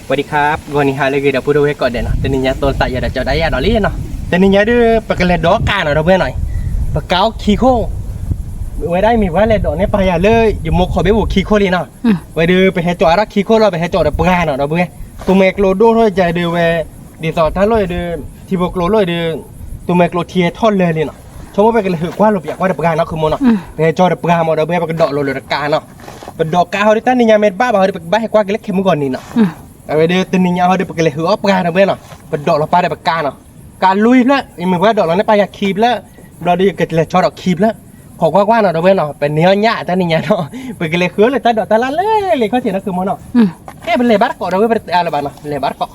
ဝဲဒံခါ ဂီၤနံၤဟါလၢအဂ့ၤ ဒီပုၢ်ဝဲၢ်ကိးဂၤဒဲးနီၤ, တနံၤညါသိသးယၤဒီးကၠီဒၣ်ယၤဒီးလံနီၤ, တနံၤညါဒုး ပကလဲၤဒိးကးနီၤ ဒီပုၢ်ဝဲၢ်နီၤ, ပကးအိၣ်ခံခိၣ်, ဝဲဒၣ်အံၤမ့ၢ်ပှၤလဲၤဒိးန့ၢ်ပၢ်ယၤလၢ ယမိၢ်ခိးဘ့ၣ်ပူၤခံခိၣ်လံနီၤ, ဝဲဒုး ပဟဲကၠီအါထီၣ်ခံခိၣ်လီၤ ပဟဲကၠီဒီးပှၤနီၤ ဒီပုၢ်ဝဲၢ်, သူမွဲကျိဒိၣ်ထီၣ်ယၤဒုးဝဲ, ဒ်သိးတၢ်လီၢ်အံၤဒုး, ထံဖိကျိလီၢ်အံၤဒုး, သူမွဲကျိထံဟဲထီၣ်လၢာ်လံနီၤ, ဆိကမိၣ်ပကလဲၤဟုးကွၢ်လိာ်ပၠးကွၢ်ဒီးပှၤနီၤ ဃုမိၢ်နီၤ, ပဟဲကၠီဒီးပှၤမၢ် ဒီပုၢ်ဝဲၢ် ပကဒိးလိာ်လၢတကးနီၤ, ပဒိးကးဟီဒုး တၢ်နံၤညါမ့ၢ်တဘၣ်ဘၣ်ဟီဒုး ပကဘၣ်ဟဲကွၢ်က့ၤလၢခဲမုၢ်ဂီၤနံၤနီၤ, အဝဲဒုး တနံၤညါဟီဒုး ပကလဲၤဟုးအီၣ်ပှၤ ဒီပုၢ်ဝဲၢ်နီၤ, ပဒိးလီၤပၢ်ဒီးပကးနီၤ, ကးလွံၢ်ဖျၢၣ် ယမ့ၢ်ပှၤဒိးလီၤန့ၢ်ပၢ်ယၤခံဖျၢၣ်, ဘျီဒုး ယကလဲၤကၠီဒီးခံဖျၢၣ်, ခိးကွၢ်ကွၢ်နီၤ ဒီပုၢ်ဝဲၢ်နီၤ, ပန့ၢ်အီၣ်ညၣ်တၢ်နံၤညါနီၤ, ပကလဲၤဃုလၢတၢ်ဒိးတၢ်လၢ်လၢလံခီၣ်ထံးနီၤ ဃုမိၢ်နီၤ, ကဲပလဲၤဘၣ်တကိး ဒီပုၢ်ဝဲၢ် ပတအါလၢၤဘၣ်နီၤ လဲၤဘၣ်တကိး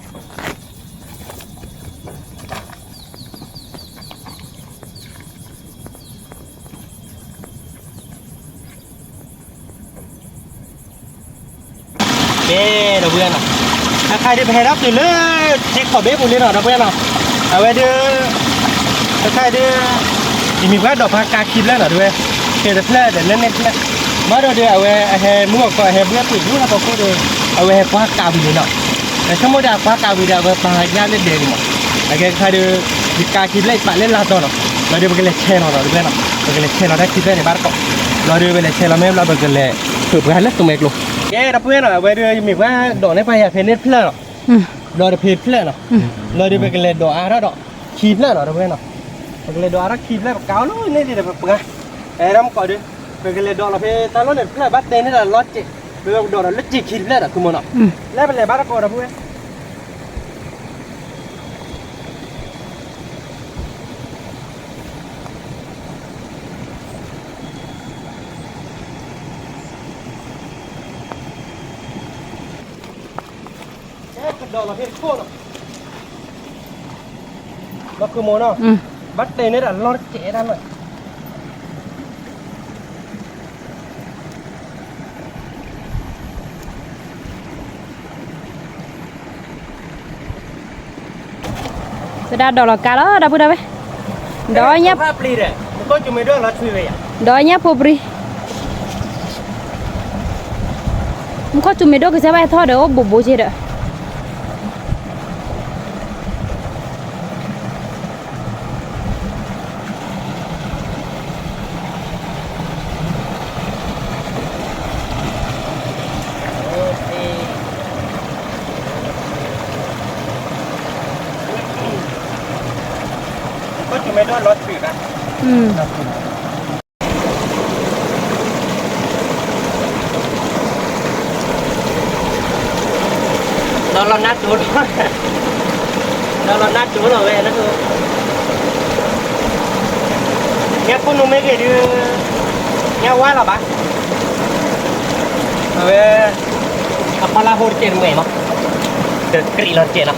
ကဲ ဒီပုၢ်ဝဲၢ်နီၤ, အခါဒုး ပဟဲထီၣ်တုၤလၢ ထံခိးဘ့ၣ်ပူၤလံနီၤ ဒီပုၢ်ဝဲၢ်နီၤ, အဝဲဒုး, အခါဒုး, ယမ့ၢ်ပှၤဒိးပှၤကးခံဖျၢၣ်နီၤ ဒီပုၢ်ဝဲၢ်, ကဲတဖျၢၣ်ဒီးလၢန့ၣ်တဖျၢၣ်, မ့ၢ်ဒီးဒုး အဝဲအဟဲမုၢ်ဂီၤခီ အဟဲဘှဲၣ်ပှ့ၤယူၢ်ဟီၣ်ခိၣ်ဒီး, အဝဲဟဲပှၤကးဝံၤလံနီၤ, ဆိကမိၣ်ဒီးအပှၤကးဝံၤဒီး အဝဲပာ်ညၣ်လၢဒဲးလံမး, အကဲခါဒုး, ယကးခံဖျၢၣ်ယပာ်လၢလါတီၤနီၤ, ဘျီဒုး ပကလဲၤဆဲးလီၤနီၤ ဒီပုၢ်ဝဲၢ်နီၤ, ပကလဲၤဆဲးလီၤတၢ်ခံဖျၢၣ်န့ၣ်ဘၣ်တကိး, ဘျီဒုး ပလဲၤဆဲးလီၤမ့ၢ်ဘျီ ပကလဲၤဟုးပှၤလၢသူမွဲကျိ ကဲ ဒီပုၢ်ဝဲၢ်နီၤ, အဝဲဒုး ယမ့ၢ်ပှၤဒိးန့ၢ်ပၢ်ယၤဖဲန့ၣ်တဖျၢၣ်နီၤ, ဘျီတဖဲတဖျၢၣ်နီၤ, ဘျီဒုး ပကလဲၤဒိးအါထီၣ်ဒီးခံဖျၢၣ်နီၤ ဒီပုၢ်ဝဲၢ်နီၤ, ပကလဲၤဒိးအါထီၣ်ခံဖျၢၣ် ပကးအီၤလၢန့ၣ်လံဒီးပပှၤ, အဲၣ်ဒိးမ့ၢ်ကိးဒုး, ပကလဲၤဒိးလီၤဖဲတၢ်လီၢ်န့ၣ်တဖျၢၣ် ဘၣ်တဲန့ၢ်တၢ်လီၤစဲး, ပကဒိးဒီးလၢစဲးခံတဖျၢၣ်ဒီး ဃုမိၢ်နီၤ, လၢပလဲၤဘၣ်တကိး ဒီပုၢ်ဝဲၢ် ကဒိးလီၤဖဲခိၣ်နီၤ, လီၤဃုမိၢ်နီၤ, ဘၣ်တဲန့ၢ်တၢ်လီၤတကဲးတၢ်လီၤ, သဒၣ်ဒိးလီၤကါလီၤ ဒီပုၢ်ဝဲၢ်, ဒီးညၣ်, ဒီးညၣ်ဖိပြံ, မူခိၣ်စူၤမ့ၢ်ဒိၣ်ကစၢ်ဘၣ်ဟဲထီၣ်ဒီးအိၣ်ဘူးဘူးက့ဒီး မူခိၣ်စူၤမ့ၢ်ဒိၣ်လီၤဆူၣ်ဘၣ်, ဒီးလီၤနါတိၤလီၤ, ဒီးလီၤနါတိၤလီၤဝဲလၢ, ညၣ်ခိၣ်နူာ်မ့ၢ်ဂ့ၤဒုး, ညၣ်ဝါလီၤဘၣ်, အဝဲ, အဖီလာ်ဟိတကဲးတမဲာ်မး, ကကြံးလီၤတကဲးလီၤ,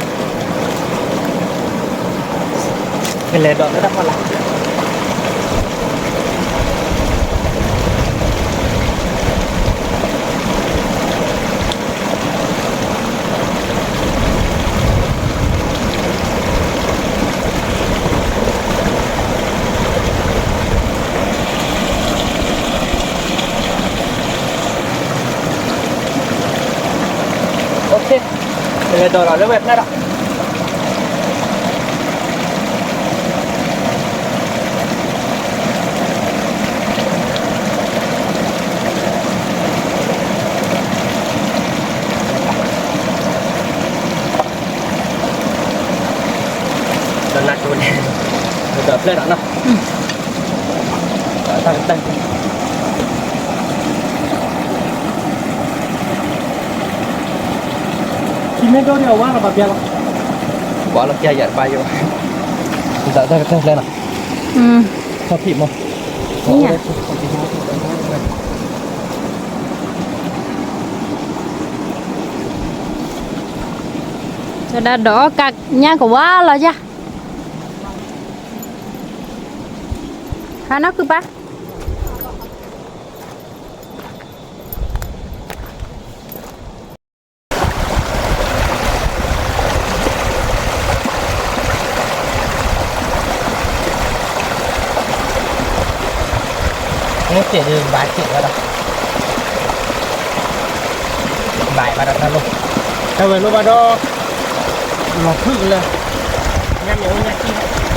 ကလဲၤဒီးလၢတၢ်ဖီလာ် ပလဲၤဒိးလီၤလၢဝဲဖျၢၣ်ဒီး ဒီးနးတိၤန့ၣ်, ဒီးဖျၢၣ်ဒီးနီၤ, တၢ်ကတၢၢ်, ထံမ့ၢ်ဒိၣ်ဒီးအဝါလီၤဘၣ်ပျၢ်လီၤ, ဝါလီၤပျၢ်ယၤတဘၣ်ယိၣ်, ဒီးတၢ်ကတၢၢ်ဖျၢၣ်နီၤ, ထီၣ်ဖံးမး, တဒၣ်ဒီးကညၣ်ကဝါလီၤယၤ, ဟါနီၢ်ကုပၢ် မ့ၢ်စဲးဒုးဘၣ်စဲးဝဲဒၣ်, ဘၣ်ဘၣ်ဒီးတၢ်လိၣ်, တၢ်ဝဲၤလိၣ်ဘၣ်ဒီး လီၤဖုၣ်ကလၢာ်, ညၣ်မ့ၢ်အိၣ်ညၣ်ကံၣ် ဘၣ်နီၤ, မ့ၢ်ခိၣ်က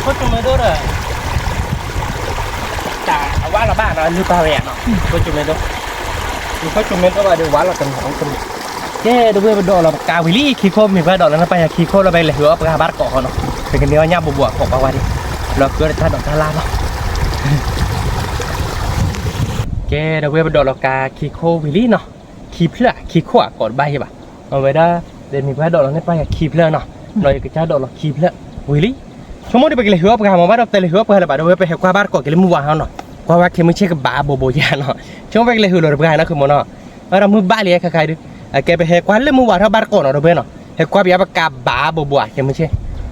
ၠိမ့ၢ်ဒိၣ်ဒီး တၢ်အဝါလီၤဘၣ်နီၤ လုၢ်ပာ်ဝဲယၤနီၤ ခိၣ်ကၠိမ့ၢ်ဒိၣ်, ခိၣ်ကၠိမ့ၢ်ဒိၣ်ဘၣ်ဒီး ဝါလီၤတနီၤတနီၤ, ကဲ ဒီပုၢ်ဝဲၢ်ပဒိးလီၤပကးဝံၤလံ ခံခိၣ် မ့ၢ်ပှၤဒိးလီၤန့ၣ် ပှၤယၤခံခိၣ်လီၤ ပလဲၤဟုးအီၣ်ပှၤဘၣ်တကိးဃီနီၤ, ပကန့ၢ်အီၣ်ညၣ်ဘိးဘိးအခိးပှၤဝါဒံး, လီၤကၢတၢ်ဒိးတၢ်လၢ်နီၤ, ကဲ ဒီပုၢ်ဝဲၢ်ပဒိးလီၤကးခံခိၣ်ဝံၤလံနီၤ, ခံဖျၢၣ် ခံခိၣ်အကိးတဘၣ်ယဲဘၣ်, အဝဲဒၣ် ဒီးမ့ၢ်ပှၤဒိးလီၤန့ၣ် ပှၤယၤခံဖျၢၣ်နီၤ, ဒီးယကစၢ်ဒိးလီၤခံဖျၢၣ်ဝံၤလံ, ဆိကမိၣ်ဒီးပကလဲၤဟုးအီၣ်ပှၤမ့ၢ်ဘၣ်ဒီး ပတလဲၤဟုးအီၣ်ပှၤလၢၤဘၣ် ဒီပုၢ်ဝဲၢ်ပဟဲကွၢ်ဘၣ်တကိးက့ၤလၢမုၢ်ဝါဟီနီၤ, ကွၢ်ဝဲခဲမုၢ်ဆ့ၣ်ကဘၣ်ဘိးဘိးယၤနီၤ, ဆိကမိၣ်ပကလဲၤဟုးလီၤဒီးပှၤနီၤ ခုမိၢ်နီၤ, အဒီးမုၢ်ဘၣ်လံခါခါဒုး, အကဲပဟဲကွၢ်လၢမုၢ်ဝါထီၣ်ဘၣ်တကိးနီၤ ဒီပုၢ်ဝဲၢ်နီၤ, ဟဲကွၢ်ပယီၤပကးဘၣ်ဘိးဘိးခဲမုၢ်ဆ့ၣ်,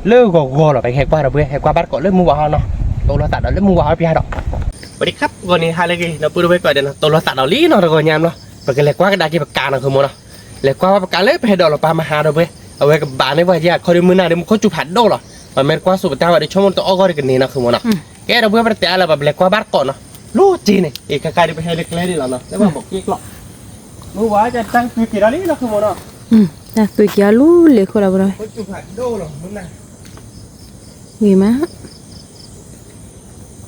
လၢဂီၤဂီၤလီၤ ပကဟဲကွၢ်ဒီးပုၢ်ဝဲၢ် ဟဲကွၢ်ဘၣ်တကိးလၢမုၢ်ဝါဟီနီၤ, တိၢ်လီၤသးဒီးလၢမုၢ်ဝါဟီပျၢ်ဒီး ပှၤဒံခါပဂီၢ်န့ၣ် ဟါလၢအဂ့ၤ ဒီပုၢ်ဝဲၢ်ကိးဂၤဒဲးနီၤ, တိၢ်လီၤသးဒီးလံနီၤ တဂီၤညါမးလီၤ, ပကလဲၤကွၢ်ကဒါက့ၤပကးနီၤ ခုမိၢ်နီၤ, လဲၤကွၢ်ဝဲပကးလၢပဟဲဒိးလီၤပှၤမဟါ ဒီပုၢ်ဝဲၢ်, အဝဲကဘၣ်န့ၢ်ပှၤယဲ ခီဒုးမုၢ်နၤဒီး မူခိၣ်စူၤဖးဒိၣ်လီၤ, ပမ့ၢ်တကွၢ်စိးပတၢ်ဝဲဒီး ဆိကမိၣ်တအီၣ်ဂီၢ်ဒီးကန့ၢ်နီၤ ခုမိၢ်နီၤ, ကဲ ဒီပုၢ်ဝဲၢ်ပတတဲအါလၢၤဘၣ် ပလဲၤကွၢ်ဘၣ်တကိးနီၤ, လူၤက့ၤန့ၣ် အံၤခါခါဒုးပဟဲလၢကျဲဒံးလီၤနီၤ, လၢပှၤဘိးက့ၣ်ကျီၢ်, မုၢ်ဝါကတၢ်ကသွံက့ၤဒီးလံနီၤ ခုမိၢ်နီၤ, တၢ်ကသွံက့ၤအလူၤလံၤခိၣ်လီၤ ပဒီး ဂ့ၤမး,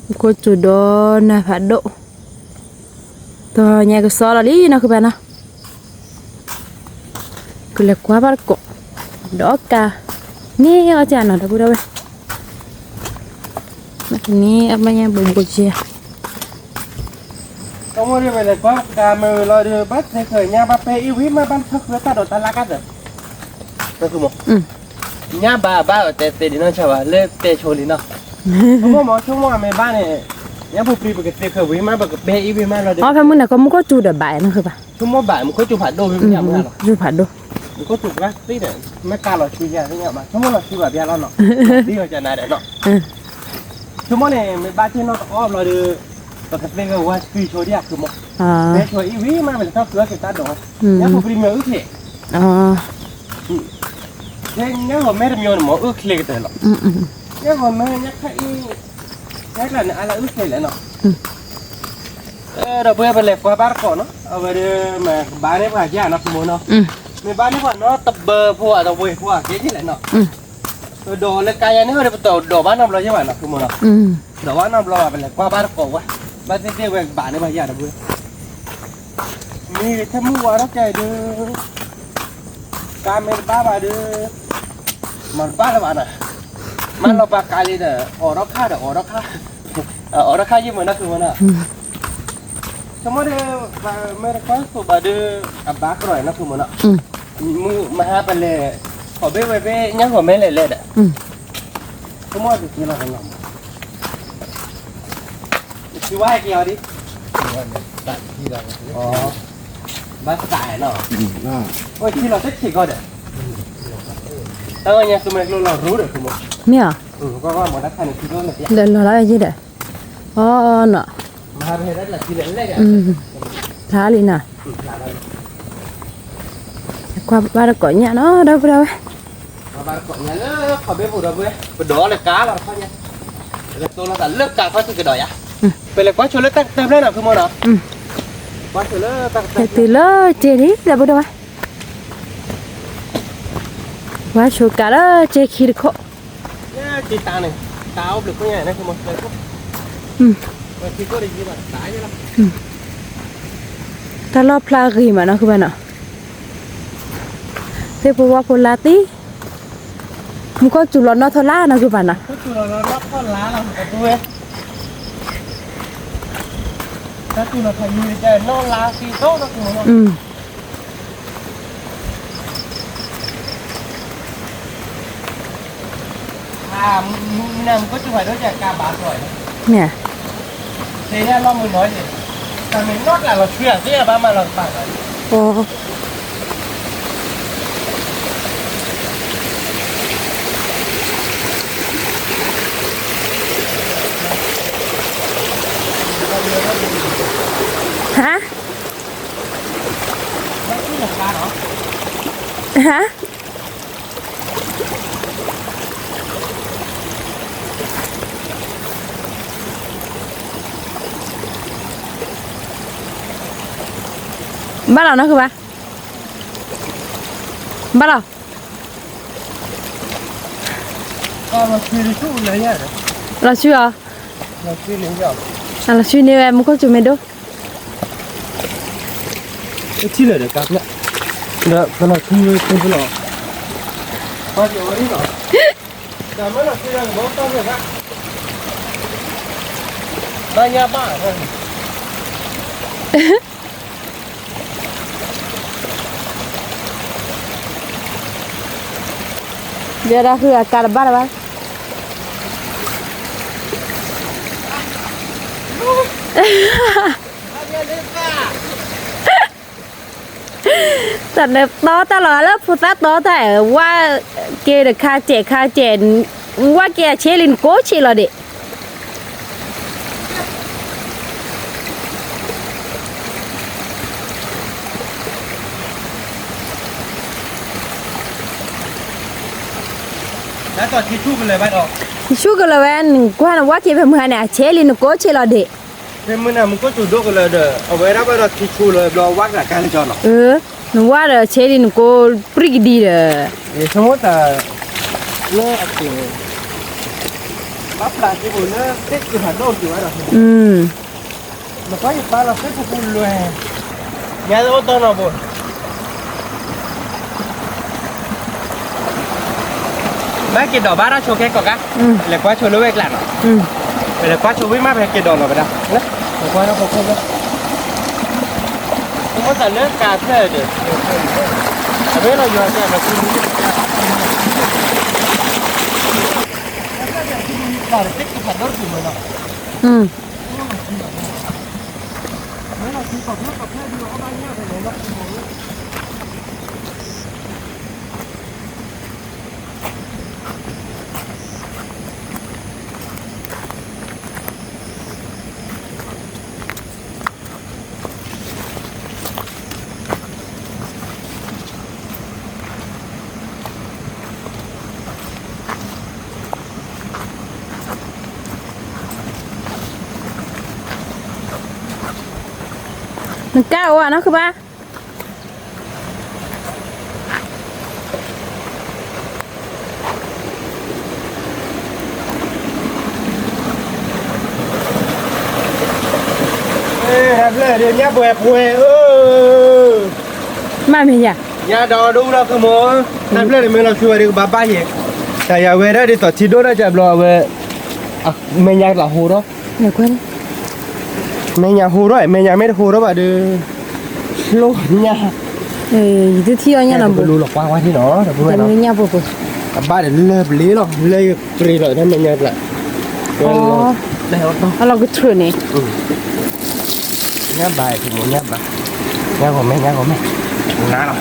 မူခိၣ်စူၤဒီးနၢ်ဖးဒိၣ်, တဂီၤညါကစီလီၤလံနီၤ ခုဖဲနီၤ, ကလဲၤကွၢ်ဘၣ်တကိး, ဒီးကး, န့ၢ်အီၣ်ကနီၤ ဒီပုၢ်ဝဲၢ်, န့ၢ်အီၣ်ဘၣ်ညါဘိးဘိးက့ၤ ကမ့ၢ်ဒ်ပလဲၤကွၢ်ကးမ့ၢ်ဝံၤလီၤဒီး ဘၣ်သ့ၣ်ခၢၣ်ညါဘၣ်ပဲအံၤဝံၤမး ဘၣ်ထီၣ်ဃုတၢ်ဒိးတၢ်လၢ်ကါသၢ, ညါဘၣ်ဘၣ်တဲသ့ဒံးနီၢ်ဆၣ်ဘၣ် လၢတဲဆိလံနီၤ, ဆိကမိၣ်မ့ၢ်ဆိကမိၣ်အမ့ၢ်ဘၣ်န့ၣ်, ညါပူၤပျံၤပကသ့ခၢၣ်ဝံၤမး ပကပဲအံၤဝံၤမးလီၤဒီး, အဖဲမုၢ်နၤကမူခိၣ်စူၤဒီးဘၣ်နီၤဃုဘၣ်, ဆိကမိၣ်ဘၣ် မူခိၣ်စူၤဖးဒိၣ်ဝံၤမးလီၤ, စူၤဖးဒိၣ်, မူခိၣ်စူၤပှၤသ့ဒီး, မ့ၢ်ကါလီၤဆူညါသ့ၣ်ညါဘၣ် ဆိကမိၣ်လီၤဆူဘၣ်ဘၣ်လီၤနီၤ, ဒ်အီၤကနၤဒီးနီၤ ဆိကမိၣ်န့ၣ် မ့ၢ်ဘၣ်ဆ့ၣ်နီၤတအီၣ်ဘျီဒီး, ပကသ့ၣ်ဝဲဝါသံဆိဒံးအဃုမး, မ့ၢ်ဆိအံၤဝံၤမး ပလဲၤထီၣ်ဃုအီၣ်က့ၤတၢ်ဒိး, ညါပူၤပျံၤမ့ၢ်အုၣ်ချ့, ညါဂီၤမ့ၢ်တမံၤန့ၣ်မ့ၢ်အုၣ်ချ့ကတၢၢ်လီၤ, ညါဂီၤမ့ၢ်ညါခါအံၤ, ညါကျါန့ၣ် အါလၢအုၣ်ချ့လဲၣ်နီၤ, ဒီပုၢ်ဝဲၢ်ပလဲၤကွၢ်ဘၣ်တကိးနီၤ အဝဲဒီး မ့ၢ်ကဘၣ်န့ၢ်ပှၤယါနီၤ ဃုမးနီၤ, မ့ၢ်ဘၣ်န့ၢ်ပှၤနီတဘၢဖိအတဝ့ၢ်ဖိအကဲယဲၢ်လဲၣ်နီၤ ပဒိးလၢကါယါန့ၣ်ဒီး ပတဒိးဘၣ်နီတဘျီယဲၢ်ဘၣ်နီၤ ဃုမးနီၤ, ဒိးဘၣ်နီတဘျီဘၣ် ပလဲၤကွၢ်ဘၣ်တကိးဝဲ, ဘၣ်သ့ၣ်သ့ၣ်ဝဲကဘၣ်န့ၢ်ပှၤယါဒီပုၢ်ဝဲၢ်, မ့ၢ်ထဲမုၢ်ဝါထီၣ်ကဲဒီး, ကါမ့ၢ်တဘၣ်ဘၣ်ဒီး, မၤတဘၣ်လၢၤဘၣ်နီၤ, မ့ၢ်လီၤပာ်ကါလံဒီး အိးထီၣ်ခါဒီး အိးထီၣ်ခါ, အိးထီၣ်ခါယံၢ်မးနီၤ ဃုမးနီၤ, ဆိကမိၣ်ဒီး, မ့ၢ်တကွၢ်စိးဘၣ်ဒီး, အဘၣ်ကရီနီၤ ဃုမးနီၤ, မုၢ်မဟါပလဲၤ, ခီဘ့ၣ်ဝဲဘ့ၣ်ညါဂီၤမ့ၢ်လဲၤလဲၤဒီး, ဆိကမိၣ်တက့ၤလီၤနီၤ ထံဝါဟဲက့ၤအီၤဒ်, ဘၣ်သးနီၤ, အိၣ်ထံလီၤတဆံးကီးဒီး, တၢ်ဝဲညါသူမ့ၢ်ကျိလီၤရူဒီး, မ့ၢ်ဧါ, ဒီးလီၤလီၤယဲဒီး, အီနီၤ, ဖျါလံနီၤ, ကွၢ်ဘၣ်တကိးညါနီၤ ဒီပုၢ်ဒီဝဲၢ် ပဒိးလၢကါလီၤတခီညါ, ပလဲၤကွၢ်ဆိလၢတၢ်ကတၢၢ်ဖျၢၣ်နီၤ ဖုမိၢ်နီၤ, ကွၢ်ဆိလၢတၢ်ကတၢၢ်ဖျၢၣ်, တုၤလၢစ့ဒံး ဒီပုၢ်ဒီဝဲၢ်, ဝါဆိကးလၢကဲခံတခိၣ်, တၢ်လီၢ်ဖျါဂ့ၤမးနီၢ်ခုဘၣ်နီၤ, သ့ၣ်ဖိဝါဖိလါသံ, မူခိၣ်စူၤလီၤနီၢ်ထီၣ်လါနီၢ်ခုဘၣ်နီၤ, မ့ၢ်, ဟါ, ဟါ ဘၣ်လီၤနီၢ်ခုဘၣ်, ဘၣ်လီၤ, လီၤဆူအီၤ, လီၤဆူန့ၢ်ဝဲ မူခိၣ်စူၤမ့ၢ်ဒိၣ် ထံၣ်လၢာ်ဒီးကါဖျၢၣ်, ဒီးကလီၤထူဝဲထူဖျၢၣ်လီၤ, ဘၣ်က့ၤဝဲဒ်လီၤ, တၢ်မ့ၢ်လီၤထူဒီးကဘီတၢ်ဖျၢၣ်ဘၣ်, ဘၣ်ညါဘၣ်, ယဲဒၣ်ဃုအကါတဘၣ်တဘၣ် တၢ်နၢၤတီတၢ်လီၤလၢဖိသၣ်တီတၢ်, ဝါက့ၤတခါစဲးခါစဲး, ဝါက့ၤအဆ့လံနကိးဆံးလီၤဒံး. ဆူၣ်ကလၢၤဝဲ, နကွၢ်နဝါက့ၤဖဲမုၢ်ဟါန့ၣ် အဆ့လံနကိးဆံးလီၤဒံး. ဖဲမုၢ်နၤမူခိၣ်စူၤဒိၣ်ကလၢၤဒီး အဝဲဒၣ်ဘၣ်ဒီးထံဆူၣ်လၢဘျီဝါကလၢ်ကါလၢကၠီနီၤ, နဝါဒီးဆ့လံနကိးပြံကဒံဒီး, ဆိကမိၣ်တၢ်လၢအက့ၤ ဘၣ်ဖျါက့ၤအိၣ်လၢသ့ၣ်ကဖးဒိၣ်က့ၤဝဲဒီး, နကွၢ်ယပၢ်လီၤသ့ၣ်ပူၤပူၤလွဲ, ညါသအိၣ်တီနီၤဘိ, မ့ၢ်က့ၤဒိးဘၣ်တၢ်ဆိခဲကိးဂၤ, လဲၤကွၢ်ဆိလၢဝဲကျါနီၤ, လဲၤကွၢ်ဆိဝံၣ်မးဖဲက့ၤဒိးလီၤကဒါ, လဲၤကွၢ်တၢ်ဖိခိၣ်လၢ အိၣ်တၢ်လၢကါဖျၢၣ်ဒီး, အဝဲလီၤယွၤကဲလီၤ, တၢ်သ့ၣ်ကဖးဒိၣ်တပူၤမးနီၤ. နကါအိၣ်နီၢ်ခုဘၣ်. တၢ်ဖျၢၣ်ဒ်ညၣ်ပှဲၤပှဲၤဧၢ, မ့ၢ်မ့ၢ်ယၤ, ညၣ်ဒီဒူၣ်လီၤသုမိၢ်, တၢ်ဖျၢၣ်န့ၣ်မ့ၢ်လီၤဆူဝဲဒ်ကဘၣ်ဘၣ်ယဲ, တၢ်ယၤဝဲဒၣ်ဒ်သိးထံဒိၣ်ဒၣ်ကဘျီအဝဲ, မဲာ်ညါတဟိးထီၣ် မဲာ်ညါဟိးထီၣ်, မဲာ်ညါမ့ၢ်တဟိးထီၣ်ဘၣ်ဒီး, လိၣ်ညၣ်, ယတထံၣ်အီၣ်ညၣ်နီၤဘိ, လူလီၤကွၢ်ကွၢ်ထံၣ်နီၤ, တမ့ၢ်ညၣ်ပှဲၤပှဲၤ, အဘၣ်ဒီးလၢပလ့လီၤ, လၢယပြ့လီၤ တၢ်မဲာ်ညါကျါ, အလီၤကထြၢၣ်န့ၣ်, ညၣ်ဘါ, ညၣ်ဘါ, ညၣ်ဂီၤမဲာ်, ညၣ်ဂီၤမဲာ်, နၤလီ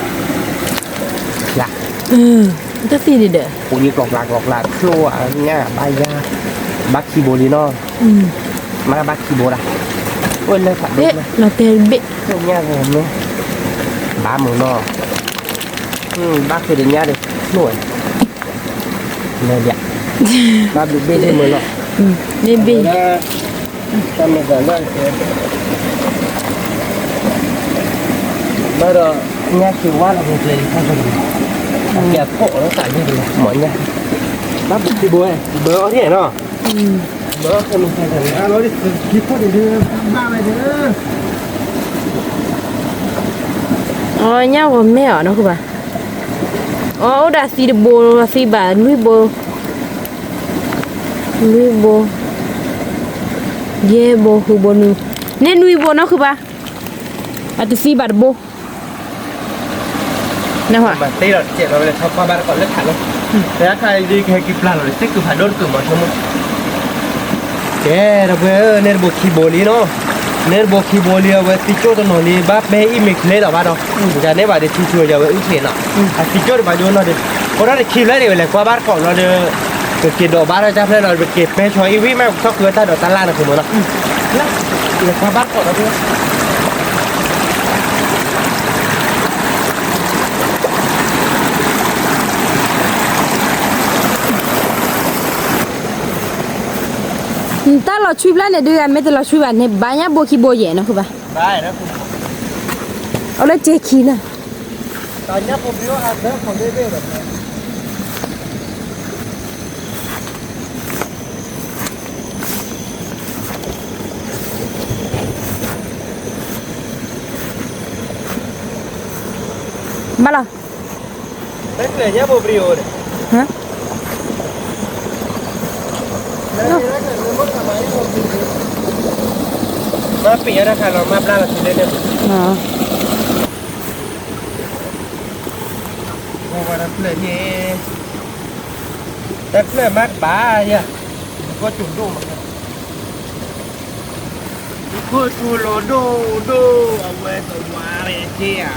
ၤ, ယၤ တၢ်သံဒံးဒီး, ပူၤလံကျီကျါကျီကျါ ချိၣ်အညၣ်ဘါယၤ, ဘါခံဘိလံနီၤ, မ့ၢ်ဘါခံဘိဒၣ်, အိၣ်လၢဖးဒိၣ်, လီၤတဲဘ့ၣ်, ညၣ်ဂီၤမဲာ်, ဘါမုာ်နီၤ, ဘါဃုာ်ဒီးညၣ်ဒီး, ချိၣ်ဝဲ, မ့ၢ်ဘၣ်, ဘါဘျုးဘ့ၣ်ဒ်မုာ်နီၤ, ဘ့ၣ်ဘ့ၣ် တၢ်မ့ၢ်တၢ်လၢအကဲ, ဘၣ်ဒီး, ညၣ်က့ၤဝါလီၤက့ၤကျဲလံခါက့ၤ, အကဲအဖီၣ်လီၤသးန့ၣ် မ့ၢ်ညါ, ဘၣ်ဘိခံဘိ, ဘၢအီၤန့ၣ်နီၤ, ဘၢအီၤန့ၣ်, ခံဘိန့ၣ်ဒုး ဘၣ်ဝဲဒၣ်, အီ ညၣ်ဂီၤမဲအီၤနီၤ ဃုဘၣ်, အီ အိၣ်ဒီးသံတဘိ, သံဘၣ်လွံၢ်ဘိ, လွံၢ်ဘိ, ယဲၢ်ဘိ, ဃုဘိနွံ, န့ၣ်နွံဘိနီၤ ဃုဘၣ်, အတသံဘၣ်တဘိ မၤသ့လီၤတစဲးလီၤဝဲလၢ ဆီကွၢ်ဘၣ်တကိးလၢခးလီၤ, တခါဒ်ကဟဲက့ၤပျၢ်လီၤဒီး စ့ၢ်ကီးဖးဒိၣ်တကုာ်မီၤဆိကမိၣ်, ကဲ ဒီပုၢ်ဝဲၢ်ဧၢ, န့ၣ်တဘိခံဘိလံနီၤ, န့ၣ်တဘိခံဘိလံ အဝဲသံကၠိၣ်တနီၤလံ ဘၣ်ပဲအံၤမ့ၢ်ချ့လီၤဘၣ်ဒီး, ယၤန့ၣ်ဘၣ်ဒီး ထံဆူယၤဝဲအုၣ်ချ့နီၤ, အသံကၠိၣ်တဘၣ်ဒိနီၤဒီး, အိၣ်ဒီးတခံဖျၢၣ်န့ၣ် ဝဲလဲၤကွၢ်ဘၣ်တကိးလီၤဒီး, ပက့ၤဒိးဘၣ်ထီၣ်ကၢ်ဖျၢၣ်လီၤဒီး ပက့ၤပဲဆီအံၤဝံၤမး ပကထီၣ်ဃုတၢ်ဒိးတၢ်လၢ်န့ၣ် ဃုမီၤနီၤ, လဲၤကွၢ်ဘၣ်တကိးလီၤဒီး နတၢ်လီၤဆွံဖျၢၣ်န့ၣ်ဒုး မ့ၢ်တလီၤဆွံဘၣ်န့ၣ် ဘၣ်ညၣ်ဘိခံဘိယဲၢ်နီၤ ဃုဘၣ်, အိၣ်လၢစ့ခံနီၤ. ဘၣ်လီၤ. မ့ၢ်ပ့ၤအတၢ်ခါလီၤ မ့ၢ်ဘျါလီၤဆံးလၢန့ၣ်, တၢ်ဖျၢၣ်မးတဘၣ်ယၤ, ကီၢ်ကၠိဒိၣ်မး, ကီၢ်ကၠိလီၤဒိၣ်ဒိၣ် အဝဲသဝါရဲၣ်က့ၤဧါ,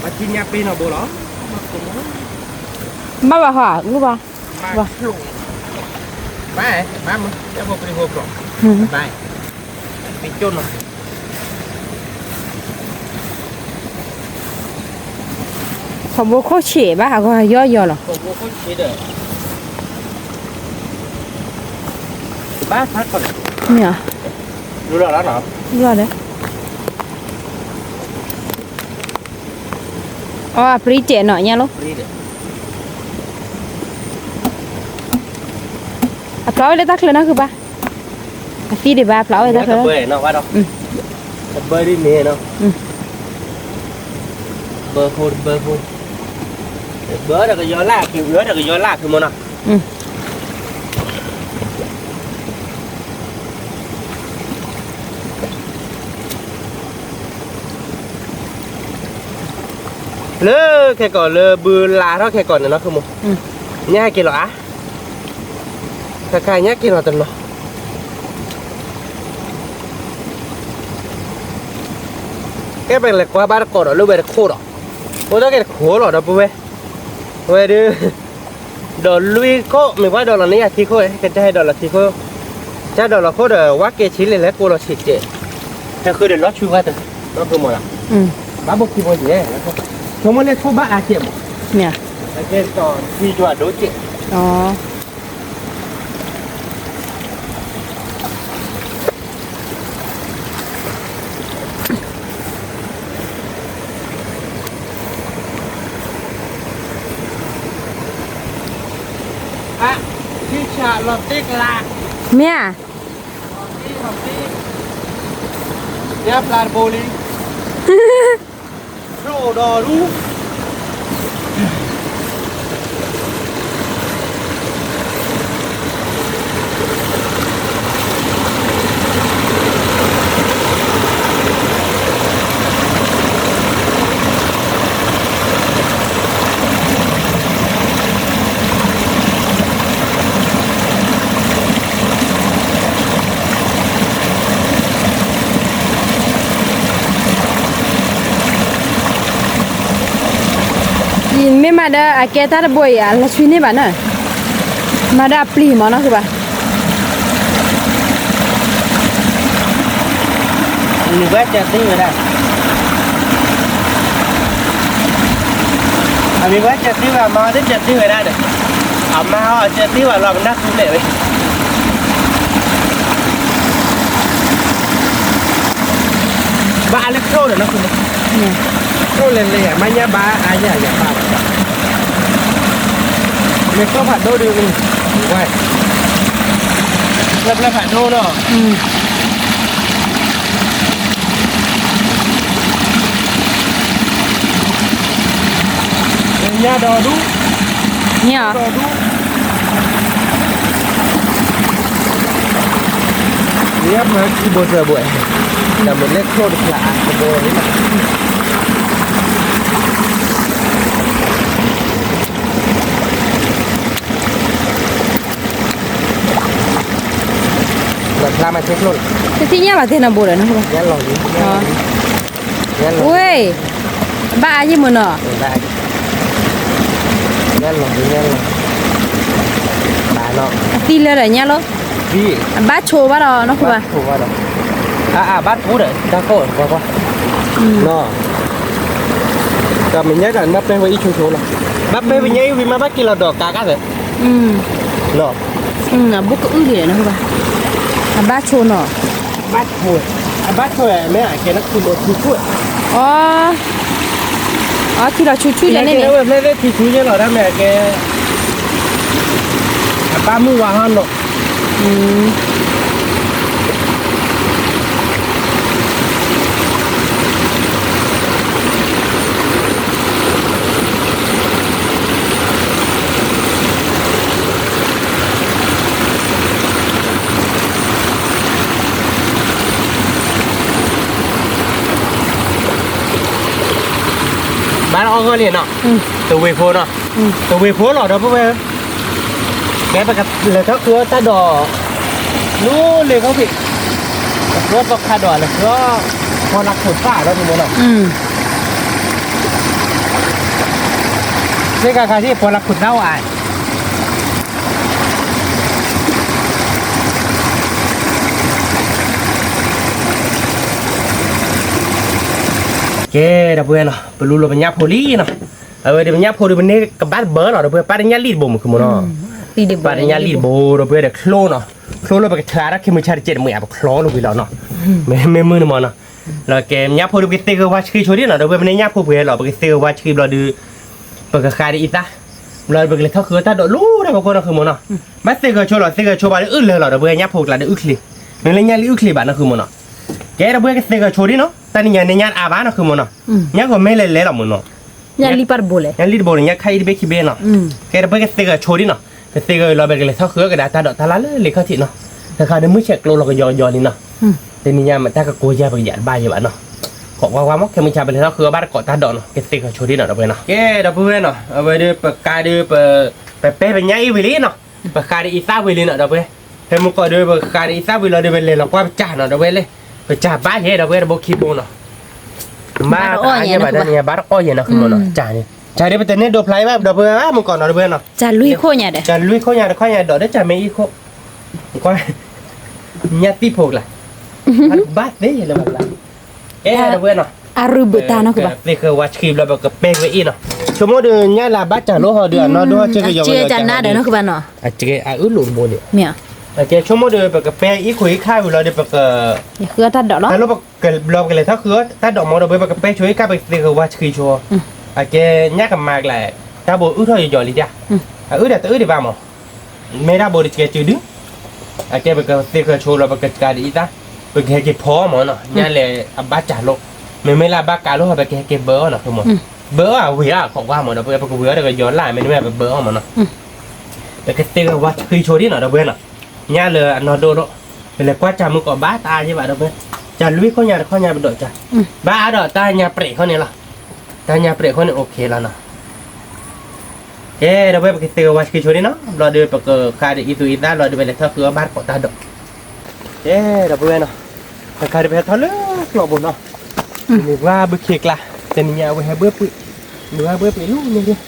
ဘၣ်ကံညါပ့ၤနီၣ်ဘိလီၤ, ဘၣ်ဘၣ်ဟီ, ဘၣ်, ဘၣ်, ဘၣ်မ, ဘၣ်, ဘၣ်, ဖီဘိခိၣ်ဆံးဘၣ် ဟးဂီၤယီယီလီၤ, ဘၣ်, မ့ၢ်, လီၤဒီး အီအပြံတဲာ်နီၤညါလီၤ, အဖျါဝဲလၢတၢ်ချၢနီၤ ဃုဘၣ်, အသံဒံးဘၣ် အဖျါဝဲလၢတၢ်ချၢ, ဘၢဒ်န့ၣ်နီၤ, ဘၢဖိတဘၢဖိ, ဘၢဒီးကယီလၢ်, ဘၢဒီးကယီလၢ်ဖုမီၤနီၤ. လၢခဲကီးလၢဘုလါထီၣ်ခဲကီးန့ၣ်နီၤ ဃုမိၢ်, ညၣ်ဟဲက့ၤလီၤအါ, ခါခါညၣ်က့ၤလီၤတနီၤ, ကဲပလဲၤကွၢ်ဘၣ်တကိးဒီးလၢဝဲတခိၣ်ဒီး, အိၣ်ဒီးက့ၤတခိၣ်လီၤဒီပုၢ်ဝဲၢ်, ဝဲဒုး ဒီးလွံၢ်ခိၣ် မ့ၢ်ပှၤဒီးလီၤန့ၢ်ယၤခံခိၣ်, ကတၢၢ်ဟဲဒီးလီၤခံခိၣ်, တၢ်ဒီးလီၤခိၣ်ဒီး ဝဲက့ၤဆံးလဲၣ်လဲၤကိးလီၤဆံးကဲး, ဟဲဃုဒီးလီၤဆူဝဲတ, လီၤဃုမိၢ်လီၤ, ဘၣ်ဘိခံဘိယဲၢ်, ဆိကမိၣ်လၢခိၣ်ဘၣ်အါကဲးမး, ကဲးဒီးသံယွၤဒိၣ်ကဲး မ့ၢ်ဧါ, ညၣ်ဖျါတဘိလံ, ဖျိဒီးရူ မ့ၢ်မးဒီးအကဲတၢ်တဘိအံၤ အလီၤဆွံန့ၢ်ဘၣ်နီၤ, မၤဒီးအပျံၤမးနီၤ ဃုဘၣ်, မ့ၢ်ဝဲကၢသ့ဝဲဒၣ်, အမ့ၢ်ဝဲကၢသ့ဝဲ အမါအီၤသ့ၣ်ကၢသ့ဝဲဒၣ်ဒီး, အမါအီၤကၢသ့ဝဲလီၤကနၣ်သူလဲၣ်ဝဲ, ဘၣ်အါလၢခိၣ်ဒီးနီၤ ဃုဘၣ်, ကျိၣ်လဲၤလဲၤ မ့ၢ်ညါဘၣ်အါယၤယၤဘၣ်, မ့ၢ်ကျိၣ်ဖးဒိၣ်ဒုး, ဝဲ, ကျိၣ်ဖးဒိၣ်နီၤ, ညါဒီးဒူၣ်, ညါဒီးဒူၣ် ညါပှၤခံဘိစၢၤဘိ, တၢ်မ့ၢ်လၢကျိၣ်တဖျါအါတဘိလီၤ, တဖျါမၤသ့ကျိၣ်လီၤ, တသ့ၣ်ညါဘၣ်သ့ၣ်နီၤဘိဒီးနီၤ, ဝဲ, ဘၣ်အါယံၢ်မုၢ်နီၤ, အသံလၢဒီးညါလီၤ, အဘၣ်ဆိဘၣ်ဒီးနီၤ, ဘၣ်ဆိဘၣ်ဒီး, အဘၣ်ဆိဒီး တၢ်ကိၢ်, တၢ်မဲာ်ညါတၢ်မ့ၢ်ပဲဝဲအံၤဆိဆိလီၤ, ဘၣ်ပဲဝဲညါအံၤဝံၤမ့ၢ်ဘၣ်က့ၤလီၤဒီးကးကးသၢ, အဘိကအုၣ်လံနီၤ, အဘၣ်ဆိနီၤ, အဘၣ်ဆိ, အဘၣ်ဆိမ့ၢ်အကဲလၢထံလီၤဆူဆူ, အ, အထံလီၤဆူဆူယဲန့ၣ်န့ၣ်, ဝဲဖျဲၣ်လၢထံဆူယဲလီၤ တၢ်မ့ၢ်အကဲ, အဘၣ်မုၢ်ဝါဟီနီၤ ဘၣ်အီၣ်ဂီၢ်လံနီၤ, တဝ့ၤဖိနီၤ, တဝ့ၤဖိလီၤဒီပုၢ်ဝဲၢ်, ကဲပကလဲၤထီၣ်ဃုအီၣ်တၢ်ဒိး, လူလ့ၤခီၣ်ဖံး, ပဃုအီၣ်သီခါဒီးလဲၤဃုအီၣ်, ဖီလာ်ခိၣ်သၣ်လီၤမ့ၢ်နီၤ, သ့ၣ်ခါခါသ့ၣ်ဖီလာ်ခိၣ်သၣ်အိၣ်အါ ကဲ ဒီပုၢ်ဝဲၢ်နီၤ, ပလူလီၤပညၣ်ဖိလံနီၤ, အဝဲဒီးပညၣ်ဖိဒီးပန့ၢ်ကဘၣ်တဘၢလီၤ ဒီပုၢ်ဝဲၢ်, ပၢ်တညၣ်လံၣ်တဘိမုၢ်ခုမ့ၢ်နီၤ, ပၢ်တညၣ်လံၣ်တဘိ ဒီပုၢ်ဝဲၢ်ဒီးချိနီၤ, ချိလၢပကဆှါတၢ်ခံမုၢ်ဆါတကဲးတမှဲၤအပချိလီၤဝံၤလီၤနီၤ, မ့ၢ်မုၢ်န့ၣ်မ့ၢ်နီၤ, လၢကဲပညၣ်ဖိဒီးပကသ့ၣ်ဂၢၢ်ဝါဆှံဆိဒ်နီၤ ဒီပုၢ်ဝဲၢ်, ပန့ၢ်ညၣ်ဖိပှဲၤလီၤ ပကသ့ၣ်ဂၢၢ်ဝါဆှံဘျီဒီး ပကဃါဒ်အံသၣ်, ဘျီဒီးပကလဲၤထီၣ်ဃုအီၣ်တၢ်ဒိးလူဒီးပခိၣ်နီၤခုမ့ၢ်နီၤ, ဘၣ်သ့ၣ်ဂၢၢ်ဆိလီၤ သ့ၣ်ဂၢၢ်ဆိဘၣ်ဒီးအုၣ်လၢာ်လီၤ ဒီပုၢ်ဝဲၢ်, ညၣ်ဖိကျါဒီးအုၣ်ချ့, မ့ၢ်လၢညၣ်လံၣ်အုၣ်ချ့ဘၣ်နီၤခုမ့ၢ်နီၤ, ကဲဒီပုၢ်ဝဲၢ်ကသ့ၣ်ဂၢၢ်ဆိဒ်နီၤ, တၢ်နံၤညါန့ၣ်ညၣ်အါဘၣ်နီၤခုမ့ၢ်နီၤ, ညၣ်ဂီၤမဲလဲၤလဲၤလီၤမ့ၢ်နီၤ, ညၣ်လံၣ်ပၢ်တဘိလဲၣ်, ညၣ်လံၣ်တဘိန့ၣ် ညၣ်ခါအံၤတဘ့ၣ်ခံဘ့ၣ်နီၤ, ကဲဒီပုၢ်ဝဲၢ်ကသ့ၣ်ဂၢၢ်ဆိဒ်နီၤ, ကသ့ၣ်ဂၢၢ်လီၤ ပကလဲၤထီၣ်ဃုအီၣ်ကဒါတၢ်ဒိးတၢ်လၢလ့ခီၣ်ထံးနီၤ, တခါဒီးမုၢ်ဆဲးကျိလီၤကယီကယီလံနီၤ, တနံၤညါမ့ၢ်တၢ်ကကိးယၤပကယၤတဘၣ်ယဲဘၣ်နီၤ, ခိးကွၢ်ကွၢ်မ့ၢ် ခဲမုၢ်ဆါပလဲၤထီၣ်ဃုအီၣ်ဘၣ်တကိးတၢ်ဒိးနီၤ ကသ့ၣ်ဂၢၢ်ဆိဒ်နီၤ ဒီပုၢ်ဝဲၢ်နီၤ, ကဲဒီပုၢ်ဝဲၢ်နီၤ, အဝဲဒီးပကါဒီး ပပဲပညၣ်အံၤဝံၤလံနီၤ, ပဃါဒ်အံသၣ်ဝံၤလံနီၤ ဒီပုၢ်ဝဲၢ်, ဖဲမုၢ်ကီးဒီး ပဃါဒ်အံသၣ်ဝံၤလီၤဒီးပလဲၤလီၤကွၢ်ပစၢ်နီၤ ဒီပုၢ်ဝဲၢ်လၢ, ပစၢ်ဘၣ်ယဲ ဒီပုၢ်ဝဲၢ် တဘိခံဘိနီၤ, မ့ၢ်တအီၣ်ယဲနီၤ ဘၣ်တအီၣ်ယဲနီၤ ခုမ့ၢ်နီၤ, စၢ်န့ၣ်, စၢ်ဒီးပတန့ၢ်ဒိဖျါအံၤဘၣ် ဒီပုၢ်ဝဲၢ် မုၢ်ကီးနီၤ ဒီပုၢ်ဝဲၢ်နီၤ, စၢ်လွံၢ်ခိၣ်ညါဒီး, စၢ်လွံၢ်ခိၣ်ညါတခီညါဒီး ဒီးစၢ်မ့ၢ်အံၤခိၣ်, ကွၢ်, ညၣ်သံၣ်ဖိကျါ, ဘၣ်သ့လၢၤဘၣ်ကျါ, ကဲဒီပုၢ်ဝဲၢ်နီၤ, အရူဘုးတၢ်နီၤ ပကသ့ၣ်ဂၢၢ်ဝါဆှံဘျီ ပကပဲကွံာ်အံၤနီၤ, ဆိကမိၣ်ဒီးညၣ်လၢအဘၣ်စၢ်လိဟီဒီး အနီၢ်ဒိၣ်ဟီ ကကယီကယီနီၤ, အအုၣ်လိာ်တဘိန့ၣ်, ကဲဆိကမိၣ်ဒီး ပကပဲအံၤခိၣ်အံၤခါဝံၤလီၤဒီး ပက တၢ်လၢပကဘျီပကလဲၤထီၣ်ဃုအီၣ်တၢ်ဒိးမ့ၢ်ဒီပုၢ်ဝဲၢ် ပကပဲဆိအံၤခါ ပကသ့ၣ်ဂၢၢ်ဝါဆှံဆိ, အကဲညၣ်ကမၤကျါ, တၢ်ဘိအုၣ်ထီၣ်ယယီၤလံဒၣ်, အအုၣ်ဒီးတအုၣ်ဒံးဘၣ်မး, မ့ၢ်တၢ်ဘိဒီးစကဲစုဒု, အကဲပကသ့ၣ်ဂၢၢ်ဆိလီၤ ပကစၢ်ဒ်အံသၣ်, ပကဟဲက့ၤဖီအီၣ်မးနီၤ ညၣ်လဲၤအဘၣ်စၢ်လိ, မ့မ့ၢ်လၢအဘၣ်ကးလိဟီ ပကဟဲက့ၤဘၢအီၣ်နီၤ မး, ဘၢအီၣ်အဝံၤအါ ခိးကွၢ်မး ဒီပုၢ်ဝဲၢ် ပကဝံၤအီၣ်တကယီၤလၢ် မ့တမ့ၢ်ပဘၢအီၣ်မးနီၤ ပကသ့ၣ်ဂၢၢ်ဝါဆှံဆိဒ်နီၤ ဒီပုၢ်ဝဲၢ်နီၤ, ညၣ်လၢအနီၢ်ဒိၣ်ဒိၣ်, ပလဲၤကွၢ်စၢ်မုၢ်ကီးဘၣ်တအါယဲဘၣ် ဒီပုၢ်ဝဲၢ်, စၢ်လွံၢ်ခိၣ်ညါတခီညါပဒိးစၢ်, ဘၣ်အါဒီးတၢ်ညါပြဲးခီန့ၣ်လီၤ, တၢ်ညါပြဲးခီန့ၣ် အိၣ်ခ့လီၤနီၤ, ကဲ ဒီပုၢ်ဝဲၢ် ပကသ့ၣ်ဂၢၢ်ဝါဆှံဆိဒ်နီၤ ဘျီဒီး ပကဃါဒ်အံသူအံသၣ် ဘျီဒီး ပလဲၤထီၣ်ဃုအီၣ်ဘၣ်တကိးတၢ်ဒိး, ကဲ ဒီပုၢ်ဝဲၢ်နီၤ, ပကဃါဒ်ပဟဲထီၣ်လၢကျီဘိနီၤ, မ့ၢ်ပှၤဘုခ့ကျါ, တနံၤညါအဝဲဟဲဘၢပှ့ၤ, မ့ၢ်ပှၤဘၢပှ့ၤလၢန့ၣ်,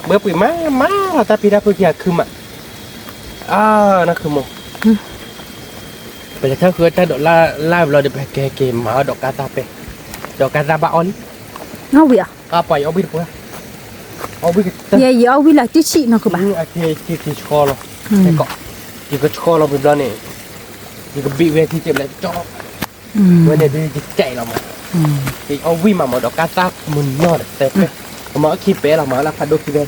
ဘၢပှ့ၤမးမးလီၤ တၢ်ဖံးတၢ်ဖုခံဂၤခုမး, အါ နီၢ်ခုမိၢ် ပလဲၤထီၣ်ဃုအီၣ်တၢ်ဒိးလၢ်လၢ်ဘျီဒီး ပကဟဲက့ၤမၤအီၣ်ဒီးကါသၣ်ပဲ, ဒီးကါသၣ်ဘၣ်အီၣ်လံ, အီၣ်ဝံၤဧါ, အီၣ်ပှၤအီၣ်ဝံၤတပှဲၤ, အီၣ်ဝံၤကတၢၢ်, ယအီၣ်ဝံၤလၢတဆံၣ်နီၢ်ကဘၣ်, အက့ၤက့ၤက့ၤဆှီလီၤ, ယကဆှီလီၤဝံၤဘျီန့ၣ်, ယကဘံၣ်ဝဲထံကဲဘျဲၣ်ကၠီ ဝဲန့ၣ်ဒုးယကဲးလီၤမး, ယအီၣ်ဝံၣ်မးမးဒီးကါသၣ်မုၢ်နီၢ်ဒီးတဲပဲ, ကမၤအီၣ်ခံပဲလီၤမး လၢဖးဒိၣ်ခံပဲ, ဘျီဒုး ခံ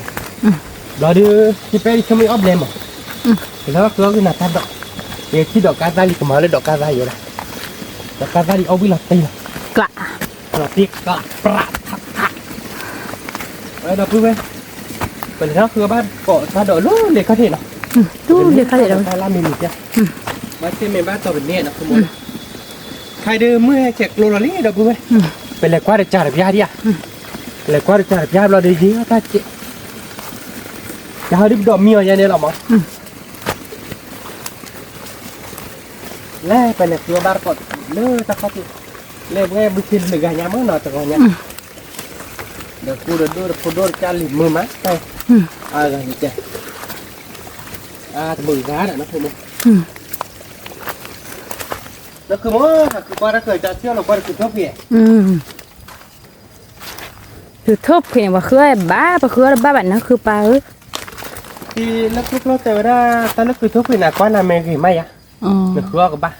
ပဲဒုးဆိကမိၣ်အီၣ်ဘျဲမး, ကလဲၤဃုအီၣ်ကနၣ်တၢ်ဒိး, ယခံဒီးကါသၣ်လံ ကမၤလၢဒီးကါသၣ်ယဲဒၣ်, ဒီးကါသၣ်လံအီၣ်ဝံၣ်လီၤတံၢ်လီၤ, ကျး, လီၤတံၢ်ကျးပြးထးထး, ဝဲဒီပုၢ်ဝဲၢ်, ပလဲၤထီၣ်ဃုအီၣ်ဘၣ်ကိးတၢ်ဒိးလၢလ့ခီၣ်ထံးနီၤ, လ့ခီၣ်ထံးတၢ်လၢမ့ၢ်မံၤ, ဘၣ်သ့ၣ်မ့ၢ်ဘၣ်တီၤပန့ၣ်နီၤ ခဲဒုးမုၢ်ဟဲဆဲးကျိလီၤလံဒီပုၢ်ဝဲၢ်, ပလဲၤကွၢ်တကးတပျၢ်ဒံဧါ, ပလဲၤကွၢ်တကးတပျၢ်ဘျီဒီးယံၤတၢ်ကဲး, ယဟီဒုးပဒိးမံအီၤယဲန့ၣ်လီၤမး, လဲၤပလဲၤဃုအီၣ်ဘၣ်တကိးလၢတၢ်ခီၣ်ထံး, လၢပဝဲဘုခ့လၢဂၤညါမ့ၢ်နီၤတဂီၤညါ, ဒီးကူဒီးဒိၣ်ဒီးဖိဒိၣ်တကၢ်လံာ်မုာ်မး, အဂၤန့ၣ်ကဲ, တဘိဂၤဒီးနီၤခိၣ်မး, နီၤခိၣ်မး, နီၤခိၣ်ကွၢ်တၢ်ဃုတၢ်ဆၢလီၤကွၢ်တၢ်ဃုထီၣ်ဖှံ, ဃုထီၣ်ဖှံန့ၣ် ပှၤဃုအီၣ်ဘၣ် ပဃုအီၣ်တဘၣ်ဘၣ်နီၤခိၣ်ပၢ်ဧၢ, လၢကျိကျိတဲဝဲဒၣ် တၢ်လၢဃုထီၣ်ဖှံန့ၣ် ကွၢ်နၤမ့ၢ်ဂ့ၤမးယၤ, နဃုအီၣ်ကဘၣ်,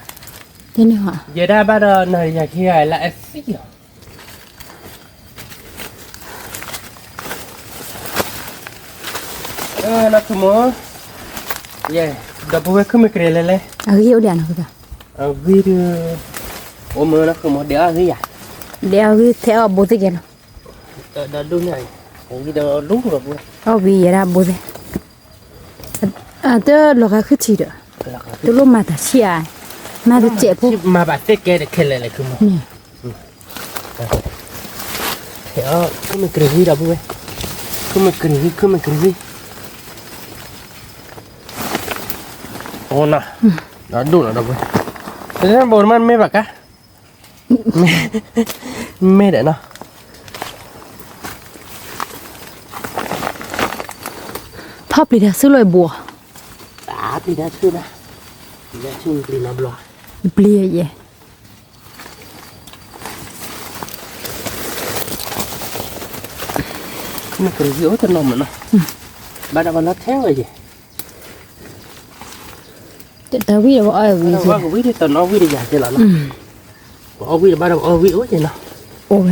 ယဲဒၣ်ဘၣ်ဒီးနၤယၤခံဂၤလၢအသံလီၤ နီၤခိၣ်မး, ယဲ, ဒီပုၢ်ဝဲၢ်ခုမ့ၢ်ကရ့လဲၣ်လဲၣ်, အဂ့ၢ်အိၣ်ဒံးနီၤခိၣ်, အဂ့ၢ်ဒုး, အိၣ်မ့ၢ်နီၤခိၣ်မး ဒဲးအီၣ်အဂ့ၢ်ယၤ, ဒဲးအီၣ်အဂ့ၢ်ထဲအီၣ်ဘိသ့ၣ်ကဲလီၤ, ဒီးဒိၣ်န့ၣ်, အဂ့ၢ်ဒီးလူဒီပုၢ်ဝဲၢ်, အီၣ်ဝံၤယဲဒၣ်ဘိသ့ၣ်, တလီၤဂာ်ခုထံၣ်ဒီး, တလိၣ်မၤတၢ်ဆံးဧါ, မၤတစဲးဖိ, မၤဘၣ်သ့ၣ်ကဲဒီးခဲလၢာ်လဲၣ်ခိၣ်မး, ခုမ့ၢ်ကရ့ဂံၢ်ဒီပုၢ်ဝဲၢ်, ခုမ့ၢ်ကရ့ဂံၢ် ခုမ့ၢ်ကရ့ဂံၢ်, အိၣ်နီၤ, ဒီးဒိၣ်နီၤဒီပုၢ်ဝဲၢ်, တမ့ၢ်ဘၣ်ကါ, မ့ၢ်ဒီးနီၤ, ထီၣ်ပျံၤတၢ်ဆူလီၤဘိ, ပျံၤတၢ်ဆူ, ပျံၤတၢ်ဆူပျံၤနီတဘျီ, ပျံၤယဲ မ့ၢ်ကရ့ဂံၢ်အိၣ်တနီၤမးနီၤ, ဘၣ်ဒီးပှၤလီၤထဲဝဲယဲ, တၢ်ဝံၣ်ဒီးပအီၣ်ဝံၣ်, ဝံၣ်ဒီးတနီၤဝံၣ်ဒီးယၤကဲလီၤနီၤ, ပအီၣ်ဝံၣ်ဒီးဘၣ်ဒီးပအီၣ်ဝံၣ်အိၣ်ကဲနီၤ, အိၣ်ဝဲ,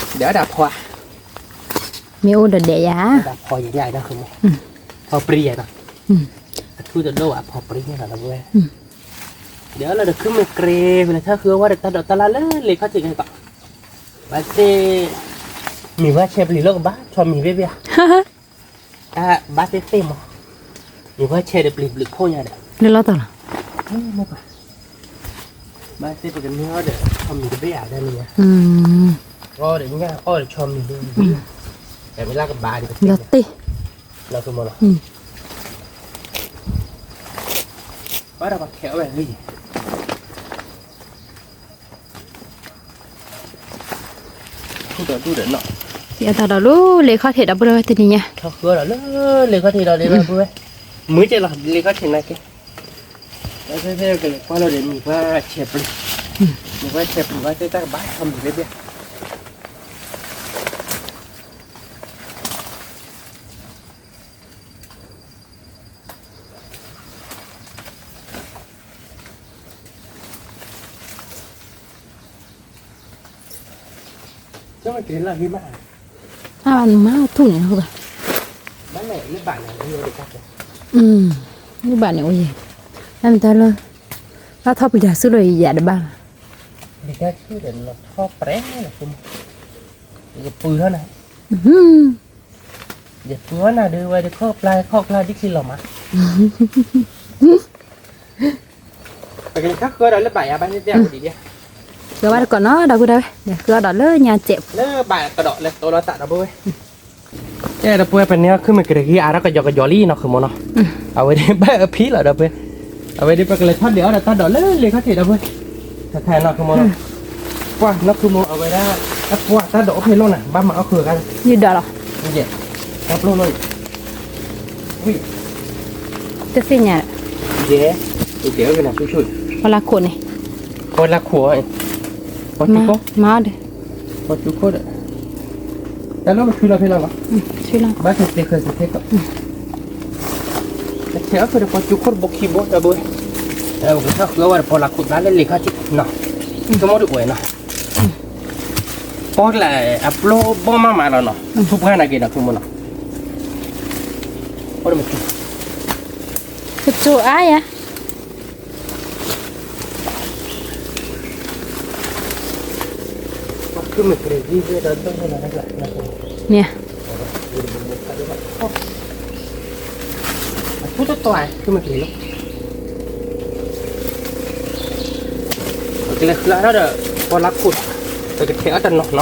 ဒီးဒၣ်ဖီ, မ့ၢ်အိၣ်ဒီးဒဲးယၤ, ဒၣ်ဖီယဲဒၣ်နီၤ, ဖီပြံယဲနီၤ, အထူတဒိၣ်ဝဲအဖီပြံန့ၣ်လီၤဒီပုၢ်ဝဲၢ်, ဒီးလၢဒီးခုမ့ၢ်ကရ့ ပလဲၤထီၣ်ဃုအီၣ်ဝဲဒီးတၢ်ဒိးတၢ်လၢ်လၢလ့ခီၣ်ထံးန့ၣ်ကီး, ဘၣ်သ့ၣ်, မံၤဝဲဆဲးပျံၤလၢကဘၣ် ဆီမံၤဘ့ၣ်ဘ့ၣ်ဧါ, ဘၣ်သ့ၣ်သ့ၣ်မး, မံၤဝဲဆဲးဒီးပျံၤဘျုးခိၣ်ညါဒီး, လၢလီၤတၢ်လီၤ, ဘၣ်သ့ၣ်ပကန့ၢ်အီၣ်ဒီး ဆီမံၤတဘ့ၣ်ဧါဒ်န့ၣ်, အီၣ်ဒီးညၣ်အီၣ်ဒီးဆီမံၤတဘ့ၣ်, တမ့ၢ်လၢကဘၣ်ဒီး, လီၤတ့ၢ်, လီၤကမီၤလီၤ, ဘၣ်ဒီးပှၤခဲအီၣ်ဝဲဂ့ၤ ဒီးဒူၣ်ဒီးနီၣ်, ယတၢ်ဒီးလၢလ့ခီၣ်ထံးဒီပုၢ်ဝဲၢ်တနံၤညါ, ထီၣ်ဃုအီၣ်ဒီးလၢလ့ခီၣ်ထံးဒီးလ့လီၤပုၢ်ဝဲၢ်, မုာ်ကဲလီၤလ့ခီၣ်ထံးနာ်က့, ကလဲၤကွၢ်လီၤဒီးမံၤပှၢ်ဆဲးပျံၤ, မံၤပှၢ်ဆဲးပျံၤဘၣ်သ့ၣ်တၢ်ကဘၣ်ထီၣ်မံၤဘ့ၣ်ဘ့ၣ် အါ နမါထူၣ်န့ၣ် ဘၣ်, ဘၣ်န့ၣ်အိၣ်ယဲ, နမတၤလၢ, ဘၣ်ထီၣ်ပျံၤတၢ်ဆူလီၤယၤတဘၣ်လီၤ, ပျံၤတၢ်ဆူဒီးလီၤထီၣ်ပြဲလီၤ, ယပုၢ်ထီၣ်နၤ, ယပုၢ်ထီၣ်နၤဒုးဝဲဒုးခီၣ်ကျါခီၣ်ကျါဒ်ချံလီၤမး ပကလဲၤခါဃုအီၣ်ဒီးလၢဘၣ်ယၤဘၣ်န့ၣ်တဲအီၤဒ်ဒ်, ဃုအီၣ်ဘၣ်တကိးနီၤ ဒီပုၢ်ဝဲၢ်, ဃုအီၣ်ဒီးလၢညါစဲး, လၢဘၣ်ကဒီးလၢတိၤလီၤသးဒီပုၢ်ဝဲၢ်, ကဲဒီပုၢ်ဝဲၢ် ပန့ၢ်အီၣ်ခုမ့ၢ်ကရ့ဂံၢ်အါထီၣ်ကယီကယီလံနီၤ ဃုမီၤနီၤ, အဝဲဒၣ်ဘၣ်အဖံလီၤဒီပုၢ်ဝဲၢ်, အဝဲဒၣ်ပကလဲၤထီၣ်ဒဲးအီၣ်ဒီးတၢ်ဒိးလၢလ့ခီၣ်ထံးဒီပုၢ်ဝဲၢ်, ခဲခဲနီၤ ဃုမီၤနီၤ, ပှၢ်နီၤ ဃုမီၤ အဝဲဒၣ်, အပှၢ်တၢ်ဒိးအိၣ်ဖဲလီၤနၤ ဘၣ်မၤအီၣ်ဃုအဂၤ, ယဒီးလီၤ, တၢ်ပျိၢ်လီၤ ဝံၣ်, တသ့ၣ်ညါ, ယဲ, ပကဲအီၣ်ကနၤဆူၣ်ဆူၣ်, ပှၤလၢခိၣ်န့ၣ်, ပှၤလၢခိၣ်, ပှၤကၠူခိၣ်, မၤအီၣ်ဒီး, ပှၤကၠူခိၣ်ဒီး, တၢ်လီၢ်ပဆူလီၤဖဲလီၤလီၤ, ဘၣ်သ့ၣ်သ့ၣ်ဃၢၤသ့ၣ်သ့ၣ်ကီး, ပဆဲးအီၣ်ဖဲဒီးပှၤကၠူခိၣ်တဘိခံဘိဒီပုၢ်ဝဲၢ်, ပကထီၣ်ဃုအီၣ်ဝဲဒီးပီလၢခိၣ်သၣ်လၢလံၤခါထံးနီၤ, ဆိကမိၣ်ဒ်အံၤနီၤ, ပီၣ်ကျဲအပျိဘီၣ်မးမးလီၤနီၤ, ထူပှၢ်နာ်က့ၤဒီးဆိကမိၣ်နီၤ, အိၣ်ဒီးမ့ၢ် ကစိၤအါယၤ န့ၣ်, အထူတတီၤ ကမ့ၢ်က့ၤလီၤ, ပကလဲၤဃုအါထီၣ်ဒီး ပီလၢခိၣ်, ပကထဲးအီၣ်တနီၤနီၤ,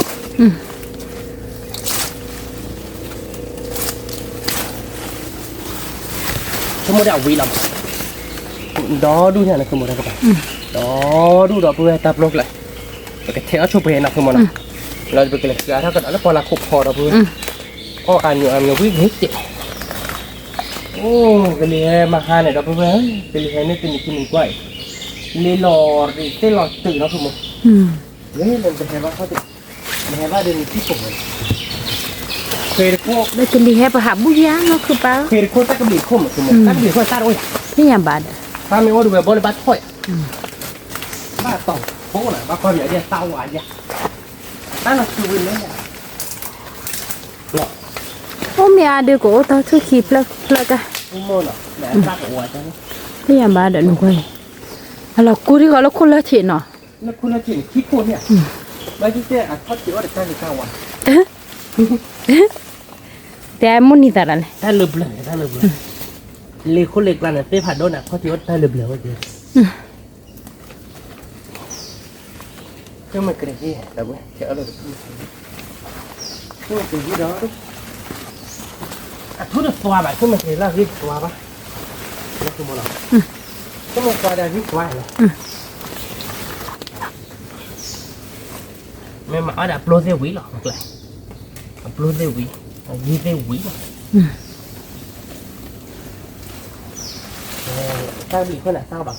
ဆိကမိၣ်ဒ်အဝံၤလီၤ, ဒီဒူၣ်န့ၣ်နဆိကမိၣ်တၢ်ကပၤ, ဒီဒူၣ်ဒီးပဝဲတၢ်ပျိကျဲ ပကထဲးအီၣ်ဆိပှဲၤနီၤဆိကမိၣ်နီၤ, လီၤပကလဲၤဃုအါထီၣ်ကဒီးလၢပီလၢခိၣ်ဖီဒီးပဝဲ, အီၣ်အါမံၤအါမံၤဝံၤဂ့ၤကဲး, အိၣ်ကလံၤဟဲမဟါန့ၣ်ဒီးပဝဲ, ကလံၤဟဲန့ၣ်တနံၤခံနံၤကွၢ်အံၤ, လ့လီၤရံးသ့ၣ်လီၤတုာ်နီၤဆိကမိၣ်, လ့လီၤတဟဲဘၣ်ခီၣ်တံၢ်, နဟဲဘၣ်ဒီးနထံၣ်ပိာ်ဝဲ, ဃ့တခိၣ်, လၢကလံၤဟဲပဟးဘူးယၤနီၤခုၣ်ပၢ်, ဃ့တခိၣ်တၢ်ကဘျံးခိၣ်မးဆိကမိၣ်, တၢ်ကဘျံးခိၣ်တၢ်တအိၣ်ယၤ, သ့ၣ်ညါဘၣ်ဒီး, တၢ်မ့ၢ်အိၣ်ဒီးဝဲဘီလၢဘၣ်ထီၣ်ယၤ ဘၣ်တီၤဖိလီၤ ဘၣ်ကွၢ်မံၤအဒၣ်တၢ်ဝါယၤ, တၢ်လီၤစုဝံၤလၢယၤ, အိၣ်မ့ၢ်အါဒုးကအိၣ်တၢ်ထူၣ်ခံဖျၢၣ်ဖျၢၣ်ကါ, သ့ၣ်ညါဘၣ်ဒီးနကွၢ်အံၤ, အလီၤကူထံဃီလၢခိၣ်လၢထံးနီၤ, လၢခိၣ်လၢထံးန့ၣ် ခံခိၣ်န့ၣ်, ဘၣ်သ့ၣ်သ့ၣ်အထီၣ်က့ၤအီၣ်တၢ်လံၤတၢ်ဝါ တဲမိၣ်န့ၢ်သးဒၣ်လဲၣ်, တၢ်လၢဘျၢၣ်န့ၣ် တၢ်လၢဘျၢၣ်, လ့ၤခိၣ်လ့ၤကျါန့ၣ် သ့ၣ်ဖးဒိၣ်န့ၣ် အခီၣ်ထံးအိၣ်တၢ်လၢဘျၢၣ်ဝဲက့ၤ, ကမ့ၢ်ကရ့ၣ်, ကမ့ၢ်ကရ့ၣ်ဒီး, အထူတသွါဘၣ် ကမ့ၢ်ကရ့ၣ်လၢအဂ့ၢ်တသွါဘၣ်, ကမ့ၢ်သွါဒီးအဂ့ၢ်တသွါလီၤ. မ့ၢ်မၤအီၣ်ဒီးအပျိသ့ၣ်ဝံၤလီၤ, အပျိသ့ၣ်ဝံၤ, အဂ့ၢ်သ့ၣ်ဝံၤလီၤ. တၢ်ဘံၣ်ခိၣ်န့ၣ် တၢ်ဘၣ်ခါ,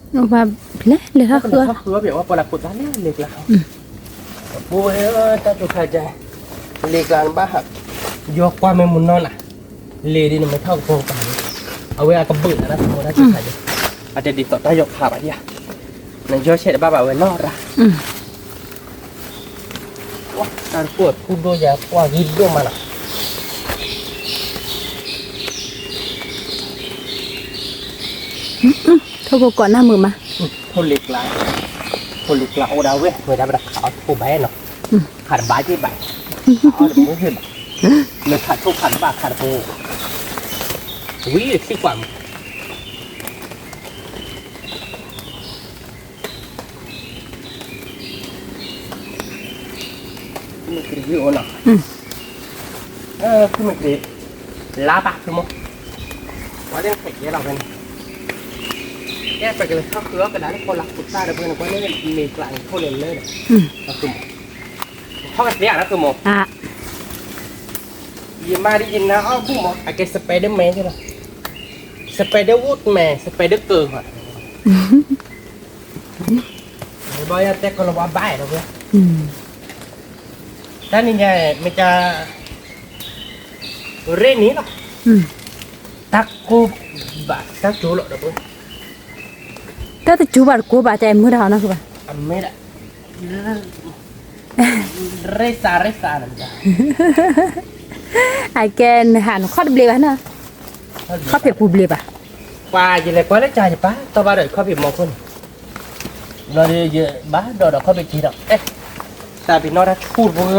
လဲၤလဲၤထီၣ်ဃုအီၣ်, ထီၣ်ဃုအီၣ်ပဝဲပှၤလၢခိၣ်သၣ်လၢလ့ၤကျါ, အပူၤဝဲတၢ်တိၤခါကါ, လ့ၤကျါနဘၣ်ဟး, ယီကွၢ်မ့ၢ်မုၢ်နီၢ်နၤ, လ့ၤဒ်နမ့ၢ်ထီၣ်ကပီၤကပၤ, အဝဲအကဘုးနၤ နဆိကမိၣ်တၢ်တိၤခါကါ, အတဒ်သိးတၢ်ယီခါဘၣ်ယၤ, နယီဆဲးတဘၣ်ဘၣ်ဝဲနီၢ်ရၤ တၢ်တခိၣ်အထူဒိၣ်ယၤ ကွၢ်ဂံၢ်ဒိၣ်မးနီၤ. ထိၣ်ကိးကိးနၢ်မုာ်မး, ထိၣ်လ့ၤကျါ, ထိၣ်လ့ၤကျါအိၣ်ဒၣ်ဝဲ ဝဲဒၣ်ဝဲဒၣ်ခးအီၣ်ထိၣ်ဘၣ်နီၤ, ခးတဘၣ်က့ၢ်ဘၣ်, ခးအီၣ်တဘၣ်က့ၢ်ဘၣ်, လၢခးထိၣ်ခးတဘၣ်ခးတဘၣ်, ဝံၤသံကွၢ်မး မ့ၢ်ကရံၣ်အိၣ်နီၤ, မ့ၢ်ကရံၣ်, လါဘၣ်ဆိကမိၣ်, ပှၤလၢခဲကဲလီၤဖဲန့ၣ်, ကဲပကလဲၤထီၣ်ဃုအီၣ်ကဒါလၢပီလၢခိၣ်သၣ်ဒီးဖဲန့ၣ် ပှၤလၢလ့ၤကျါန့ၣ် ထိၣ်လဲၤလၢဒီး, ဆိကမိၣ်, ထီၣ်ကသ့ဧါနီၤဆိကမိၣ်, ယမါဒ်ယနါအီၣ်ဘူၣ်မး အကဲ Spider-Man လီၤ, Spider-Woman, Spider-Girl ဘၣ်ယၤတဲကလီၤဝါဘၣ်ဒီးဝဲ, တၢ်နံၤညါမ့ၢ်တၢ် ရ့ၣ်နံၤလီၤ, တၢ်ကိၢ်ဘၣ်တၢ်ကၠိလီၤဒီးဝဲ, တၢ်တကၠိဘၣ်တကိၢ်ဘၣ် တၢ်အဲၣ်မုၢ်တၢ်ဟီနီၤဘၣ်, အမ့ၢ်ဒၣ် ရ့ၣ်စးရ့ၣ်စးန့ၣ်, အကဲနဟးနခီၣ်တဘျ့ဘၣ်နီၤ, ခီၣ်ဖံးပူၤဘျ့ဘၣ်, ပှၤယလဲၤကွၢ်လၢကၢ်ယပၢ် တီၢ်ဘၣ်ဒီးခီၣ်ဖံးမီၤခိၣ်န့ၣ်, ဘျီဒီးယဘၣ်ဒိးဒီးခီၣ်ဖံးက့ၤဒီး, သးပ့ၤနီၣ်တၢ်ဆူၣ်တပူၤ,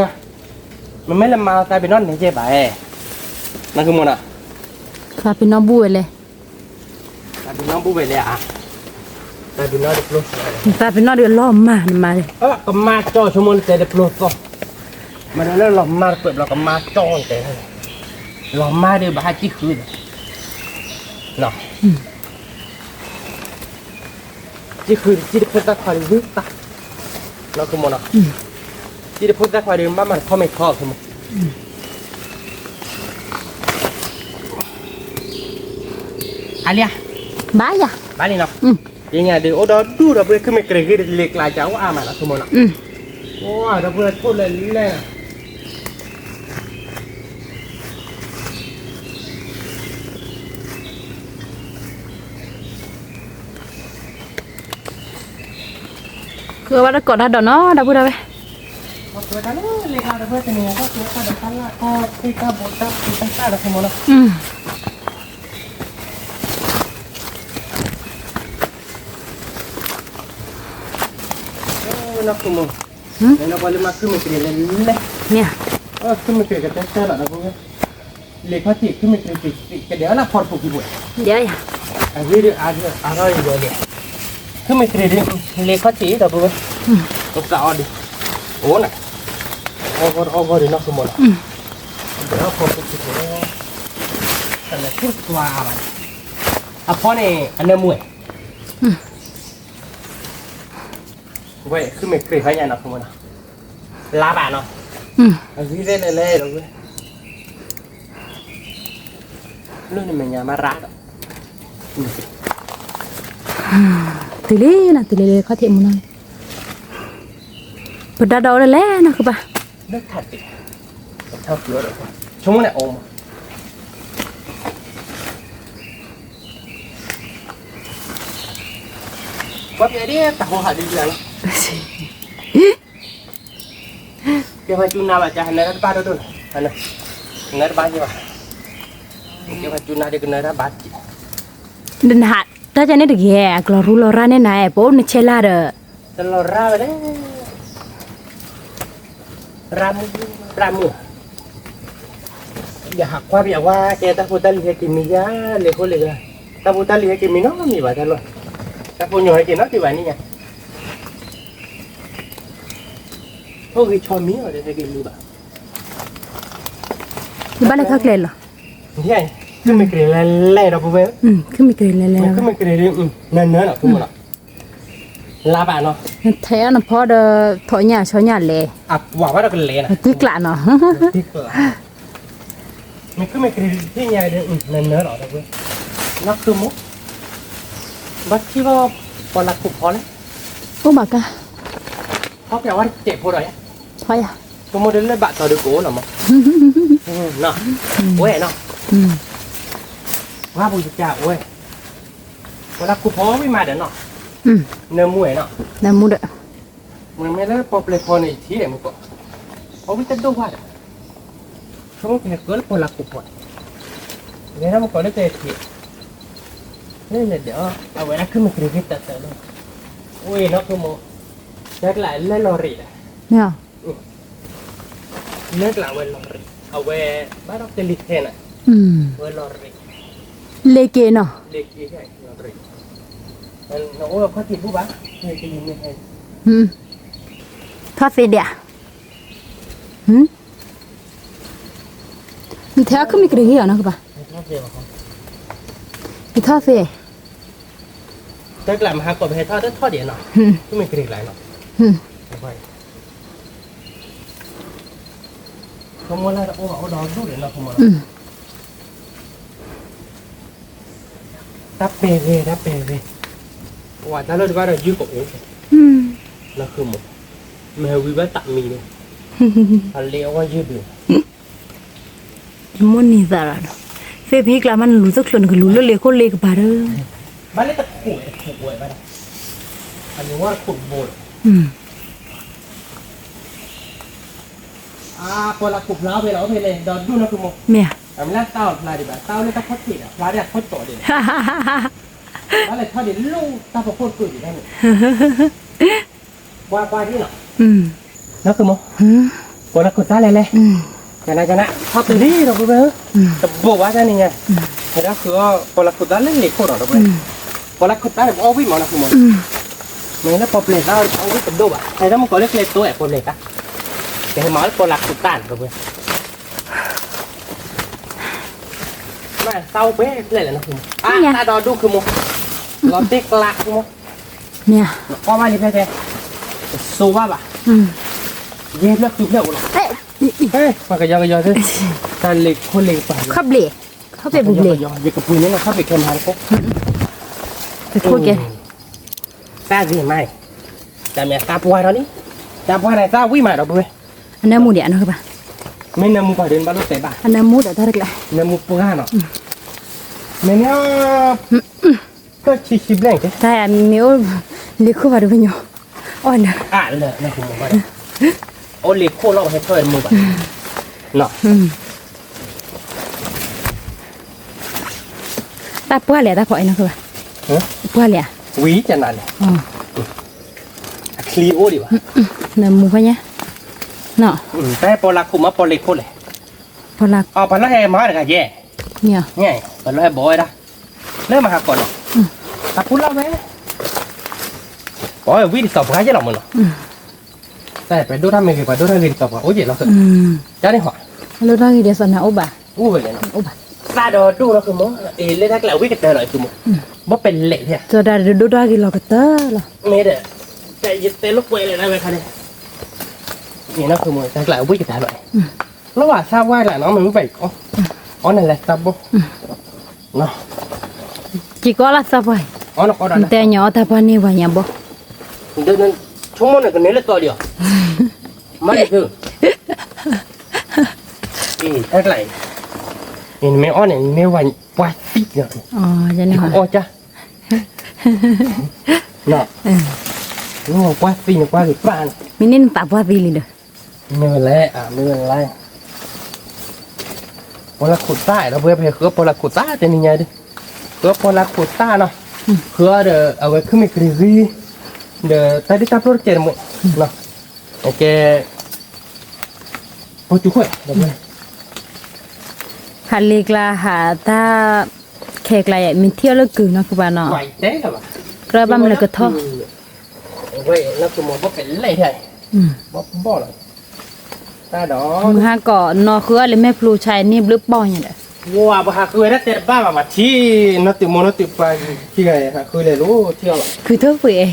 မ့မ့ၢ်လၢမါသးပ့ၤနီၣ်န့ၣ်ကဲဘၣ်, နကမၤနီၤ, သးပ့ၤနီၣ်ဘူၣ်ဝဲလဲၣ် သးပ့ၤနီၣ်ဘူၣ်ဝဲလဲၣ်ဧါ, သးပ့ၤနီၣ်တပျိ, သးပ့ၤနီၣ်ဒီးလီၤမၢ်နမါန့ၣ်, ကမၢ်ကၠီဆိကမိၣ်နတဲတပျိသီ, မ့ၢ်လၢလီၤမၢ်တပျိဘျီကမၢ်ကၠီနတဲ, လီၤမၢ်ဒီးဘၣ်ဟးကံၣ်ဃုဒီး, ကံၣ်ဃု ကံၣ်တဖိသၣ်ခွါဒီးဝံသး, နကမၤနီၤ, ကံၣ်တဖိသၣ်ခွါဒီးမၤမၤတခီမ့ၢ်ခီဆိကမိၣ်, အါလံဧါ, ဘၣ်ယၤ, ဘၣ်လံနီၤ, ယညါဒီးအိၣ်ဒီဒူၣ်ဒီးပှၤကမ့ၢ်ကရ့ၣ်ဂ့ၤဒီးလ့ၤကျါကအိၣ်အါမးနီၤဆိကမိၣ်နီၤ, အိၣ်ဒီးပှၤထိၣ်လဲၤလဲၤနီၤ မ့ၢ်ကရ့ၣ်ဂ့ၤ ဝဲဘၣ်တကိးတၢ်ဒီးနီၤ ဒီပုၢ်ဒီဝဲၢ်. လ့ၣ်ခီၣ်ထံး ခုမ့ၢ်တြံၤ ကဒဲးအီၣ်လၢဖီတပူၤခံပူၤ, ယၤယၤ, အဂ့ၢ်ဒ်အါထီၣ်အံၤဒီးလံ, ခုမ့ၢ်တြံၤဒ် လ့ၣ်ခီၣ်ထံးဒီပုၢ်ဝဲၢ်, ပသးအီၤဒ်, အိၣ်နၤ, အီၣ်ဂီၢ်အီၣ်ဂီၢ်ဒ်နီၢ်ခိမးလီၤ, ကဒဲးအီၣ်ဖီတပူၤခံပူၤ, တၢ်လဲၤဆူၣ်သွါဘၣ်, အဖီန့ၣ် အနၢမူဝဲ ဝဲ ခုမ့ၢ်တြံၤဖဲညါနီၢ်ခိမးနီၤ, လါဘၣ်နီၤ, အဂ့ၢ်လဲၣ်လဲၣ်လဲၣ်ဒီးဝဲ, လၢနမဲာ်ညါမၤရၣ်ဒီး, တုၤလံနီၤ တုၤလံလ့ၣ်ခီၣ်ထံးမူနီၤ, ပဒါဒီးအိၣ်လၢလဲၣ်နီၢ်ခိဘၣ်, လၢထးတ့ၢ်, ဆိကမိၣ်န့ၣ်အိၣ်မး ကွၢ်ပျဲဒ်တၢ်ဟိဟးဒ်ဒ်လီၤ, ကဲဖးကၠူနါဘၣ်ကၠီ ဟနၢတဘၣ်ဒိၣ်ဒိၣ်လီၤ, ဟနၢတဘၣ်ကၠီဘၣ်, ကဲဖးကၠူနါဒ်ကနၢတၢ်ဘၣ်ကၠီ, နဟးတၢ်ကၠီန့ၣ်တဂ့ၤ အကျီၤရူလီၤရၣ်န့ၣ်နၤ ပအိၣ်နဆဲလၢ်ဒီး, တလီၤရၣ်ဝဲဒၣ် ရၣ်မုၣ်, ရၣ်မုၣ်, ယဟးကွၢ်ပျဲဝါ ကဲတၢ်ဖိတၢ်လံၤဟဲက့ၤမံၤယါ, လဲၤဃိလဲၤဂၤ, တၢ်ဖိတၢ်လံၤဟဲက့ၤမံၤနီတမံၤဘၣ်တၢ်လီၢ်, တၢ်ဖိညီဟဲက့ၤနီတမံၤဘၣ်န့ၣ်ညါ, အိၣ်ဂ့ၤဆီမံၤအီၤဒီးဟဲက့ၤမံၤဘၣ်, ယဘၣ်လဲၤထီၣ်ကျဲလီၤ, ခုမ့ၢ်ကရံးလဲၤလဲၤဒီးပဝဲ, ခုမ့ၢ်ကရံးလဲၤလဲၤ, ခုမ့ၢ်ကရံး နၢနၢလီၤ ခုမ့ၢ်လီၤ လါဘၣ်နီၤ, ထဲအီၤနဖီဒီး ထိးညၣ်ဆီညၣ်လဲၤ, အပှၤဘၣ်ဒီးကလဲၤနီၤ, တံကျးနီၤ, တံကျး, မ့ၢ်ခုမ့ၢ်ကရံးထံၣ်ညါဒီး နၢနၢလီၤ, နီၢ်ခုမိၢ်, ဘၣ်ထံၣ်ဘၣ် ပှၤလၢခိၣ်ဖီလဲၣ်, အိၣ်ဘၣ်ကါ, ဖီပျဲဝါတစဲးဖိဒီးယါ, ဖီယါ, ကမိၢ်ဒီးလၢဘၣ်တီၤဒီးကအိၣ်လီၤမး, ဝဲနီၤ, ပှၤပူၤစကဝဲ ပှၤလၢခိၣ်ဖီဝံၣ်မးဒီးနီၤ, နၢမူဝဲနီၤ, နၢမူဒီး, မ့မ့ၢ်လၢပီၣ်ပျဲၢ်ဖီန့ၣ်ထံၣ်မူကီၢ်, ဖီဝံၣ်တဒိၣ်ဘၣ်ဒီး, ဆိကမိၣ်ကဟဲကၢလၢပှၤလၢခိၣ်ဖီ, လဲၤထီၣ်မူကီၢ်လၢတဲထံၣ်, လဲၤလဲၤဒီး အဝဲဒၣ်ခုမ့ၢ်ကရံးက့ၤတၢ်တၢ်လီၤ, အိၣ်နီၢ်ခိမိၢ်, တၢ်ကျးလၢလီၤရံးဒီး လၢကျးဝဲလီၤရံး, အဝဲဘၣ်ဒီးကလံၤခဲနီၤ, ဝဲလီၤရံး, လ့ၤက့ၤနီၤ, လ့ၤက့ၤခဲလီၤရံး, နအိၣ်ခီၣ်ထံးဘူၣ်ဘၣ်, ကလံၤမ့ၢ်ဟဲ, ထီၣ်သ့ဒၣ်, နထဲအီၤခုမ့ၢ်ကရံးဂ့ၤအီၤနီၤကဘၣ်, နထီၣ်သ့, တၢ်ကျးမဟါကီးပဟဲထီၣ်တထီၣ်ဒံးနီၤ, ခုမ့ၢ်ကရံးကျါနီၤ, ခီမိၢ်လၢတအိၣ်ဘၣ်အိၣ်ဒီးဒူၣ်ဒီးနီၤ, တၢ်ပဲာ်ဂ့ၤ တၢ်ပဲာ်ဂ့ၤ, ဝဲတၢ်လၢတဘၣ်ဒီးယုၢ်ကအိၣ်, လၢခုမိၢ်, မ့ၢ်ဝံၤဘၣ်တၢ်မံၤန့ၣ်, အလ့အဝဲယုၢ်ဒုး ယမိၣ်န့ၢ်သးလီၤဒီး, သ့ၣ်ဖံကျါမးနလူၤတချုး နကလူၤလၢလ့ၤခိၣ်လ့ၤကပၤဒီး, ဘၣ်လၢတခိၣ်ဝဲတခိၣ်ဝဲဘၣ်ဒီး, အန့ၣ်ဝဲတခိၣ်တဘိဒီး, အပှၤလၢခိၣ်ဖျါ ဖဲလီၤဖဲလဲၣ် ဒီးဒူၣ်နီၢ်ခိမိၢ်, မ့ၢ်ဧါ, အမ့ၢ်လၢတၢ်အီၣ်ဖျါဒံးဘၣ် တၢ်အိၣ်လၢတၢ်ခီၣ်ထံးဒီး ဖျါဒံးအခိၣ်တီၤဒံး, ဘၣ်လဲၤထီၣ်ဒံးလိၣ်တၢ်ဖီခိၣ်တပၢၢ်ဒံးတၢ်န့ၣ် ကွၢ်ကွၢ်ဒ်နီၤ, နီၢ်ခိမိၢ်, ပှၤလၢခိၣ်သၣ်လဲၣ်လဲၣ်, ကနၣ်ကနၣ် ထီၣ်တုၤလံဒီးပဝဲ, တဘိးဘၣ်တၢ်န့ၣ်ညါ, ဟဲဒၣ်ဃုအီၣ် ပှၤလၢခိၣ်သၣ်လၢလ့ၤခိၣ်နီၤဒီးပဝဲ, ပှၤလၢခိၣ်သၣ်န့ၣ် ပအီၣ်ဝံၣ်မးနီၢ်ခိမိၢ်, မ့ၢ်လၢပှၤပျဲၢ်သၣ်အီၣ်ဝံၣ်တဒိၣ်ဘၣ်, ဟဲဒၣ်မုၢ်ကီၢ်လၢကျဲတိအဲၣ်ပှၤပျဲၢ်သၣ်, ကဟဲမၤလၢပှၤလၢခိၣ်သၣ်န့ၣ်ဒီးပဝဲ မ့ၢ်သၣ်အိၣ်ပှဲၤဖျဲၣ်လဲၣ်နီၢ်ခိမိၢ်, အါတၢ်ဒီးဒူၣ်ခိမိၢ်, လီၤတ့ၢ်ကျးခိမိၢ်, မ့ၢ်, အီၣ်ဘၣ်လံဖဲတဲ, တစိဘၣ်ဘၣ်, ယဲၢ်ဖျၢၣ်ဃုဖျၢၣ်အိၣ်လီၤ, ပှၤကယီကယီသ့, တၢ်လ့ၤခိၣ်လ့ၤကပၤ, ခီၣ်ဘျ့, ခီၣ်ဘျ့ပူၤဘျ့, ယကပှ့ၤန့ၢ်လီၤခီၣ်ဘျ့ခဲမၤတခိၣ်, တခိၣ်ကဲ တၢ်ဂ့ၤမး, တၢ်မ့ၢ်သၣ်ပှၢ်ထီၣ်န့ၣ်, သၣ်ပှၢ်န့ၣ်သၣ်ဝံၣ်မးဒီးပဝဲ, အနၢမူဒံးအနီၢ်ကဘၣ်, မ့ၢ်နၢမူပှၢ်ဒီးနဘၣ်လိၣ်တဲဘၣ်, အနၢမူဒီးတၢ်တကျါ, နၢမူပှၢ်နီၤ, မ့ၢ်န့ၣ်, တၢ်ဆံးဆံးဘျဲၣ်ကဲ, တၢ်မ့ၢ်အိၣ်လ့ၤခိၣ်ဘၣ်ဒီးပညီ, အီၣ်လၢ အလၢ အိၣ်လ့ၤခိၣ်လီၤ ဟဲထီၣ်ဝဲတမုာ်ဘၣ်, တၢ်ပှၢ်လဲၣ် တၢ်ဖီအံၤနီၢ်ခိဘၣ်, ပှၢ်လဲၣ်ဧါ, ဝံၤကနၤလဲၣ်, အချံအိၣ်ဒံးဘၣ်, နမူၤဖဲညါ, တၢ်ဟဲပီလၢခိၣ်မ့ၢ်ပီလ့ၤခိၣ်လဲၣ်, ပီလၢ်, ပီလၢ်ဟဲမၤတဂၤယဲၢ်, ပီလၢ်ဟဲဘီဝဲဒၣ်, လၢမၤဟးကီးနီၤ, တၢ်ပူၤလီၤဝဲ, ပီဝံၤဒ်သိးပှၤယဲၢ်လီၤမ့ၢ်နီၤ, တၢ်ပဒိၣ်တၢ်မ့ၢ်ဂ့ၤ ပှၤဒိၣ်တၢ်ဂ့ၤဒ်သိးပှၤအိၣ်ယဲၢ်လီၤ, တၢ်န့ၣ်ဟီ, လၢတၢ်ဂ့ၤဒ်သိးနအိၣ်ဘၣ်, အိၣ်ဝဲလဲၣ်နီၤ, အိၣ်ဘၣ်, သၣ်ဒီးဒိၣ်လီၤခိၣ်မ့ၢ်, အ့ၣ်လၢတၢ်ကျဲၤဝံၣ်ကတၢၢ်လီၤ အံၤခိၣ်မ့ၢ်, ဘီပဲလဲးဖဲ, သၣ်ဒီးဒိၣ်တၢ်ဂ့ၤလီၤကတၢၢ်လီၤ, မ့ၢ်ဒီး, ယတဲလိာ်ကွဲလဲၣ်ဒၣ်ဝဲခါန့ၣ်, အ့ၣ်နီၢ်ခိၣ်မ့ၢ် တၢ်ကျဲၤဝံၣ်ကတၢၢ်လီၤ, လီၤဝဲသၣ်ဝါလၢနီၤ မ့ၢ်ဝံၣ်ဘၣ်အံၤ, အီၣ်နလဲၤသၣ်ဘိ, က့ၤကီလၢသၣ်ပှၢ်, နတဲညီအီၣ်တၢ်ပှၢ်န့ၢ်ပှၤညါဘီ, ဆိကမိၣ်န့ၣ်ကန့ၢ်လၢတီဒံးအီၤ, မ့ၢ်တၢ်, တၢ်ကျဲၤအံၤ, နမ့ၢ်အီၣ်န့ၣ် နမ့ၢ်ဝဲပှၢ်သံ, ယကအီၣ်ကၢ်, နမ့ၢ်ဝဲပှၢ်သံန့ၣ် ပှၢ်ဂ့ၤပၢ်န့ၣ်, မ့ၢ်န့ၢ်နသးပှၢ်သံလံဒီး မ့ၢ်ဝဲလဲၣ်, မ့ၢ်ဝဲလဲၣ်, ပီလၢခိၣ်သၣ်ဒီး ပဝဲပဟဲဃုအီၣ်ပီလၢခိၣ်သၣ်တနံၤညါဒီး, ဃုအီၣ်ပီလၢခိၣ်သၣ်နီၤ, ဃုအီၣ်ဒီး အဝဲခုမ့ၢ်ကရံၣ်ဂံၢ်, ဒီးတၢ်ဒ်တၢ်ပျိတကဲးတမံၤ, ကဲ, ပီၣ်ကၠူၤခိၣ်, ဟးလ့ကျါဟးတၢ်, ခဲကျါယဲ မ့ၢ်ထံၣ်အီၤလၢကုၤနီၤ ကဘၣ်နီၤ, ကြၢးဘၣ်မနုၤကထီၣ် ဝဲလၢကမီၤဘီၣ်ဖဲလဲၣ်, ဘီၣ်ဘီၣ်လီၤ, တၢ်ဒီး, မုၢ်ဟါကီး နီၢ်ဃုအီၣ်လၢမဲာ်ဖျိဆါန့ၣ်ဘျုးပီၢ်ညါဒီး, ဝဲပဟးဃုဝဲဒၣ်တဲတဘၣ်ဘၣ် မၤထံၣ်, နီၢ်သုးမိၢ်နီၢ်သုးပှၤ, ထံဂၤဟးဃုလဲၤလိၤထံအီၤလီၤ, ခုးထိၣ်ပှ့ၤ,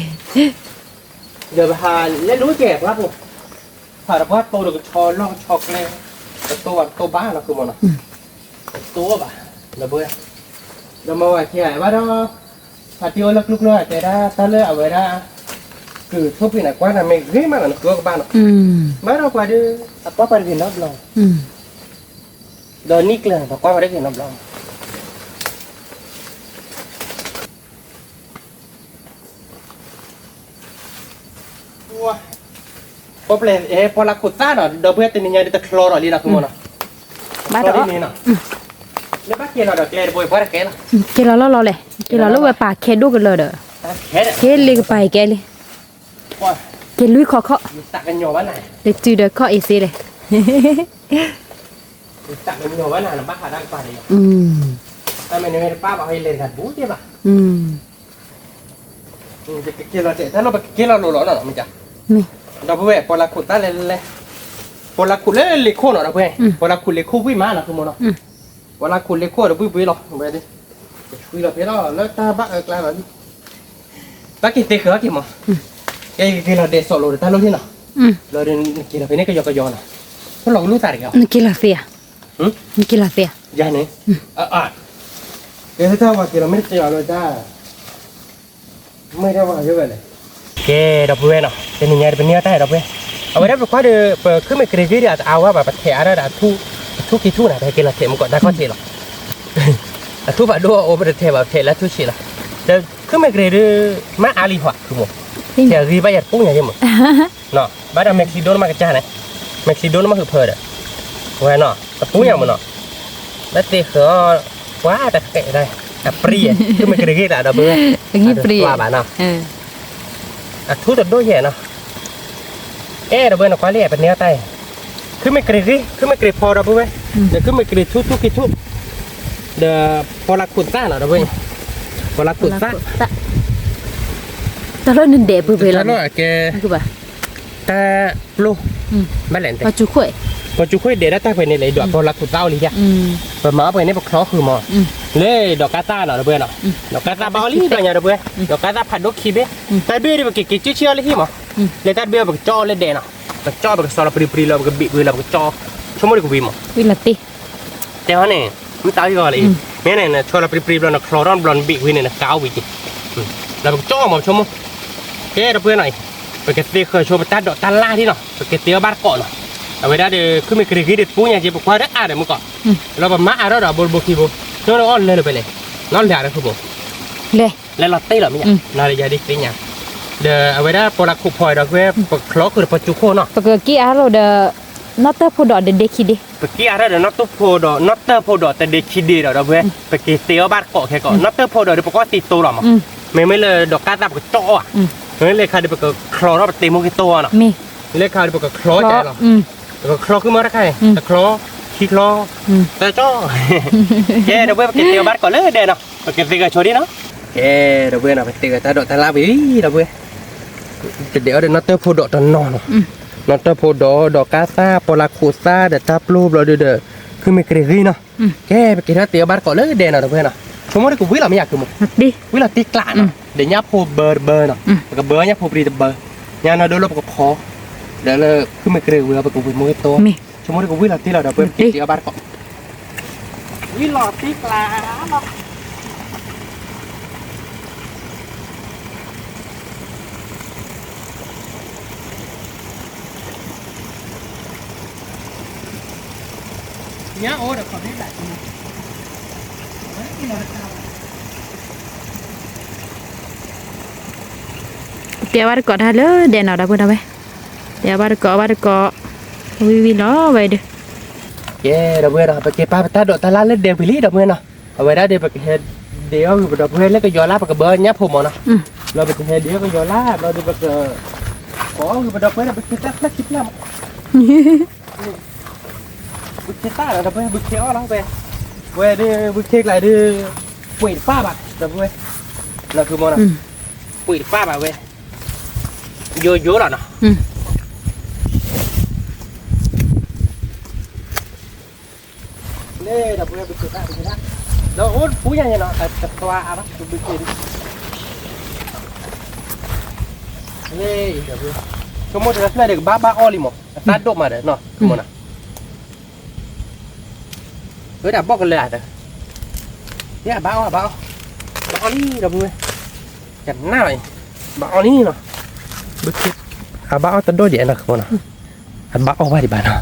ဒီးပဟးလဲၤလိၤကဲပှၤဖိ, ဖးဒီးပှၤတိၢ်ဒီးကဆီလီၢ်ကဆီကျဲ, တတိၢ်ဘၣ်တတိၢ်ဘၣ်လီၤ ကမီၤနီၤ, တတိၢ်ဘၣ်, ဒီးပဝဲ, ဒီးမၤဝဲခံဂၤဘၣ်ဒီး, ဖးတံၢ်အိၣ်လၢကျိကျိတဲဒၣ် တၢ်လၢအဝဲဒၣ်, ကုၤထိၣ်ဖှံန့ၣ် ကွၢ်နၤမ့ၢ်ဂ့ၤမးနီၤ နဃုအီၣ်ကဘၣ်နီၤ, မၤဒီးပှၤဒီး, အပှၢ်ပှၤတဂ့ၤနီတဘျီ, ဒီးနံၣ်ကျၢၤ ပှၤကွၢ်ပှၤတဂ့ၤနီတဘျီ ပီၣ်ပျဲၢ် ပီၣ်လၢခိၣ်သၣ်နီၤ ဒီပုၢ်ဝဲၢ် တနံၤညါဒ်တချီထီၣ်လံနီၤ မ့ၢ်နီၤ, ချီဒ်န့ၣ်နီၤ, လၢဘၣ်က့ၤလီၤဒီးကျဲတဘိ ပှၤတကဲလီၤ, က့ၤလီၤလီၢ်လီၢ်လဲၣ်, က့ၤလီၤလၢဝဲပာ်ခဲဒိၣ်ကလၢာ်ဒီး, က့ၤလံကပာ်ကဲလံ, က့ၤလွံၢ်ခီခီၣ်, တုၤဒီးခီၣ်အ့စ့လဲၣ် တၢ်ကညီၤဝဲနၤ နဘၣ်ဟးတၢ်ကပၤန့ၣ်, တၢ်မ့ၢ်နမ့ၢ်တပၢ်ဘၣ် ဟဲလဲၤတဂၤတဘူးက့ၤဘၣ်, ကက့ၤလီၤတဲာ် တၢ်လီၢ်ပကက့ၤလီၤလိၤလီၤနီၤ မ့ၢ်က, ဒီပုၢ်ဝဲၢ် ပီၣ်လၢခိၣ်သၣ်လဲၣ်လဲၣ်, ပီၣ်လၢခိၣ်လၢလ့ခိၣ်နီၤ ဒီပုၢ်ဝဲၢ်, ပီၣ်လၢခိၣ်လ့ခိၣ်ဝံၣ်မးနီၤ မ့ၢ်နီၤ, ပီၣ်လၢခိၣ်လ့ခိၣ်ဒီးဝံၣ်ဝံၣ်လီၤ, ဝဲဒၣ်, ကဆှံလီၤဖဲလီၤ လၢတၢ်ဘၣ်အၢကျါလီၤ, ဘၣ်က့ၤသ့ဃၢၤက့ၤမး, ကဲက့ၤလီၤဒဲးစီၤလိာ်ဒီးတၢ်လိၣ်ထံနီၤ, လီၤဒီးနက့ၤလီၤဖဲန့ၣ်ကယီကယီနီၤ, ဖဲလီၤကလူၢ်သးတဂ့ၤ, နက့ၤလီၤသ့ဧါ, နက့ၤလီၤသ့ဧါ, ယၤန့ၣ်, ကဲတၢ်ဝဲက့ၤလီၤမ့ၢ်တက့ၤလီၤလၢတၢ် မ့ၢ်တၢ်ဝဲယိဝဲလဲၣ်, ကဲ ဒီပုၢ်ဝဲၢ်နီၤ တနံၤညါဒီးပန့ၢ်အီၣ်တၢ်ဒီပုၢ်ဝဲၢ်, အဝဲဒၣ်ပကွၢ်ဒီး ပခုမ့ၢ်ကရ့ၤဂ့ၤဒီးအတအါဝဲဘၣ် ပထဲးအါဒၣ်ဒီး အထူၣ်က့ၤထူၣ်နၤ ပဟဲက့ၤလီၤထဲးမူကီး တၢ်ခီၣ်ထံးလီၤ, အထူၣ်ဖးဒိၣ်အအိၣ် ပတထဲးဘၣ် ပထဲးလၢအထူၣ်ဆံးလီၤ, ဒီးခုမ့ၢ်ကရ့ၤဒီး မ့ၢ်အါလံဟီၣ် ခုမိၢ်, ထဲးဂ့ၤဘၣ်ယၤတပူၤညါယဲမး ဘၣ်ဒီးမဲာ်ချံဒိၣ်န့ၣ်မးကစၢ်န့ၣ်, မဲာ်ချံဒိၣ်န့ၣ်မးဟုးဖၢဒီး, ဝဲနီၤ တပူၤညါမးနီၤ, လၢသ့ဃၢၤအီၤ, ပှၤတဃဲးဒၣ်, အပြံယဲ, ခုမ့ၢ်ကရ့ၤဂ့ၤတၢ်ဒီပုၢ်ဝဲၢ်, အဘၣ်နီၤ, အထူၣ်တဒိၣ်ယဲနီၤ, အဲၣ်ဒီပုၢ်ဝဲၢ်နကွၢ်လံ ပန့ၢ်အီၣ်တၢ်အံၤ, ခုမ့ၢ်ကရ့ၤဂ့ၤ ခုမ့ၢ်ကရ့ၤဖီဒီပုၢ်ဝဲၢ်, ဒီးခုမ့ၢ်ကရ့ၤထူၣ်ထူၣ်က့ၤထူၣ်, ဒီးပီၣ်လၢခိၣ်သၣ်နီၤဒီပုၢ်ဝဲၢ်, ပီၣ်လၢခိၣ်သၣ် တၢ်လီၢ်နဒဲးပှဲၤပှဲၤလီၤ, တၢ်ပျိ, ဘၣ်လဲၣ်, ပီၣ်ကၠူၤခိၣ်ဒဲးဒၣ်တၢ်ပှဲၤန့ၣ်လဲၣ် ဒိးပီၣ်လၢခိၣ်သၣ်အိၣ်လံယါ, ပမၤအီၣ်ပှဲၤန့ၣ် ပချီဃုာ်မး, လၢဒီးကါသၣ်နီၤဒီပုၢ်ဝဲၢ်နီၤ, ဒီးကါသၣ်ဘၣ်အီၣ်လံဒီးညါဒီပုၢ်ဝဲၢ်, ဒီးကါသၣ်ဖးဒိၣ်ခံဘ့ၣ်, တၢ်ဘ့ၣ်ဒီးပကက့ၤကၠူဆံအီၣ်လၢဟံၣ်မး, လၢတၢ်တဘ့ၣ်ပကကၠီအီၣ်လၢဒဲးနီၤ, ပကကၠီပကစီလီၤပြံပြံလီၤ ပကဘံၣ်ဝံၤလီၤ ပကကၠီ, ဆိကမိၣ်ဒီးကဝံၤမး တဲဟီန့ၣ်, မ့ၢ်တၢ်ဂီၤလံ, မ့ၢ်န့ၣ် နဆီလီၤပြံပြံဘျီနချီထီၣ်ဘျီနဘံၣ်ဝံၤန့ၣ် နကးအီၣ်ဝံၤက့ၤ, လၢပကကၠီမးဆိကမိၣ်, ကဲဒီပုၢ်ဝဲၢ်နီၤအံၤ, ပကသ့ဃၢၤဆိပတၢ်ဒိးတၢ်လၢ်ထံနီၤ ပကသ့အီၣ်ဘၣ်တကိးနီၤ, အဝဲဒၣ်ဒီး ခုမ့ၢ်ကရ့ၤဂ့ၤဒီးတပူၤညါက့ၤ ပကွၢ်ဒီးအါဒီးမုၢ်ကီး, လၢပမၤအါထီၣ်ဒီးဘိတဘိခံဘိ, နီၢ်ဒီးအီၣ်လဲၤလၢပလဲၤ, နီၢ်လဲၤဒီးဃုဘိ, လဲၤလီၤတ့ၢ်လီၤမ့ၢ်ညါ, နီၢ်ဒီးယၤဒ်သ့ၣ်ညါ, ဒီးအဝဲဒၣ်ပီလၢခိၣ်ဖီဒီး ပကချီဃုာ်ဒီးပီစူခိၣ်နီၤ. ပကက့ၢ်အါထီၣ်ဒီး နီၣ်တၢၢ်ဖိဒီးတဒ့ခံဒ့. ပက့ၢ်အါထီၣ်ဒီးနီၣ်တၢၢ်ဖိဒီး နီၣ်တၢၢ်ဖိဒီးတဒ့ခံဒ့ဒီး ဒီပုၢ်ဝဲၢ်, ပက့ၤတ့အီၣ်ဘၣ်တကိးခဲကိး, နီၣ်တၢၢ်ဖိဒီး ပကီၢ်သံတိလီၤမး. မ့မ့ၢ်လၢဒီးကါသၣ်ပကကၠီအီၣ်ဧါ, မ့မ့ၢ်လၢခါဒီး ပကချီထီၣ်ပတ့မိၢ်ဂ့ၤတိအီၣ်နီၤ. လၢခါဒီးပကချီကလီ, ပကချီဃုမီတခါအံၤ, တချီ, ခံချီ, တကၠီ. ကဲ ဒီပုၢ်ဝဲၢ် ပက့ၤတ့အီၣ်ဘၣ်တကိးလၢဒဲနီၤ, ပကသ့ဂဲၤဆိဒံနီၤ. ကဲ ဒီပုၢ်ဝဲၢ်နီၤ, ပတ့ဂဲၤတၢ်ဒိးတၢ်လၣ်ဝံၤလံ ဒီပုၢ်ဝဲၢ်. တဒဲးအီၣ်ဒီးနီၣ်တၢၢ်ဖိဒီးတနီၤနီၤ, နီၣ်တၢၢ်ဖိဒီး ဒီးကါသၣ် ပီလၢခိၣ်သၣ်ဒီးတၢ်ပျိဘျီဒုဒီး ခုမ့ၢ်ကြ့ၤဂံၢ်နီၤ. ကဲ ပက့ၤထီၣ်တ့အီၣ်ဘၣ်တကိးလၢဒဲနီၤ ဒီပုၢ်ဝဲၢ်နီၤ. ဆိကမိၣ်ဒီးကဝံလီၤမ့ၢ်ယၤ ခုမီ, ဝံလီၤတံၢ်ကျးနီၤ, ဒီးညၣ်ဖိဘၢတဘၢနီၤ, ပကဘၢညၣ်ဖိပြံတဘၢ, ညါနီၢ်ဒိၣ်လၢပကဖီ, ဒီးလၢခုမ့ၢ်ကြ့ၤဝံၤ ပကဝံၤမိၢ်ဂ့ၤတိ, ဆိကမိၣ်ဒီးကဝံလီၤတံၢ်လီၤ ဒီပုၢ်ဝဲၢ် ပက့ၤတ့အီၣ်ဘၣ်တကိး, ဝံလီၤတံၢ်ကျးလီၤ. တဲဘၣ်တကိးတၢ်လၢဒဲနီၤ ဒီပုၢ်ဝဲၢ်, တဲဘၣ်တကိးဘၣ်တကိး, ဝံၤဝံၤလီၤဝဲဒီး, ကဲ ဒီပုၢ်ဝဲၢ်နီၤ, ပက့ၤပာ်ပတၢ်ဒိးတၢ်လၣ်လၢဒဲဝံၤလံ ဒီပုၢ်ဝဲၢ်နီၤ. အဝဲဒၣ်ဒီး ပကဟဲဒဲးအီၣ်ဂုၢ်ပဒီပုၢ်ဝဲၢ်လၢကယီၤလါ ပကဘၢညၣ်ဖိမးနီၤ, ဘျီပကဟဲဒဲးအီၣ်ကယီၤလါ ဘျီဒီးပက ကိးအီၣ်ဂုၢ်ပဒီပုၢ်ဝဲၢ်ဒီး ပခ့သၣ်ဖျၢၣ်ခံဖျၢၣ်မး, ဘုခ့သၣ်ဒီး ဒီပုၢ်ဝဲၢ် ဘုခ့အီၣ်လီၤဝဲ, ဝဲဒီး ဘုခ့ကျါဒီး ပှ့ၤတပၣ်ဘၣ် ဒီပုၢ်ဝဲၢ်, နီၤ ခုမီနီၤ, ပှ့ၤတပၣ်ဘၣ်ဝဲ, ယိယိလီၤနီၤ. လၢဒီပုၢ်ဝဲၢ် ဘုခ့သၣ် ဘုခ့သၣ်, ဒီးအိၣ်တပူၤညါန့ၣ်နီၤ, ကသွါအါဘၣ် ဘုခ့ဒ်, လၢဒီပုၢ်ဝဲၢ်, ဆိကမိၣ်တဖျၢၣ်ဒီး ကဘၣ်ဘၣ်အီၣ်လံမး, အသၣ်ဒိၣ်မးဒီးနီၤ မးနီၤ, ဝဲဒၣ်ဘီၣ်ကလၢာ်အသး, ယဘၣ်အီၣ် ဘၣ်အီၣ်, ဘၣ်အီၣ်လံ ဒီပုၢ်ဝဲၢ်, ကနၣ်လီၤအံၤ, ဘၣ်အီၣ်လံနီၤ, ဘုခ့, အဘၣ်အီၣ်တဒိၣ်ဒံးနီၤ မးနီၤ. အဘၣ်အီၣ်ဝဲဒံးဘၣ်နီၤ,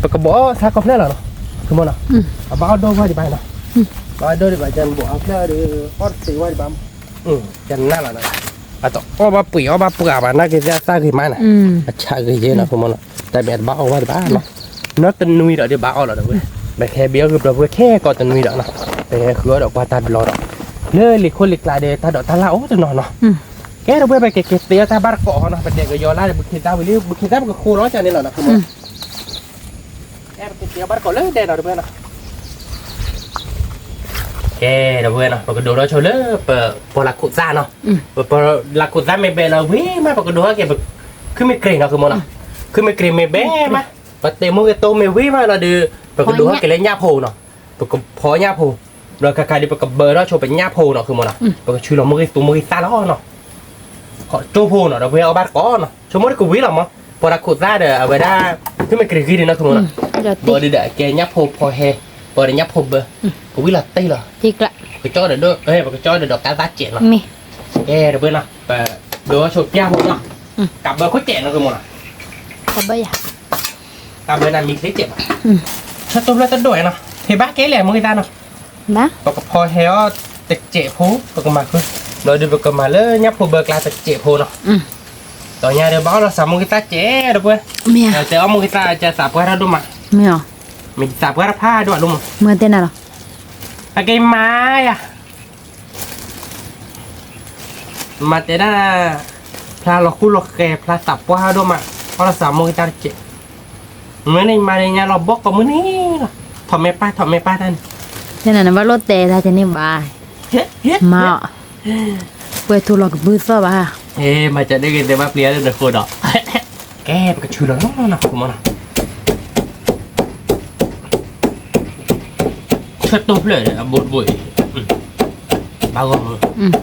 ပကဘီအီၣ်ဆါကိးဖျၢၣ်လီၤနီၤ, မးနီၤ, အဘၣ်အီၣ်ဒိၣ်ဝဲဒံးဘၣ်နီၤ, ဘၣ်အီၣ်ဒိၣ်ဒံးဘၣ် ကဘီအီၣ်ဖျၢၣ်ဒီး အီၣ်တသ့ဝဲဒံးဘၣ်မး, ကနၣ်လီၤနီၤ, အတအီၣ်ဘၣ်ပှ့ၤအီၣ်ဘၣ်ပှၤဘၣ် နာ်က့ၤသၣ်သၣ်ဂ့ၤမးနီၤ, အဆးဂ့ၤယဲနီၤ မးနီၤ, တၢ်မ့ၢ်အတဘၣ်အီၣ်ဝဲဒံးဘၣ်နီၤ, နီၢ်တနွံဒီး ဒုးဘၣ်အီၣ်လီၤဒီးဝဲ, ပဟဲဘံအီၣ်ဂုၢ်ပဒီပုၢ်ဝဲၢ်ခဲကိးတနွံဒီးနီၤ, ပဟဲဃုအီၣ်ဒီးကွၢ်တၢ်ဘျီဒီး, လၢလံာ်ခိၣ်လံာ်ကျါဒီး တၢ်ဒိးတၢ်လၣ်အိၣ်တနီၤနီၤ. ကဲ ဒီပုၢ်ဝဲၢ် ပကက့ၤတ့အီၣ်တၢ်ဘၣ်တကိးနီၤ, ပဒဲးကယီၤလါဒီး ဘုခ့သၣ်ဝံၤလံ, ဘုခ့သၣ်ပကဃိလီၤကန့ၣ်လီၤနီၤ မးနီၤ, ပက့ၤတ့အီၣ်ဘၣ်တကိးလၢဒဲနီၤ ဒီပုၢ်ဝဲၢ်နီၤ. ကဲ ဒီပုၢ်ဝဲၢ်နီၤ, ပကဒိးထီၣ်ဆိလၢပပီလၢခိၣ်သၣ်နီၤ, ပပီလၢခိၣ်သၣ်မ့ၢ်ဘဲလီၤဝံၤမး ပကဒိးထီၣ်က့ၤ ခုမ့ၢ်ကြ့ၤနီၤ မးနီၤ, ခုမ့ၢ်ကြ့ၤမ့ၢ်ဘဲမး, ပတ့မိၢ်ဂ့ၤတိမ့ၢ်ဝံၤမးလီၤဒီး ပကဒိးထီၣ်က့ၤလၢညၣ်ဖိနီၤ, ပကဖီညၣ်ဖိ, ဒီးခါခါဒီး ပကဘၢထီၣ်ဆိပညၣ်ဖိနီၤ မးနီၤ, ပကဆူလီၤမိၢ်ဂ့ၤတိမိၢ်ဂ့ၤသၣ်လီၤနီၤ, ခီၣ်ကၠိဖိနီၤ ဒီပုၢ်ဝဲၢ် အီၣ်ဘၣ်တကိးနီၤ, ဆိကမိၣ်ဒီးကဝံလီၤမး, ပီလၢခိၣ်သၣ်ဒီး အဝဲဒၣ် ခုမ့ၢ်ကြ့ၤဂံၢ်ဒံးနီၤ မးနီၤ, ဘၢဒီးကဲညၣ်ဖိဖီဟဲ, ဘၢဒီးညၣ်ဖိဘၢ, ကဝံလီၤတ့ၢ်လီၤ, ပကကၠီဒီး ပကကၠီဒီးဒီးကါသၣ်စဲးနီၤ, ကဲ ဒီပုၢ်ဝဲၢ်နီၤ, ပဒိးဆိပညၣ်ဖိနီၤ, ကးဘၢခိၣ်စဲးနီၤ မးနီၤ, ကးဘၢယၤ ကးဘၢနၤမံၤချ့စဲးဘၣ်, ဆၢတိၢ်ဖျၢၣ်တဒိၣ်နီၤ, ဖံးဘၣ်ကဲလဲၣ် မိၢ်ဂ့ၤသၣ်နီၤ, ပကဖီဟဲအီၣ်တစဲးဖိ ပကမၤဃု, ဘျီဒီးပကမၤလၢညၣ်ဖိဘၢကျါတစဲးဖိနီၤ, ဒီးညါဒီး ဘၣ်အီၣ်လီၤစးမိၢ်ဂ့ၤသၣ်စဲး ဒီပုၢ်ဝဲၢ်, တဲအီၣ်မိၢ်ဂ့ၤသၣ် ကသးပှၢ်တၢ်ဒိၣ်မး, မ့ၢ်သးပှၢ်တၢ်ဖးဒိၣ်အဒိၣ်မး, မ့ၢ်တဲနၤလီၤ, အက့ၤမၤယၤ မၤတဲဒၣ် ဖျါလီၤဃူလီၤဃဲၤ ဖျါသးပှၢ်ဒိၣ်မး, အီၣ်လီၤစးမိၢ်ဂ့ၤသၣ်တစဲး, မ့ၢ်န့ၣ်မၤန့ၣ်ညါလီၤဘီကီးမုၢ်နံၤလီၤ, ထီၣ်မဲာ်ပၢ် ထီၣ်မဲာ်ပၢ်တၢ်န့ၣ်, တဲနၤနဘၣ်လိၣ်တဲတၢ်ကန့ၣ်ဘၣ်, မၤအီၤ, ပှဲၤထူလီၤကဘုသီၣ်ဘၣ်, မၤကဒ့ဂ့ၤတဲဘၣ်ပျံၤအါလၢနဃိဒီး ကဲ ပကဆူလီၤနီၤ နီၤ မးနီၤ, ဆၢတိၢ်ဖျၢၣ်ဒီး အဘိတဘိအံၤ, ဘၣ်ဂီၢ်မး,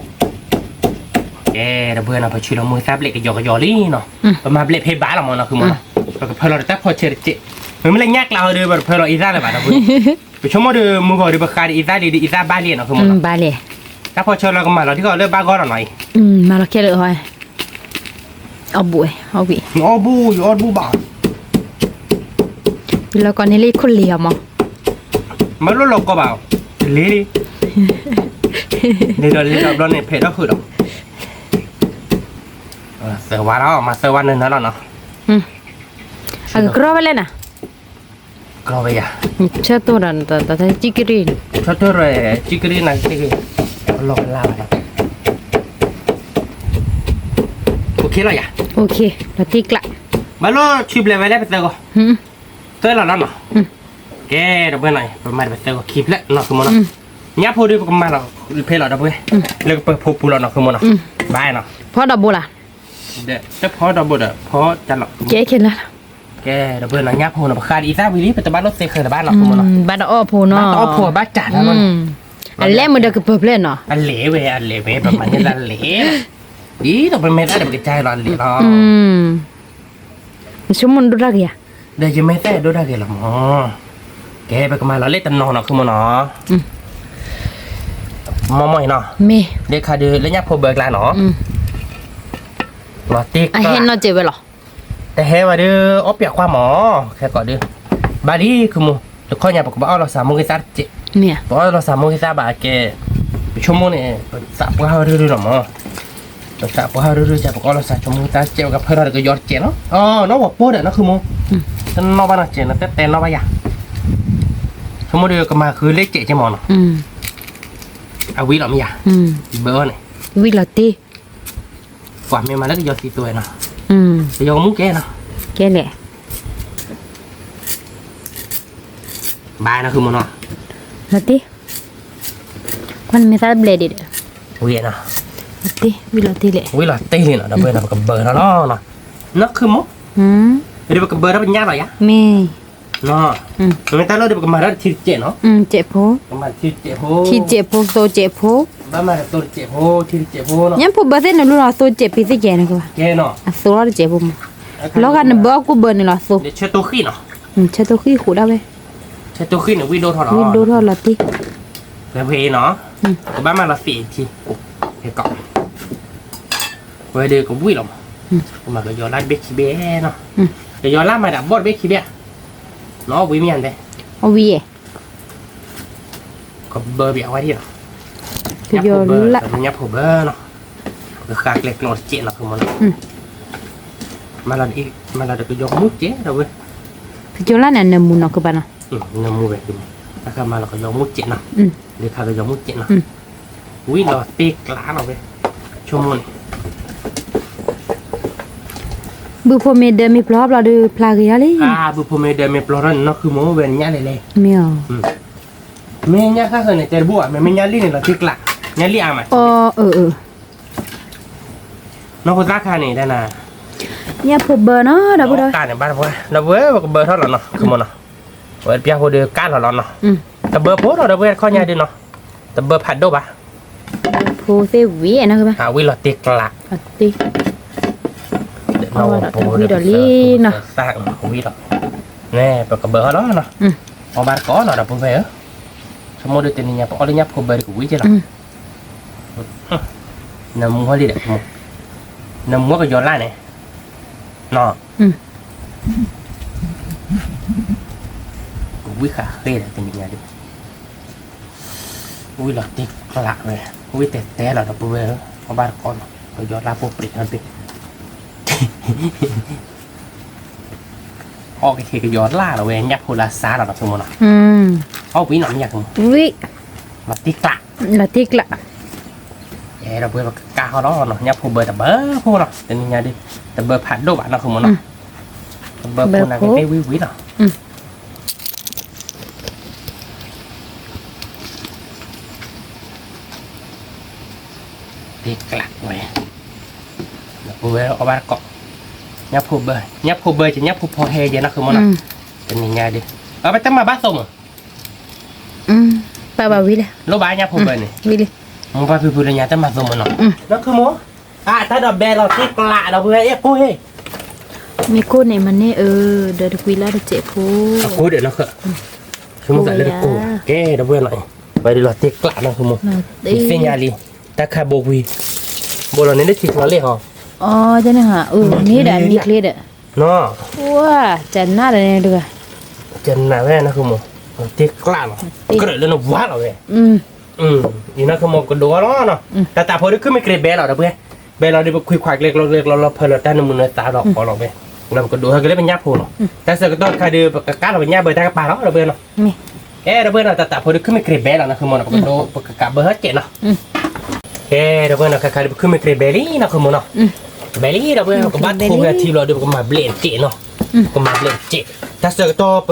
ကဲ ဒီပုၢ်ဝဲၢ်နီၤ ပဆူလီၤမိၢ်ဂ့ၤသၣ်ဘျဲၣ်ကယီကယီလံနီၤ, ပမၤဘျဲၣ်ဖဲဘၣ်လီၤမးနီၤ ခုမးနီၤ, ပကဖၢလီၤဒီးတၢ်ဖီဆၢတစဲး, မ့မ့ၢ်လၢညၣ်ကျါဟီဒီး ပတဖၢလီၤအံသၣ်လၢၤဘၣ်ဒီပုၢ်ဝဲၢ်, ပဆိကမိၣ်ဒီး မုၢ်ဂီၤဒီး ပဃါဒီးအံသၣ်လံဒီးအံသၣ်ဘၣ်လံနီၤ ခုမးနီၤ, တၢ်ဖီဆၢလီၤကမၤလီၤထံကီၢ်လၢဘၣ်ဂီၢ်လီၤနီၤအံၤ, မၤလီၤခဲလၢာ်ဟီ အီၣ်ဘူၣ်ဝဲ အီၣ်ဝံၣ် အီၣ်ဘူၣ် ယအီၣ်ဘူၣ်ဘၣ်, ယလီၤကီးန့ၢ်လံခိၣ်လံၤအီၤမး, မ့ၢ်လိၣ်လီၤကီးဘၣ်, တလ့လံ, န့ၣ်ဒီးလ့ဒီးဘျီန့ၣ် ဖဲးထီၣ်ဃုာ်ဒီး သၢဝါလီၤ, မၤသၢဝါနၢၤနၢၤလီၤနီၤ. အကကြီဖဲလဲၣ်နၤ, ကြီဖဲယၤ, ဆၢတိၢ်ဒီး တၢ်ကံကရံၣ်, ဆၢတိၢ်ရဲၣ် ကံကရံၣ်နၤက့ၤ, လီၤကလါဘၣ်နီၤ, အိၣ်ခ့လီၤယၤ, အိၣ်ခ့, လီၤတံၢ်ကျး, ဘၣ်လိၣ်ဆံဘျဲၣ်ဝဲလၢပသၢဂီၤ, သၢလီၤလီၤနီၤ, ကဲ ဒီပုၢ်ဝဲၢ်နီၤ, ပမၤတပသၢဂီၤခံဖျၢၣ်နီၤ ဃုမိၢ်နီၤ, ညၣ်ဖိဒီးပကမၤလီၤဖဲလီၤ ဒီပုၢ်ဝဲၢ်, လၢကပၢၤဖိပူၤလီၤနီၤ ဃုမိၢ်နီၤ, ဘၣ်နီၤ, ဖီဒီးဘိလၢ တဖီဒီးဘိဒီး ဖီတၢ်လီၤ, ကဲခဲလၢာ်လီၤ, ကဲ ဒီပုၢ်ဝဲၢ်နီၤ ညၣ်ဖိနီၤ ပဃါဒ်အံၤသၣ်ဝံၤလံ ပတဘၣ်လိၣ်သ့ဃၢၤလၢၤဘၣ်နီၤ ဃုမိၢ်နီၤ, ဘၣ်တအီၣ်ဖိနီၤ, ဘၣ်တအီၣ်ဖိဘၣ်တၢ်နီၤ, အလဲၢ်မုၢ်ဒီးကပၢၤဖျၢၣ်နီၤ, အလဲၢ်ဝဲ အလဲၢ်ဝဲ ပမၤန့ၢ်သၣ်လဲၢ်, ဒ်သိးပမ့ၢ်သၣ်ဒီးပကစၢ်လီၤလဲၢ်လီၤ, ဆိကမိၣ်ဒိၣ်တၢ်ဂ့ၤဧါ, ဒီးယမ့ၢ်သၣ်ဒိၣ်တၢ်ဂ့ၤလီၤမး, ကဲ ပကမၤလီၤလၢတနီၤနီၤ ဃုမိၢ်နီၤ, မ့ၢ်မ့ၢ်နီၤ, မ့ၢ်, ဒ်ခါဒုးလၢညၣ်ဖိဘၢကျါနီၤ, လီၤတံၢ်ကျး, အဟဲနီၢ်စဲးဝဲလီၤ, တဟဲဝဲဒုး အီၣ်ပၠးကွၢ်မး, ခဲကိးဒုး, ဘၣ်လံ ဃုမိၢ်, တခီညါ ပကဘၣ်အီၣ်လီၤစၢ်မိၢ်ဂ့ၤသၣ်တစဲး, ပအီၣ်လီၤစၢ်မိၢ်ဂ့ၤသၣ်ဘၣ်ကဲ, ပဆိကမိၣ်န့ၣ် ပသးပှၢ်ဟီၣ်ရုၢ်ရုၢ်လီၤမး, ပသးပှၢ်ဟီၣ်ရုၢ်ရုၢ် ကဲ ပကအီၣ်လီၤစၢ်ဆိကမိၣ်ဂ့ၤသၣ်တစဲး ပကဖၢထီၣ်ဒီးကယီတစဲးနီၤ, အနီၣ်ဝဲပိၢ်ဒီးနီၤ ဃုမိၢ်, တနီၣ်ဘၣ်နီၤစဲးနီၤ တဲတဲနီၣ်ဘၣ်ယၤ, ဆိကမိၣ်ဒီးကမၤဃုလၢစဲးကဲမးနီၤ, အဝံၤလီၤမ့ၢ်ယၤ, ဘၢအီၤန့ၣ်, ဝံၤလီၤတံၢ် ကွၢ်မ့ၢ်မၤလၢကယီသံသိဝဲနီၤ, ကယီကမူၣ်ကဲနီၤ, ကဲလဲၣ်, ဘၣ်နီၤ ဃုမိၢ်နီၤ, လီၤတံၢ်, ကွၢ်နမ့ၢ်သၣ်ဘျဲၣ်ဒံးဒီး, ဝံၤနီၤ, ဝံၤလီၤတံၢ်လဲၣ်, ဝံၤလီၤတံၢ်လံနီၤ ဒီပုၢ်ဝဲၢ်နီၤ ပကဘၢထီၣ်လီၤနီၤ, နီၤ ဃုမိၢ်, ဒီးပကဘၢထီၣ်ပညၣ်လီၤယၤ, မ့ၢ်, မ့ၢ်တၢ်လီၤဒီး ပကမၤထီၣ်တထံတစဲးနီၤ, စဲးဖိ, ထံတစဲးဖိ, သိစဲးဖိ, ဘၣ်မၤတသိတစဲးဖိ ထံတစဲးဖိနီၤ, ညၣ်ဖိဘၢသ့ၣ်နလူလီၤ သိစဲးပ့ၤသ့ၣ်ကဲန့ၣ်ကဘၣ်, အသိလီၤတစဲးဖိမး, လီၤဂာ်နဘၢအီၣ်ကူဘၢန့ၣ်လီၤသိ, ဆၢတိၢ်ဃံနီၤ, ဆၢတိၢ်ဃံဃိးဒၣ်ဝဲ, ဆၢတိၢ်ဃံန့ၣ် ဝံၣ်ဒိၣ်ထီၣ်လီၤ, ဝံၣ်ဒိၣ်ထီၣ်လီၤတံၢ်, ဖဲဖဲအံၤနီၤ, ကဘၣ်မၤလီၤသ့ၣ်ထံ, ဖဲကီး ဝဲဒီးကဝံၣ်လီၤမး, ကမၤကယီၤလၢ်တဘ့ၣ်ခံဘ့ၣ်နီၤ, ကယီၤလၢ်မၤဒၣ်ဘီၣ်တဘ့ၣ်ခံဘ့ၣ်, နီၤ ဝံၤမ့ၢ်ယၤတဲ, အဝံၤ, ကဘၢဘၣ်အဝဲဒၣ်နီၤ, ကယီၤလၢ်, ညၣ်ဖိဘၢနီၤ, ပကဃါကျဲကျီတစဲးနီၤ ဃုမိၢ်နီၤ, မၤလီၤဒီးကယီၤမူၢ်စဲးဒီးဝဲ, ကယီၤလၢ်န့ၣ် နၢမူနီၤကဘၣ်နီၤ, နၢမူဝဲ, တၢ်ခါမၤလီၤကယီၤမူၢ်စဲးနီၤ, လၢခါကယီၤမူၢ်စဲးနီၤ, ဝံၤလီၤတံၢ်ကျးနီၤဝဲ, ဆိကမိၣ်န့ၣ် ဘုဖိမ့ၢ်ဒၢမ့ၢ်ပျီဘျီဒီး ဖျါဂ့ၤအီၤလံ, ဘုဖိမ့ၢ်ဒၢမ့ၢ်ပျီထီၣ်န့ၣ် နီၢ်ဃုမိၢ် ဝဲညၣ်လဲၤလဲၤ, မ့ၢ်အီၤ, မ့ၢ်ညၣ်ဃၣ်ဃၢၤန့ၣ် တဲတဘူၣ်ဘၣ်, မ့မ့ၢ်ညၣ်လံၣ်န့ၣ် လီၤတံၢ်ကျး, ညၣ်လံၣ်အါမး, အၢ, နီၢ်ဖိသၣ်ခါန့ၣ် တၢ်နၤ, ညၣ်ဖိဘၢနီၤ ဒီပုၢ်ဝဲၢ်, ဒီပုၢ်ဝဲၢ် ပကဘၢထီၣ်လီၤနီၤ ဃုမိၢ်နီၤ, ဝဲတပျၢ်ဖိဒီးကၢ်လီၤလီၤနီၤ, တဘၢဖိဒီး ဒီပုၢ်ဝဲၢ် တခီညါဒုးနီၤ, တဘၢဖးဒိၣ်ဘၣ် ဖိသ့ၣ်ဝံၤနီၤ, ဝံၤလီၤတံၢ်ကျး, ဝံၤဒီးလံနီၤ, ဝံၤလီၤ, ပကဘၢအီၤလီၤနီၤ, အီၣ်ဘၣ်တကိးနီၤ ဒီပုၢ်ဝဲၢ်ဧၢ, ဆိကမိၣ်ဒီးတနံၤညါ ပအီၣ်လၢညၣ်ဖိဘၢဒီးကဝံၤက့ၤလီၤ, နၢမူအီၤလံဒီး, နၢမူအီၤကယီၤလၢ်န့ၣ်, နီၤ ကဝံၣ်ဃာ်ဃ့ဒီးတနံၤညါဒုး, ဝံၤလီၤတံၢ်ကျးဝဲ, ဝံၤတဲတဲလီၤ ဒီပုၢ်ဝဲၢ်ဧၢ, အီၣ်ဘၣ်တကိးနီၤ ကယီၤလၢ်ဖိပြံးထီၣ်တဘ့ၣ်, အီၣ်ကဟ့ၣ်ကယီၤလၢ်လီၤဝဲ ညၣ်ဖိလၢစါလီၤနီၤ ဆိကမိၣ်နီၤ, အီၣ်ဝံၤနီၤ မ့ၢ်ယၤ, ဝံၤ, လီၤတံၢ်ကျး, လီၤတံၢ်ကျး, အဲ ဒီပုၢ်ဝဲၢ် ပကကၢ်ဃီလီၤနီၤ ညၣ်ဖိဘၢတဘၢဖိနီၤ တနံၤညါဒုး, တဘၢဖးဒိၣ်ဘၣ်နီၤ ဆိကမိၣ်နီၤ, တဘၢဖိန့ၣ်ကသ့ဝံၤဝံၤလီၤ တံၢ်ကျးဝဲ, ဒီပုၢ်ဝဲၢ်အီၣ်ဘၣ်တကိး, ညၣ်ဖိဘၢ, ညၣ်ဖိဘၢက့ၤ ညၣ်ဖိဖီဟဲက့ၤနီၤ ဃုမိၢ်နီၤ, တနံၤညါဒုး, အဝဲတမၤဘၣ်သိးမး, ပာ်ဘၣ်ဝံၤလံ, လိၣ်ဘၣ်ညၣ်ဖိဘၢန့ၣ်, ဝံၤလံ, မိၢ်ပၢ်ဖံဖုလၢညါတမၤသိးမးနီၤ, နီၤ ဃုမိၢ်, အတၢ်ဒီးဘဲလီၤ တံၢ်ကျး ဒီပုၢ်ဝဲၢ် အဲၣ်ကိၢ်ဟ့ၣ် မ့ၢ်ကိၢ်န့ၣ်မၤန့ၢ်အၢ, ဒီးတကွံလၢတစဲးဖိ, အကိၢ်ဒီးနီၤဃၢ, ဆိကမိၣ်သးလၢတကိၢ်ဘၣ်, ကဲ ဒီပုၢ်ဝဲၢ်နီၤ, ဝဲဒုးလီၤတံၢ်ကျးနီၤ ဆိကမိၣ်, ယသ့ၣ်ညါလံ, တၢ်ခါဘိကွံ, ဘိလီၤန့ၣ်လၢထံကျိလ့ၣ်ဟီ, န့ၣ်ဒီးမံချ့ဒီး, နီၤ, ဝါ, ကနၣ်ဒီးန့ၣ်တဂၤ, ကနၣ်ဝဲနီၤ ဆိကမိၣ်, တံၢ်ကျးလီၤ, ကြၢးလၢနဝါလီၤဝဲ အံၤနီၤ ဆိကမိၣ် ကဒိးအီၤလီၤနီၤ, တၢ်တၢ်ဖိဒုးခုမ့ၢ်ကြ့းဘဲလီၤ ဒီပုၢ်ဝဲၢ်, ဘဲလီၤဒီး ပခွံခွါကျဲကျီကျဲကျီလီၤ ဖၢလီၤတၢ်နမုာ်နသးဒီးဃီလီၤဝဲ, လၢပကဒိးဟဲက့ၤလၢပညၣ်ဖိလီၤ. တၢ်ဆၢကတီၢ်တခါဒီး ပကကးလီၤပညၣ်ဘၢတၢ်ကပၤလီၤ ဒီပုၢ်ဝဲၢ်နီၤ. ကဲ ဒီပုၢ်ဝဲၢ်နီၤ တၢ်သးဖိဒီး ခုမ့ၢ်ကြ့ၤဘဲလီၤနီၤ ဃုမိၣ်နီၤ ပကဒိး ပကကးဘၢဟဲကဲးနီၤ. ကဲ ဒီပုၢ်ဝဲၢ်နီၤ ခါခါဒီး ပခုမ့ၢ်ကြ့ၤဘဲလံနီၤ ဃုမိၣ်နီၤ. ဘဲလံ ဒီပုၢ်ဝဲၢ် ပကဘၣ်ထိဝဲအထံဘျီဒီး ပကမၤဘျဲးစဲးနီၤ. ပကမၤဘျဲးစဲး, တၢ်ဆၢကတီၢ်ပ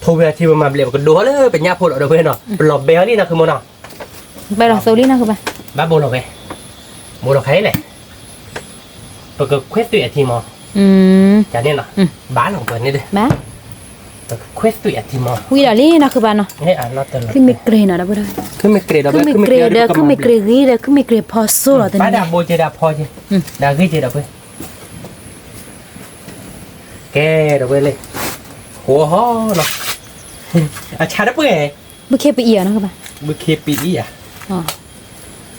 ထိဝဲအထံ ပမၤဘျဲး ပကဒိးလၢပညၣ်ဖိလီၤ ဒီပုၢ်ဝဲၢ်နီၤ. ပလီၤဘဲအီၤလံနီၤ ဃုမိၣ်နီၤ. ဘဲလီၤသိလံနီၤ ဃုဘၣ်. ဘၣ်ဘိလီၤဝဲ, ဘိလီၤခါအံၤလဲၣ်. ပကခွဲသွံၣ်အထံမီၤ, န့ၣ်နီၤ, ဘၣ်လီၤပှဲၤန့ၣ်ဒီး, ပကခွဲသွံၣ်အထံမီၤ, ဝံၤဒီးလံနီၤ ဃုဘၣ်နီၤ. ခုမ့ၢ်ကြ့ၤနီၤ ဒီပုၢ်ဝဲၢ်, ခုမ့ၢ်ကြ့ၤဒီး ခုမ့ၢ်ကြ့ၤဂ့ၤဒီး ခုမ့ၢ်ကြ့ၤဖီစိလီၤ တန့ၣ်, ဘၣ်ဒၣ်ဘိကဲဒၣ်ဖီကဲ, ဒၣ်ဂ့ၤကဲဒီပုၢ်ဝဲၢ်. ကဲ ဒီပုၢ်ဝဲၢ်လံ, ဃိဟီနီၤ, အဆါတပှဲၤ, ဘုခ့ပအံၤနီၤ ဃုဘၣ်, ဘုခ့ပအံၤဧါ,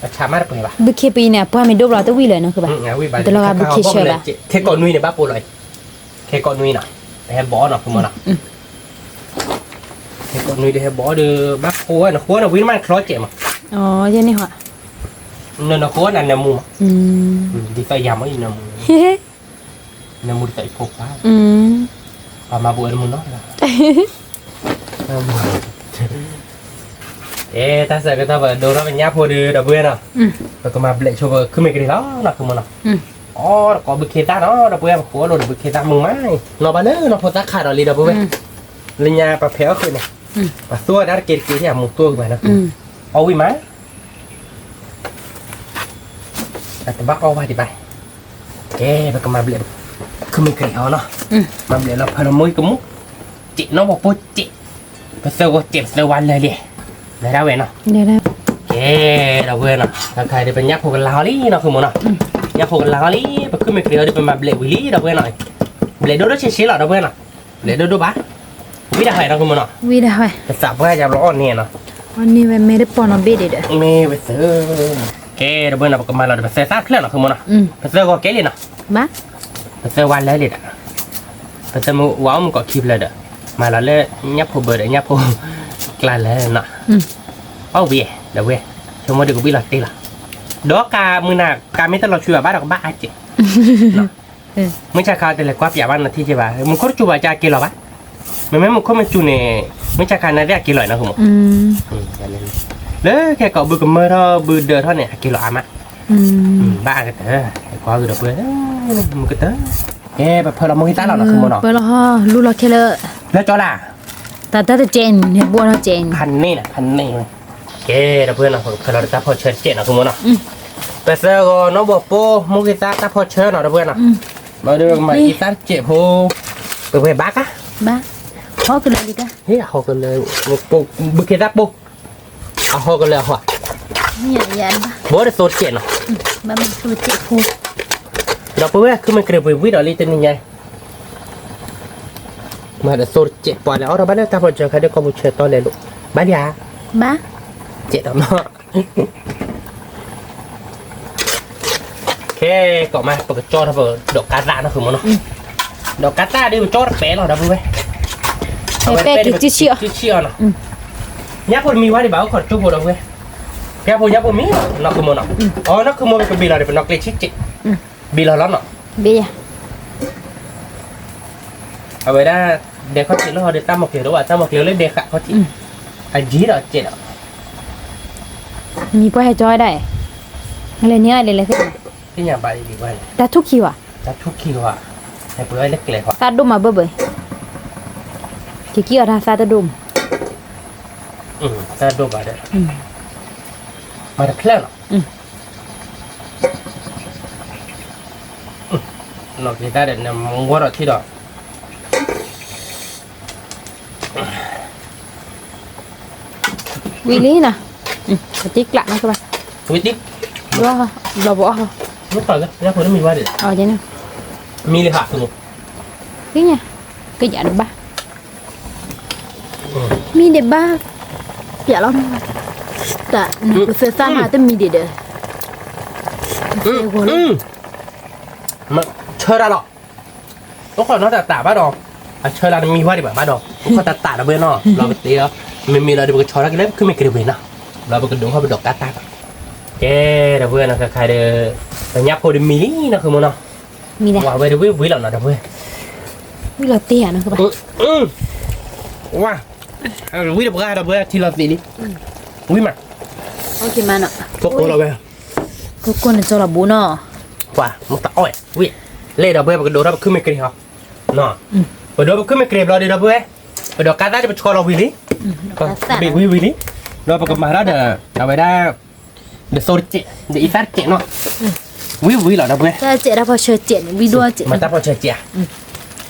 အဆါမးတပှဲၤဘၣ်, ဘုခ့ပအံၤန့ၣ် အပှၢ်မ့ၢ်ဒိၣ်ဘျီတဝံၣ်လၢၤနီၤ ဃုဘၣ်, တလီၤဂာ်ဘုခ့ဆၢဘၣ်. ခဲကိးနွံန့ၣ် ဘၣ်ပိာ်လီၤအံၤ, ခဲကိးနွံနီၤ, တဟဲဘီနီၤ ဃုမိၣ်နီၤ. ခဲကိးနွံတဟဲဘီဒီး ဘၣ်ဃိဝဲ နဃိန့ၣ် ဝံၤနမ့ၢ်ချီစဲးမး, ယဲန့ၣ်ဟီ, နနဃိန့ၣ် နမူမး, ဒ်သိးယၤမ့ၢ်အံၤ နမူ, နမူဒ်သိးအံၤဖိခွါ, ပှၤမၤဘူးဝဲနမူနီၤ. အဲ တၢ်ဆၢကတီၢ်ပဒိးထီၣ်ပညၣ်ဖိဒီး ဒီပုၢ်ဝဲၢ်နီၤ, ပကမၤဘျဲးဆိပခုမ့ၢ်ကြ့ၤလီၤနီၤ ဃုမိၣ်နီၤ. အီ တကိးဘုခ့သၣ်နီၤ ဒီပုၢ်ဝဲၢ် ပဃိလိာ်ဒီးဘုခ့သၣ်မုာ်မး, နီၤဘၣ်လၢနီၤဖိသၣ်ခးဒီးလံ ဒီပုၢ်ဝဲၢ်, လၢညါပှၤဖဲးအီၣ်ဃုာ်န့ၣ်, ပှၤသူဝဲဒၣ်တက့ၢ်တက့ၢ် အမူသူၣ်ကပၤနီၤ, အီၣ်ဝံၣ်မး အတဘၣ်အီၣ်ဝဲဒံးဘၣ်. ကဲ ပကမၤဘျဲး ခုမ့ၢ်ကြ့ၤအီၤနီၤ, မၤဘျဲးလီၤဖၢလီၤမိၢ်ကမူၣ်, စဲးနီၣ်ဝီၤပိၢ်စဲး, ပသၢဂီၤစဲး ပသၢဝါလၢာ်လံ, လၢဒၣ်ဝဲနီၤ. ကဲ ဒီပုၢ်ဝဲၢ်နီၤ, တၢ်ခါဒီး ပညၣ်ဖိကလါအီၤလံနီၤ ဃုမိၣ်နီၤ, ညၣ်ဖိကလါအီၤလံ, ပခုမ့ၢ်ကြ့ၤအီၤဒီး ပမၤဘျဲးဝံၤလံ ဒီပုၢ်ဝဲၢ်နီၤ. ဘျဲးဒိၣ်ဒိၣ်ဆ့ဆ့လီၤ ဒီပုၢ်ဝဲၢ်နီၤ, ဘျဲးဒိၣ်ဒိၣ်ဘၣ်, ဝံၤဒၣ်ဝဲနီၤ ဃုမိၣ်နီၤ, ဝံၤဒၣ်ဝဲ, ပသးပှၢ်ယၤဘျီအီၣ်န့ၣ်နီၤ, အီၣ်န့ၢ်ဝဲမ့ၢ်တပီၤနီၤဘ့ၣ်ဒံးဒီး, မ့ၢ်ဝဲသၢ ကဲ ဒီပုၢ်ဝဲၢ်နီၤ ပကမၤလီၤဒီး ပသၢသၣ်ဖျၢၣ်နီၤ ဃုမိၣ်နီၤ, ပသၢဂီၤကဲလံနီၤ, ပသၢဝါလၢာ်လံဒီး, ပသၢမုၢ်ဝါအီၣ်မုၢ်ကီးခံဖျၢၣ်ဒီး, မၤလီၤလၢညၣ်ဖိဘၢဒီး ညၣ်ဖိကျါလၢာ်နီၤ, အီၣ်ဝံၤ ဒီပုၢ်ဝဲၢ်, ဆိကမိၣ်ဒီးကဘှံးလီၤတ့ၢ်လီၤ, ဒီးကးမုၢ်နၤ ကးမ့ၢ်တလီၤဆူဘၣ်ဘၣ်ဒီး ကဘၣ်အါစဲး မုၢ်ဆါခါတလဲၤကွၢ်ပၠးဘၣ်နထံၣ်က့ဘၣ် မူခိၣ်တစူၤဘၣ်ကက့ၤလီၤဘၣ်, မ့မ့ၢ်မူခိၣ်မ့ၢ်စူၤန့ၣ်, မုၢ်ဆါခါနသ့ၣ်အက့ၤလီၤနီၤ ဃုမိၣ်, လၢခဲကိးဘုကမၢထီၣ်ဘုဒၢထီၣ်န့ၣ် အက့ၤလီၤအါမး, ဘၣ်အကတၢၢ်, ကွၢ်ဂ့ၤဒီပုၢ်ဝဲၢ်, မုၢ်ကတၢၢ်, ကဲ ပဖၢလီၤမိၢ်ဟံၣ်သၣ်လီၤနီၤ ဃုမိၣ်နီၤ, ပဖၢလီၤဟီ လူလီၤခဲလၢာ်, လၢကၠီလၢ် တၢ်တၢ်တကဲးန့ၣ် ဘိၣ်ထီၣ်ကဲးန့ၣ်, ဖးန့ၢ်နီၤ ဖးန့ၢ်ဝဲ, ကဲ ဒီပုၢ်ဝဲၢ်နီၤ ပကဖၢလီၤဒီးတၢ်ဖီၣ်ဆၢတကဲးနီၤ ဃုမိၣ်နီၤ, ပသၢဂီၤနီၣ်ဘီၣ်ပိၢ် မိၢ်ဟံၣ်သၣ်တၢ်ဖီၣ်ဆၢနီၤ ဒီပုၢ်ဝဲၢ်နီၤ, မၤဒီးမၤဟံၣ်သၣ်တကဲးဖိ, ပဝဲဘၣ်ကါ, ဘၣ်, ဟီၣ်ကလၢာ်လံကါ, ဟ့ၣ် အဟီၣ်ကလၢာ်, ဘုခ့သၣ်ပိၢ် အဟီၣ်ကလၢာ်အဟီၣ်, ဘၣ်ဒီးသိတကဲးနီၤ, ဒီပုၢ်ဝဲၢ် ခုမ့ၢ်ကြ့ၤပှ့ၤဝံၤဒီးလံတနံၤညါ, မၤဒီးသိတကဲးပှၤလဲၤအီၣ်ဒီးဘၣ်လၢတၢ်ဖီၣ်ဆၢခါဒီး ကီၢ်ပူၤဆၢတီလဲၤလိာ်, ဘၣ်လံဧါ, ဘၣ်, ကဲးဒီးနီၤ ခဲကိးမး ပကကၠီထီၣ်ပဒိးကါသၣ်နီၤ ဃုမိၣ်နီၤ, ဒိးကါသၣ်ဒီး ပကၠီတပဲလီၤ ဒီပုၢ်ဝဲၢ်, အဝဲပဲက့ၤစုဆံၣ်အီၤ, ညၣ်ဖိတမံၤဝဲဒံးဘၣ် အိၣ်ခိးတကၠိဖိ ဒီပုၢ်ဝဲၢ်, ညၣ်ဖိ ညၣ်ဖိမံၤနီၤ ဃုမိၣ်နီၤ, အီ နီၤ ဃုမိၣ် ပကဘ့ၣ်လီၤဒီး ပနီၢ်ကျဲဆံးစဲး, ဘ့ၣ်လီၤလီၤနီၤ အဝဲဒၣ် ဒဲခီၣ်ထံးလၢဟီဒီး တၢ်မီၤကျဲၤတအိၣ်ဘၣ် တၢ်မီၤကျဲၤလၢဒဲဃာ်ခီၣ်ထံး, အယံၤဒီးစဲးဒီး, မံၤပှၢ်ဟဲကၠီဝဲဒၣ်, လဲၤန့ၢ်အီၤလဲၤလဲၤသ့ၣ်ညါ, သ့ၣ်ညါဘၣ်ဒံးဘၣ်, တၢ်ထူၣ်ခံဝဲ, တၢ်ထူၣ်ခံဝဲ, ဟဲပှ့ၤဝဲလၢကျဲၤဃီ, သၣ်ဒိၣ်မးဘၢဘၢ, ကကံၣ်အီၤတၢ်သၣ်တဒိၣ်မး, သၣ်ဒိၣ်ဘၣ်ဒီး, မၤတဖျၢၣ်လီၤ နီၢ်က့ၤသၣ်ဒီး နမူဝဲဒီးထံဒီး, ဝံၤလံနီၤ, ပတံကျးနီၤကဘၣ်, ဝံၤတံ, ဘျီဘျီဘၣ်အီၣ်, မ့ၢ်လၢညါဖိတမံၤဝဲဒံး, မံၤလၢဟးသူ, သ့ၣ်ညါ, ကယၤတဘၣ် မံၤဒံးဘၣ်, ပျဲလီၤ, တၢ်နပသၢသၣ်မးတမံၤဒံးဒီး, ဆၢတၢ်လီၤ, အိၣ်ခိးနီၢ်တၢ်တၢ်ဘၣ်ဒီး, အဆၢလၢနမံၤဝဲဒံးဘၣ်ဘၣ်ဒီး, အိၣ်ခိးတၢ်တၢ်ဒီးဘၣ်နီၤ, လီၤပတ့လီၤ, မ့မ့ၢ်လီၤဒီးပကဆီထီၣ်က့ၤလၢခုမ့ၢ်ကြ့ၤဝဲနီၤ, လီၤပကဒိးဟီၣ်ပဒိးကါတၢ်ဒီး ကဲ ဒီပုၢ်ဝဲၢ်နီၤ ခဲခါဒီး ပညၣ်ဖိဒီးမံလံနီၤ ဃုမိၢ်နီၤ, မံလၢ ဝဲဒီးဝံၣ်ဝံၣ်လီၤနီၤ ဒီပုၢ်ဝဲၢ်, ဝံၣ်လီၤတ့ၢ်ဧါနီၤ ကဘၣ် ဝံၣ်တပှၢ် ဒီပုၢ်ဝဲၢ် ထံလီၤသံးလံ, ဝံၣ်မး, ကိၢ်ကိၢ်လီၤဝဲ, ကိၢ်ကိၢ်န့ၣ်ကၠီလီၤဘူးနီၤ, ပှၤ မ့ၢ်တအီၣ်ဝံၣ်, လဲၣ်ဒီပုၢ်ဝဲၢ် ပကဒိးထီၣ်ပခုၢ်မ့ၢ်ကြ့ၤဟီ, ပဒိးပခုၢ်မ့ၢ်ကြ့ၤဘျီဒီး ဒီပုၢ်ဝဲၢ်, ပဒိးကါသၣ်ဒီးပဆီလီၤဝံၤလံ, ဘ့ၣ်ဝံၤဝံၤလံ, ဒီးပကမၤထီၣ်ဒီး အဝဲဒၣ် ဒီးသိတစဲး ဒီးအံသၣ်တစဲးနီၤ, ဝံၣ်ဝံၣ်လီၤ ဒီပုၢ်ဝဲၢ်, တၢ်စဲးတၢ်ဖီဆၢစဲးန့ၣ် ဝံၣ်ဒိၣ်စဲး, မၤတၢ်ဖီဆၢစဲး,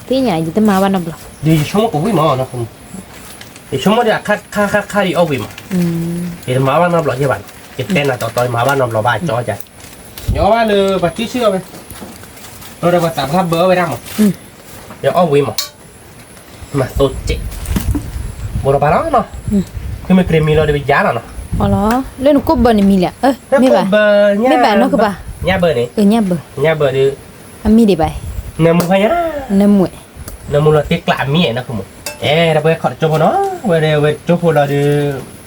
သ့ၣ်ညါ ယတမၤဘၣ်နီတဘျီ, ဒီးယဆိကမိၣ်ကဝံၣ်မးနီၤ, ယဆိကမိၣ်ဒီး ခါခါခါခါဒီးအီၣ်ဝံၣ်မး, ယတမၤဘၣ်နီတဘျီယဲဘၣ်, ယတဲနၤတီတီ ယမၤဘၣ်နီတဘျီဘၣ် ကၠီယၤ, ယအီၣ်ဘၣ်လၢပှၤစုဆံအီၤဝဲ, ဒီးပှၤသးပှၢ်ဘၢဝဲဒၣ်မး, ယအီၣ်ဝံၣ်မး မၤသိစဲး, ဘိးဒီးပာ်လီၤနီၤ, ခုမ့ၢ်ကြ့ၤမံလီၤဒီးပယါလီၤနီၤ, လၢနကိၢ်ဘၢန့ၣ်မံလၢ, မ့ၢ်ဘၣ်, မ့ၢ်ဘၣ်နီၢ်ကပၤ, ညၣ်ဘၢန့ၣ်, ညၣ်ဘၢ, ညၣ်ဘၢဒီး, အမံဒံးဘၣ်, နၢမူခါညါ, နၢမူ, နၢမူလီၤတ့ကျးအမံနီၤ ဃုမိၢ်, အဲ ဒီပုၢ်ဝဲၢ်ခီၣ်တကၠိဖိနီၤ, ဝဲဒီးဝဲတကၠိဖိလီၤဒီး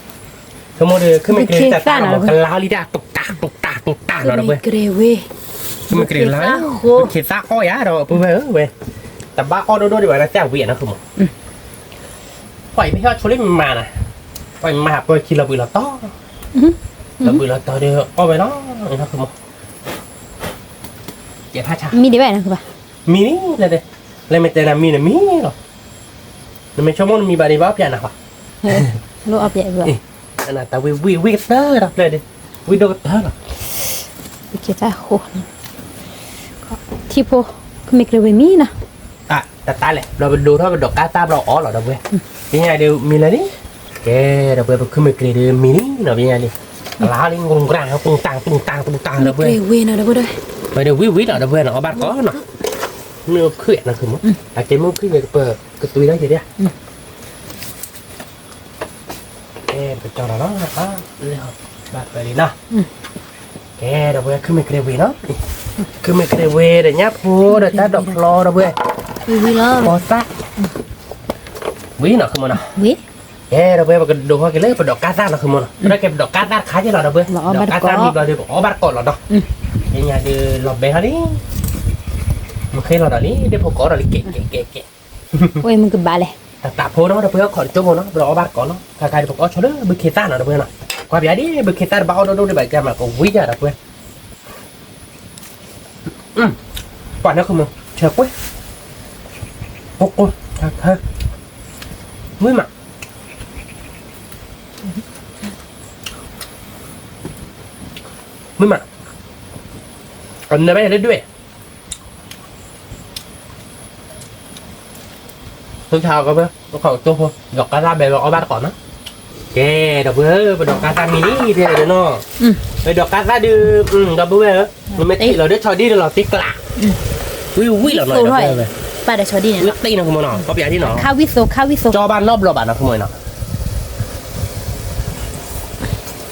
ဆိကမိၣ်ဒီး ခုမ့ၢ်ကြ့ၤတၢ်တၢ်လီၤ ကလါလံတၢ် တူးတၢ်တူးတၢ်တူးတၢ်လီၤ ဒီပုၢ်ဝဲၢ်, ခုမ့ၢ်ကြ့ၤလါ, ပခ့သၣ်အီၣ်ယၤဒီး ပုၢ်ဝဲၢ်ဧၢဝဲ, တဘၣ်အီၣ်ဒိၣ်ဒိၣ်ဒံးဘၣ် နသ့ၣ်ဝံၣ်နီၤ ဃုမိၢ်, ပှၤအံၤမ့ၢ်ဟဲဆိလၢမၤနၤ, ပှၤအံၤမၤဟးပၢခံလီၤဘှံးလီၤတီၤ, လီၤဘှံးလီၤတီၤဒီးအီၣ်ဝဲလီၤ, နီၤ ဃုမိၢ်, မံဒံးဘၣ်နီၤ ကဘၣ်, မံန့ၣ် လၢမ့ၢ်တဲနၤမံန့ၣ်မံလီၤ, နမ့ၢ်ဆိကမိၣ်နမံဘၣ်ဒံးဘၣ် အီၣ်ပၠးနၤဘၣ်, တၢ်ဝံၣ်ဝံၣ်ဝံၣ်ကတၢၢ်ဒီးဖျၢၣ်ဒီး, ဝံၣ်ဒိၣ်ကတၢၢ်လီၤ, ထံဖိ, ခုမ့ၢ်ကြ့ၤဝံၤမံနီၤ, တၢ်တၢ်လဲၣ် ဘျီပဒိးထီၣ်ပဒိးကါသၣ်ဘျီအီၣ်လီၤ ဒီပုၢ်ဝဲၢ်, ပညါဒီးမံလၢန့ၣ်, ကဲ ဒီပုၢ်ဝဲၢ် ပခုမ့ၢ်ကြ့ၤဒီးမံလံနီၤ ပညါန့ၣ်, ကလါလံ ကရူၢ်ကရၢ် တူၢ်တၢ်တူၢ်တၢ် ဒီပုၢ်ဝဲၢ်, ဝဲဒီးဝံၣ်ဝံၣ်လီၤ ဒီပုၢ်ဝဲၢ်နီၤ အီၣ်ဘၣ်တကိးနီၤ, မ့ၢ်အိၣ်ခုၣ်နီၤ ခုမိၢ်, အကဲမ့ၢ်အိၣ်ခုၣ်န့ၣ် ကပၢၤကသွံလီၤယဲဒၣ် ကဲ ပကၠီလီၤနီၤ, ဘၣ်ပၢၤလံနီၤ, ကဲ ဒီပုၢ်ဝဲၢ် ခုမ့ၢ်ကြ့ၤဝံၤနီၤ, ခုမ့ၢ်ကြ့ၤဝံၤဒီးညၣ်ဖိဒီးတၢ်ဒိးဖျီ ဒီပုၢ်ဝဲၢ်, ဖီသၣ်, ဝံၤနီၤ ခုမိၢ်နီၤ, ကဲ ဒီပုၢ်ဝဲၢ် ပကဒိးထီၣ်က့ၤလၢပဒိးကါသၣ်နီၤ ခုမိၢ်နီၤ, ပဒိးကဲပဒိးကါသၣ်တခါက့ၤလီၤ ဒီပုၢ်ဝဲၢ်, ဒိးကါသၣ်မံဘျီဒီး ပအီၣ်ဘၣ်တကိးလီၤနီၤ, ညါဒီးလီၤဘဲဟီလံ, မ့ၢ်ဃ့လီၤဒီးလံ ဒ့ၣ်ဖိကိးဒီးလံ ကဲကဲကဲကဲ ဝဲမ့ၢ်ကဘၣ်လဲၣ်, တၢ်တၢ်ဖိနီၤ ဒီပုၢ်ဝဲၢ် ခီၣ်တကၠိဖိနီၤ ဒီးအီၣ်ဘၣ်တကိးနီၤ ခါခါဒီးပကအီၣ်ဆိလၢဘုခ့သၣ်နီၤ ဒီပုၢ်ဝဲၢ်နီၤ, ကွၢ်ပယါဒ် ဘုခ့သၣ်တဘၣ်အီၣ်ဒိၣ်ဒိၣ်ဒံးဘၣ် ကမၤကဝံၤယၤ ဒီပုၢ်ဝဲၢ်, ပှၤန့ၣ်ခုမိၢ် ဆဲးကွဲး, ကိၢ်ကိၢ်, ဝံၤမး, ဝံၤမး, အနၢ်ဘၣ်ယၤလၢဒွဲၣ် သုထါကဘၢ ခီၣ်ကၠိဖိ ဒိးကါသၣ်ဘဲဘဲအီၣ်ဘၣ်တကိးနီၤ, ကဲ ဒီပုၢ်ဝဲၢ် ပဒိးကါသၣ်မံလံ တဲဒီးနီၤ, ပဒိးကါသၣ်ဒုး, ဒီပုၢ်ဝဲၢ်ဧၢ, နမ့ၢ်ထံၣ်လီၤဒ်ဆီဒံၣ်ဒီးလီၤတံၢ်ကျး, ဝံၤဝံၤလီၤနီၤ, ဝံၤတ့ၢ်နီၤ ခမိၢ်နီၤ, ခီၣ်ပယါဒ်နီၤ, ခါ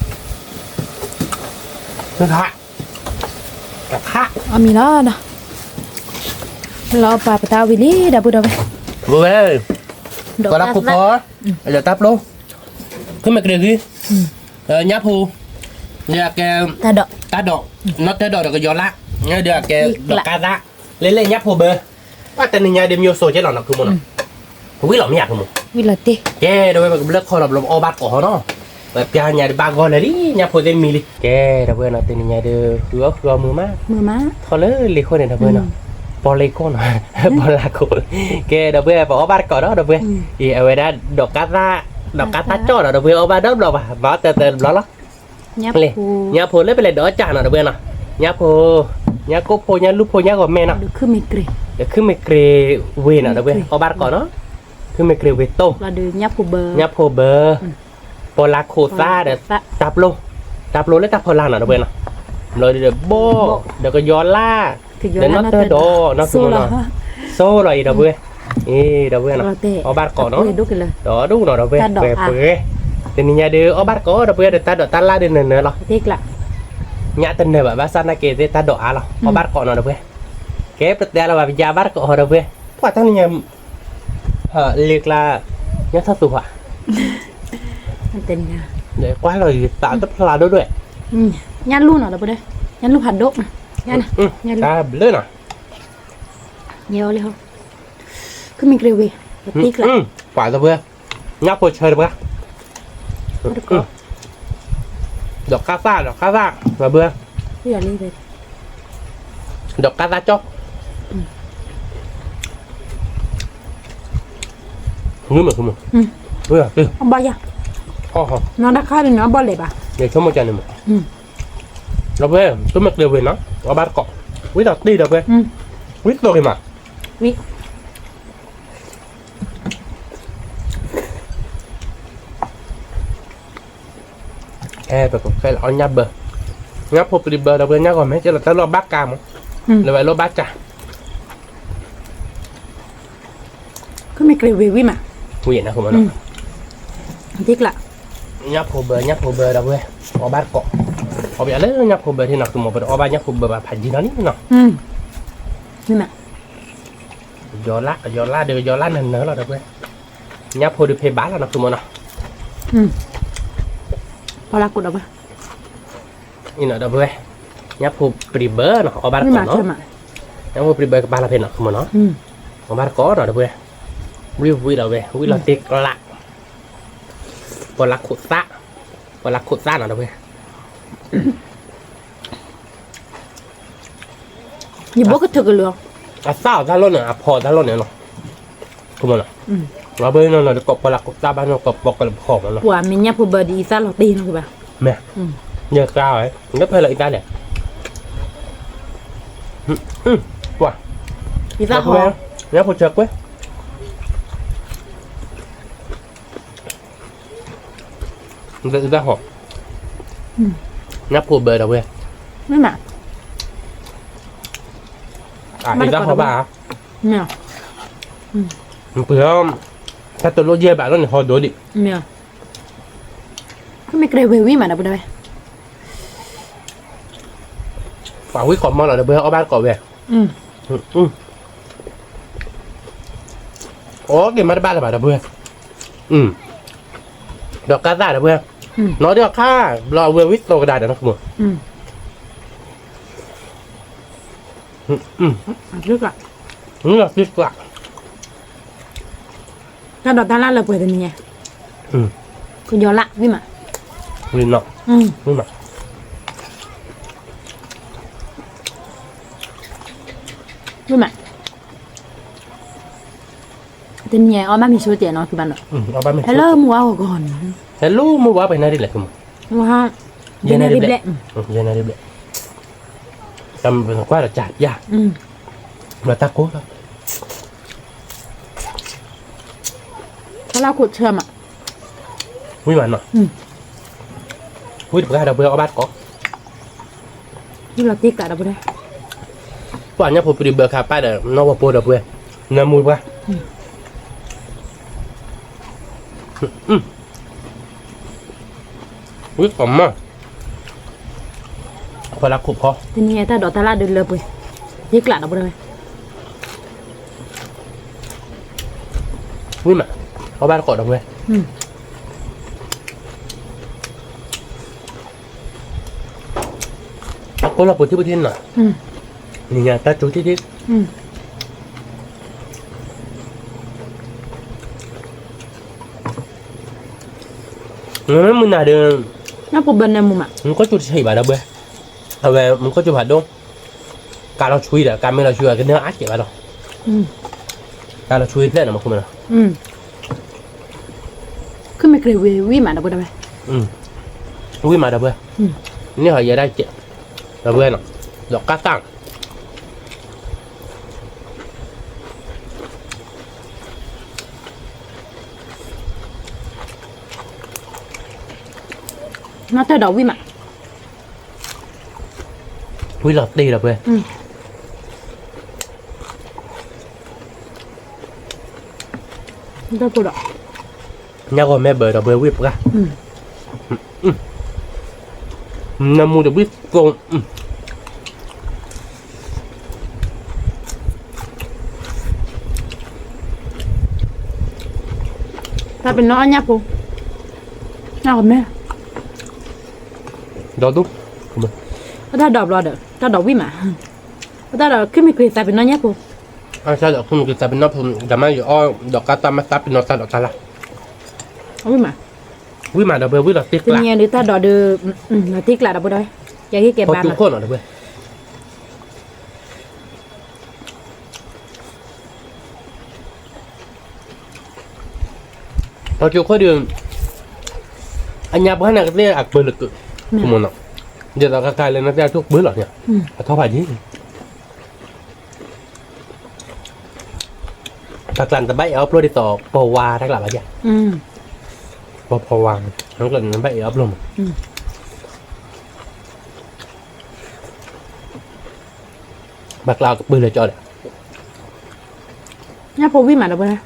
ဝံသိ ခါဝံသိ ကၠီဘၣ်နီတဘျီဘၣ်နီၤ ခမိၢ်နီၤ အမံၤလီၤ, လီၤပာ်ပတၢ်ဝံၤလံ ဒီပုၢ်ဒီဝဲၢ်, ဝဲၢ်, ဒီးတၢ်ဖိဖီ, ဒီးတၢ်ပျိ, ခုမ့ၢ်ကြ့ၤဂ့ၤ, ညၣ်ဖိ, ဒီးကဲ, တၢ်ဒိး, တၢ်ဒိး, နီၢ်တၢ်ဒိးဒီးကယီၤလၢ်, ဒီးကဲ, ဒီးကါသၣ်, လဲၤလဲၤညၣ်ဖိဘၢ, ပှၤတနံၤညါဒီးမ့ၢ်အိၣ်ဆိကဲလီၤနီၤ ခမိၢ်နီၤ, ဝံၤလီၤမ့ၢ်ယါ ခမိၢ်, ဝံၤလီၤတ့ၢ်, ကဲ ဒီးဝဲပကဘျၢခီလီၤ ဘျီပအီၣ်ဘၣ်တကိးဟီနီၤ, ပပျါညါဒီးဘၣ်ဂီၢ်လၢာ်လံ ညၣ်ဖိသ့ၣ်မံလံ, ကဲ ဒီပုၢ်ဝဲၢ်နီၤ တနံၤညါဒီး ဃုအီၣ်ဃုအီမုာ်မး, ထီၣ်လၢလ့ၤခိၣ်န့ၣ် ဒီပုၢ်ဝဲၢ်နီၤ, ပီလ့ၤခိၣ်နီၤ, ပီလါခိၣ်, ကဲ ဒီပုၢ်ဝဲၢ် ပအီၣ်ဘၣ်တကိးဒီး ဒီပုၢ်ဝဲၢ်, အဝဲဒၣ် ဒီးကါသၣ်, ဒီးကါသၣ်ကၠီဒီး ဒီပုၢ်ဝဲၢ် အီၣ်ဘၣ်ဒီဘျီဘၣ် မၤအီၣ်တၢ်တၢ်တဘျီလီၤ ညၣ်ဖိလၢပလဲၤဒိးအီၣ်ကၢ်နီၤ ဒီပုၢ်ဝဲၢ်နီၤ, ညၣ်ဖိ, ညၣ်ကိၢ်ဖိ ညၣ်လူၢ်ဖိ ညၣ်ဂီၤမဲနီၤ, ဒီးခုမ့ၢ်ကြ့ၤဝ့ၤနီၤ ဒီပုၢ်ဝဲၢ် အီၣ်ဘၣ်တကိးနီၤ, ခုမ့ၢ်ကြ့ၤဝ့ၤတိၢ်, ညၣ်ဖိဘၢ, ပီလါခိၣ်သၣ်ဒီး, တၢ်ပျိ, တၢ်ပျိလၢတၢ်ဖီလာ်နီၤ ဒီပုၢ်ဝဲၢ်နီၤ, ဘျီဒီးဘီၣ်, ဒီးကယီၤလၢ်, ဒီးနီၢ်တၢ်ဒိးနီၤ ဆိလီၤအံၤ ဒီပုၢ်ဝဲၢ်, အ့ ဒီပုၢ်ဝဲၢ်နီၤ, အီၣ်ဘၣ်တကိးနီၤ, ဒီးဒူၣ်နီၤ ဒီပုၢ်ဝဲၢ်, ပှဲၤပှဲၤ, တနံၤညါဒီး အီၣ်ဘၣ်တကိး ဒီပုၢ်ဝဲၢ် ဒီးတၢ်ဒိးတၢ်လၢ်ဒီးနၢၤနၢၤလီၤ, ညၣ်တနၢၤဘၣ် ဘၣ်ဆၣ်နာ်က့ၤသ့ၣ်တၢ်ဒိးအါလီၤ အီၣ်ဘၣ်တကိးနီၤ ဒီပုၢ်ဝဲၢ်, ကဲ ပတဲလီၤဘၣ် ပယါဘၣ်တကိးဟီ ဒီပုၢ်ဝဲၢ်, ပှၤတနံၤညါ, လ့ကျါ, ညၣ်ထီၣ်သူၣ်ဖး, တနံၤညါ ကွၢ်လီၤယသးတဖျါဒိၣ်ဒိၣ်, ညၣ်လူၢ်နီၤ ဒီပုၢ်ဝဲၢ်, ညၣ်လူၢ်ဖးဒိၣ်, ညၣ်လူၢ်, တၢ်ဘျုးနီၤ, ယဲလီၤ, ခုမ့ၢ်ကြၢးဝ့ၤ, ပှၤဒီပုၢ်ဝဲၢ်, ညၣ်ဖိဆၢတပှၢ်, ဒီးကါသၣ် ဒီးကါသၣ်, ဒီပုၢ်ဝဲၢ်, ဒီးကါသၣ်ကၠီၣ် မုၢ်မုၢ်, အဘၣ်ယၤ, နီၢ်တၢ်ခါဒ်န့ၣ် အဘၣ်လဲၤဘၣ်, ယဆိကမိၣ်ကန့ၣ်မး, ဒီပုၢ်ဝဲၢ် သုမ့ၢ်ကြၢးဝ့ၤနီၤ အီၣ်ဘၣ်တကိး, ဝံသးစူၤဒီပုၢ်ဝဲၢ်, ဝံသးစူၤမး, ဝံ အဲ ပကခဲလၢာ်အီၣ်ညၣ်ဘၢ, ညၣ်ဖိပျံၤဘၢဒီပုၢ်ဝဲၢ် ညၣ်ဂီၤမ့ၢ်ကဲလီၤတၢ်လီၢ်ဘၣ်ကါမး, လၢဝဲလီၢ်ဘၣ်ကါ, ကမ့ၢ်ကြၢးဝ့ၤဝံၣ်မး, ဝံၣ်နၤမးနီၤ, ညၣ်ဖိဘၢ ညၣ်ဖိဘၢဒီပုၢ်ဝဲၢ်, အီၣ်ဘၣ်တကိး, အီၣ်ဘၣ်လၢညၣ်ဖိဘၢထံနီၤ သုမ့ၢ်ပတအီၣ်ဘၣ်ညၣ်ဖိဘၢဘၣ်ဖးယံၤနီၤန့ၣ်နီၤ, ယီၤလၢ ယီၤလၢဒီးယီၤလၢနၢၤနၢၤလီၤဒီပုၢ်ဝဲၢ်, ညၣ်ဖိဒုးဖဲဘၣ်လီၤနီၤ သုမ့ၢ်နီၤ, ပီလၢကိးဒီပုၢ်ဝဲၢ်, အံၤနီၤဒီပုၢ်ဝဲၢ်, ညၣ်ဖိပျံၤဘၢနီၤ အီၣ်ဘၣ်တကိးနီၤ, ညၣ်ဖိပျံၤဘၢကပာ်လီၤဖဲနီၤ သုမ့ၢ်နီၤ, အီၣ်ဘၣ်တကိးနီၤဒီပုၢ်ဝဲၢ်, ဝံၣ်ဝံၣ်ဒီပုၢ်ဝဲၢ် ဝံၣ်လီၤတ့ကျး, ပီလၢခိၣ်သၣ်, ပီလၢခိၣ်သၣ်နီၤဒီပုၢ်ဝဲၢ် ယဘိကထုးကလုာ်, အသၣ်အီၤတၢ်လီၢ်န့ၣ် အဖီအီၤတၢ်လီၢ်န့ၣ်နီၤ, အဘၣ်နီၤ တကိးပီလၢခိၣ်သၣ်ဘၣ်နီၤ ကိးပီကလဖီမးနီၤ, ပှၤမ့ၢ်ညၣ်ဖိဘၢဒ်အံသၣ်လီၤတ့နီၤကဘၣ်, မ့ၢ်, ယကါဝဲ လၢဖဲလီၤအံသၣ်လဲၣ်, ပှၤ, အံသၣ်ဟီ, ညၣ်ဖိဆၢကွဲ အံသၣ်ဟီ, ညၣ်ဖိဘၢဒီပုၢ်ဝဲၢ်, အံသၣ်ဟီဘၣ်ဧါ, ပှၤ, တၢ်တလိၣ်ယဲၢ်ဘးလီၤန့ၣ် ဟီဒိၣ်ဒံး, မ့ၢ်ကြၢးဝ့ၤဝံၣ်မးဒီပုၢ်ဝဲၢ်, ပှၤဝံၣ်ကိးမီၤလီၤဒီပုၢ်ဝဲၢ် အီၣ်ဘၣ်တကိးဝဲ, အီၣ်က့ၤမးတဘၣ်လၢၤဘၣ်ဒီပုၢ်ဝဲၢ်, ဒီးကါသၣ်ဒီပုၢ်ဝဲၢ်, နီၢ်ဒီးအခါ, ဘျီအဝဲဝံၣ်သိကဒါဒီးနီၢ်ခိမး, လီၤသံကျး, တၢ်ဒိးတၢ်လၣ်လၢပှဲၤတနံၤညါ, ကယီၤလၢ်ဝံၣ်မး, ဝံၣ်နီၤ, ဝံၣ်မး, ဝံၣ်မး တနံၤအံၤ အီၣ်ဘၣ်မ့ၤဆိတ့ၢ်နီၤ ဖံဘၣ်နီၤ, ဟဲလၢမုၢ်ဝါဂီၤဂီၤန့ၣ်, ဟဲလၢမုၢ်ဝါပှဲၤနၣ်ရံၣ်လဲၣ်ဖံမး, ယဲၢ်နၣ်ရံၣ်ဘျဲၣ်, ယဲၢ်နၣ်ရံၣ်ဘျဲၣ်, တၢ်မ့ၢ်ကွၢ်ဒီးကၢ်ယါ, ဒီးတၢ်ကိၢ်လီၤ, တၢ်လၢခိၣ်ဆၢမး, ဝံၣ်မးနီၤ, ဝံၣ်တပှၢ်ဒီပုၢ်ဝဲၢ် အီၣ်ဘၣ်တကိး ပှၤညၣ်ဖိပျံၤဘၢခါပၢ်ဒီး နီၢ်ဝဲၢ်ပိၢ်ဒီပုၢ်ဝဲၢ်, နၢမူတပှၢ်, ဝံၣ်ကိးမီၤ, ပှၤလၢခိၣ်ဖီ, တနံၤအံၤတၢ်ဒိးတၢ်လၣ်ဒုးလၢပှဲၤ, ယကျးဒီပုၢ်ဝဲၢ်, ဝံၣ်မး, အီၣ်ဘၣ်တကိးဒီပုၢ်ဝဲၢ် အကိလီၤပူၤထံပူၤထံနီၤ, နံၤညါတၢ်ကၠိထံထံ, မုၢ်နၤဒီး, နၢ်ပူၤဘၢနၢမူမး, မူခိၣ်ကၠိတဆံးဘၣ်ဒီပုၢ်ဝဲၢ်, အဝဲမူခိၣ်ကၠိဖးဒိၣ်, ကးလီၤဆွံဒီး ကးမ့ၢ်လီၤဆွံအကနၢအါကဲးဘၣ်လီၤ, ကးလီၤဆွံဖျဲၣ်နီၤ မူခိၣ်မ့ၢ်လီၤ ခုမ့ၢ်ကြၢးဝံၤ ဝံၣ်မးဒီပုၢ်ဝဲၢ်, ဝံၣ်မးဒီပုၢ်ဝဲၢ်, န့ၣ်ဟီယဲဒၣ်ကဲး, ဒီပုၢ်ဝဲၢ်နီၤ, ဒီးကါသၣ်, နီၢ်တၢ်ဒီးဝံၣ်မး, ဝံၣ်လီၤတ့ၢ်ဒီပုၢ်ဝဲၢ် ညၣ်ဂီၤမဲဘၢဒီပုၢ်ဝဲၢ် ဝံၣ်ပှၢ်, နၢမူတဘျုးကိး, တၢ်ပနီၣ်အီၣ်ညၣ်ဖိ, ညၣ်ဂီၤမဲ, ဒီးဒူၣ်, ပတၢ်ဒိးဘျီဒီး တၢ်ဒိးဝံၣ်မး, ပတၢ်ဒိးခံမံၤက့ၤသးပ့ၤနီၣ်ညၣ်ဖိ, အတၢ်ဒိးခံမံၤက့ၤသးပ့ၤနီၣ်ဖိ, ဒီးမ့ၢ်ယအီၣ်ဒီးကါသၣ်မ့ၢ်သးပ့ၤနီၣ်တၢ်ဒိးတၢ်လၢ်, ဝံၣ်မး, ဝံၣ်မးဒီးပှဲၤဝံၣ်လီၤတ့ကျး, တနံၤအံၤဒုးတၢ်ဒိးဒီး, လီၤတ့ကျးဒီးပှဲၤဒီး, ယကဟ့ၣ်ကဲဘါနီၤ, ဖီကၠိခိၣ်နီၤဒီးပှဲၤ ဖီကၠိခိၣ်ဒီး, အညါပှၤန့ၣ်ကသ့ၣ်အကပၢၢ်လၢက, မ့ၢ်နီၤ, ဒ်သိးကကါလၢနသ့ၣ်အထိၣ်ကပၢၢ်လီၤန့ၣ်, အထီၣ်ဖးယံၤ, တၢ်ကျးနတဘၣ်အဲၣ်အီၣ်ဖျိဒ်သိး ပီဝါတၢ်ကျးဘၣ်ယဲ, ပီဖီဝါ, နဘၣ်အဲၣ်အီၣ်ဖျိမး, ဘၣ်ကျးအီၣ်ကပၢၢ်လၢကၠီဒီး, ညၣ်ဖိဝံၣ်မးဒီးပှဲၤ,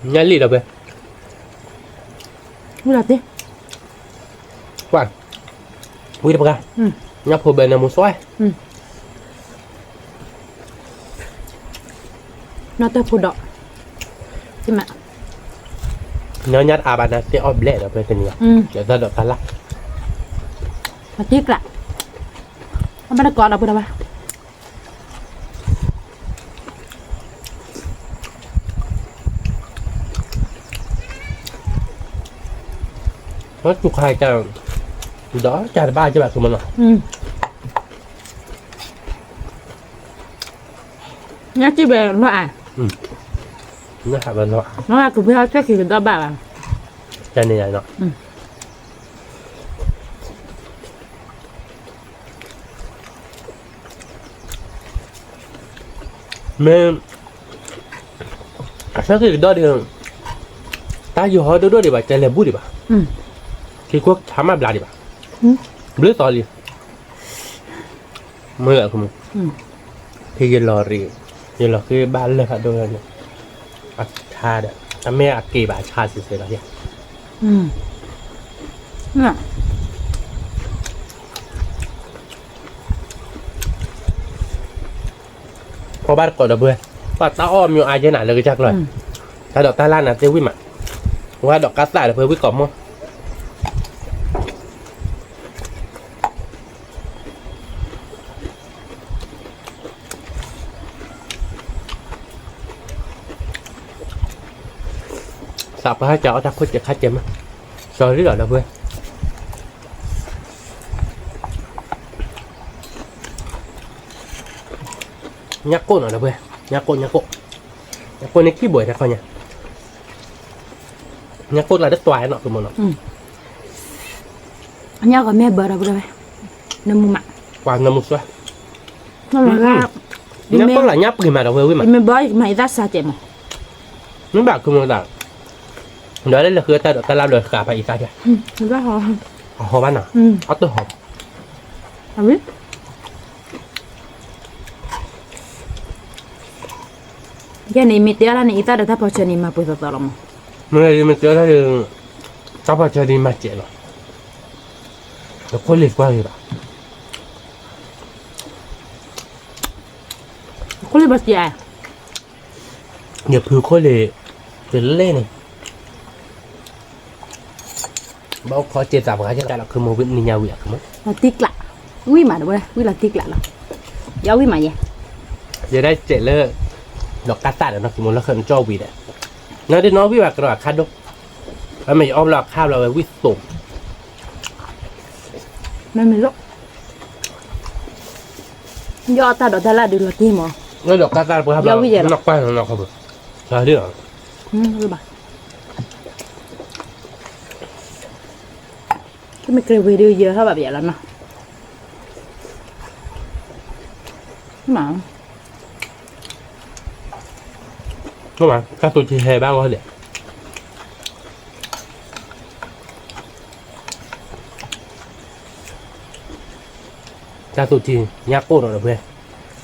ညၣ်လံၣ်ဒီးပှဲၤ, ဝံၣ်လီၤတ့, ကွၢ်, ဝံၣ်တပှဲၤ, ညၣ်ဖိဘဲနမူစွဲ နီၢ်တၢ်ဖိဒီး, မး, ညီညၣ်တအါဘၣ်နၤသ့ၣ်အီၣ်ဘျဲၣ်ဒီးပှဲၤတနံၤ, ဒီးတၢ်ဒိးတၢ်လၢ်, အတ့ကျး, အဘၣ်တကိးဒီးပှဲၤဒီးဘၣ် ဝဲတူၢ်ခါက, ဒီးကၢ်တဘၣ်ကဘၣ်ဆိမနီၤ, ညၣ်စံၣ်ဝဲလီၤအါ, ကဘၣ်ဆဲးက့ၤကဒီးဘၣ်ဘၣ်, တၢ်န့ၣ်ယါနီၤ မ့ၢ်, အဆၢက့ၤကဒီးဒံး, တၢ်ယိၤဟီဒိၣ်ဒိၣ်ဒံးဘၣ် ကလဲၤဘူၣ်ဒံးဘၣ်, ခံခိၣ်ဆါမၢ်ဘျါဒံးဘၣ်, ဘျုးသီလံ, မ့ၢ်, ဖဲယလီၤရံ, ယလီၤဃ့ဘၣ်လၢၢ်ဖးဒိၣ်န့ၣ်, အဆါဒီး, အမ့ၢ်အက့ၤဘၣ်အဆါစံးစဲးလီၤယဲ ပဘၣ်တကိးဒီးပှဲၤ, ပှၤတၢ်အီၣ်မ့ၢ်အါယဲနၤလၢကစၢ်ကျီ, တၢ်ဒိးတၢ်လၢ်နၤသ့ၣ်ဝံၣ်မး, ဝဲဒိးကါသၣ်ဒီးပှဲၤဝံၣ်ကိးမီၢ် သးပှၢ်ဟဲကၢအီၣ်တၢ်ခိၣ်စဲးခါစဲးမး, စီၤရံဒီးဒီးပှဲၤ, ညၣ်ကိၣ်နီၤဒီးပှဲၤ, ညၣ်ကိၣ်, ညၣ်ကိၣ်, ညၣ်ကိၣ်န့ၣ်ခံဘိးတခီညါ, ညၣ်ကိၣ်ကျါတတွၤနီၤ ကမနီၤ, ညၣ်ကီၤမ့ၢ်ဘၢဒီးပှဲၤ, နမူမး, ပှၤနမူစွဲ, ညၣ်ကိၣ်လၢညၣ်ပှ့ၤမးဒီးပှဲၤဝံၣ်မး, မ့ၢ်ဘၢယကမၤယသးစၢ်ကဲးမး, မ့ၢ်ဘၣ်ကမတၤ, ဒီးလၢလၢဃုတၢ်ဒိးတၢ်လၢ်ဘျီဃာ်ဖးအံသၣ်, အဟီဘၣ်နီၤ, အတဟီဘၣ်, ယဲန့ၣ်မ့ၢ်တဲအီၤတၢ်န့ၣ် အံသၣ်ဒီးတၢ်ဖီၣ်ဆၢန့ၣ် မၤပှဲၤသီသီလီၤမး, မ့ၢ်မ့ၢ်တဲအီၤတၢ်ဒီး, တၢ်ဖီၣ်ဆၢဒ်မၤစဲးလီၤ, ဒီးခိၣ်လ့ၤကွၢ်ဂ့ၤဘၣ် ခိၣ်လ့ၤဘၣ်စံး, ယဖုခိၣ်လ့ၤ, တလဲၣ်န့ၣ်, ဘၣ်အိၣ်ခိးစ့သးပှၤကလီၤ ခုမီၤဝံၣ်နံၤညါဝံၣ်အီၤ, လီၤတံၢ်ကျး, ဝံၣ်မးတဝဲ ဝံၣ်လီၤတံၢ်ကျးလီၤ, ယဝံၣ်မးယဲ, ယဒၣ်စဲးလၢ, ဒီးကါသၣ်ဒီးနီၤ ခုမီၤလၢဃၢနကၠီဝံၤဒီး, နဒ်နီၣ်ဝံၣ်ဘၣ်ကရီအခါဒိၣ်, အမ့ၢ်ယအီၣ်ဘျီအခါဘျီဝဲဝံၣ်သိး မ့မ့ၢ်လီၤ, ယအီၣ်တၢ်ဒိးတၢ်လၢ်ဒုးလီၤတံၢ်မး, လၢဒီးကါသၣ်ပှဲၤဟးဘျီ, ယဝံၣ်ယဲလီၤ, နီၣ်ကွၢ်နီၣ်ခီဘၣ်, ဘၣ်, မ့ၢ်ကြၢးဝံၤဒုးယဟီၣ်ဘၣ်ပယီၤလီၤနီၤ, မး တၢ်သူၣ်ထံဟဲဘၣ်ဂီၢ်ဒဲး, တၢ်သူၣ်ထံ, ညၣ်ကိၣ်နီၤဒီးပှဲၤ,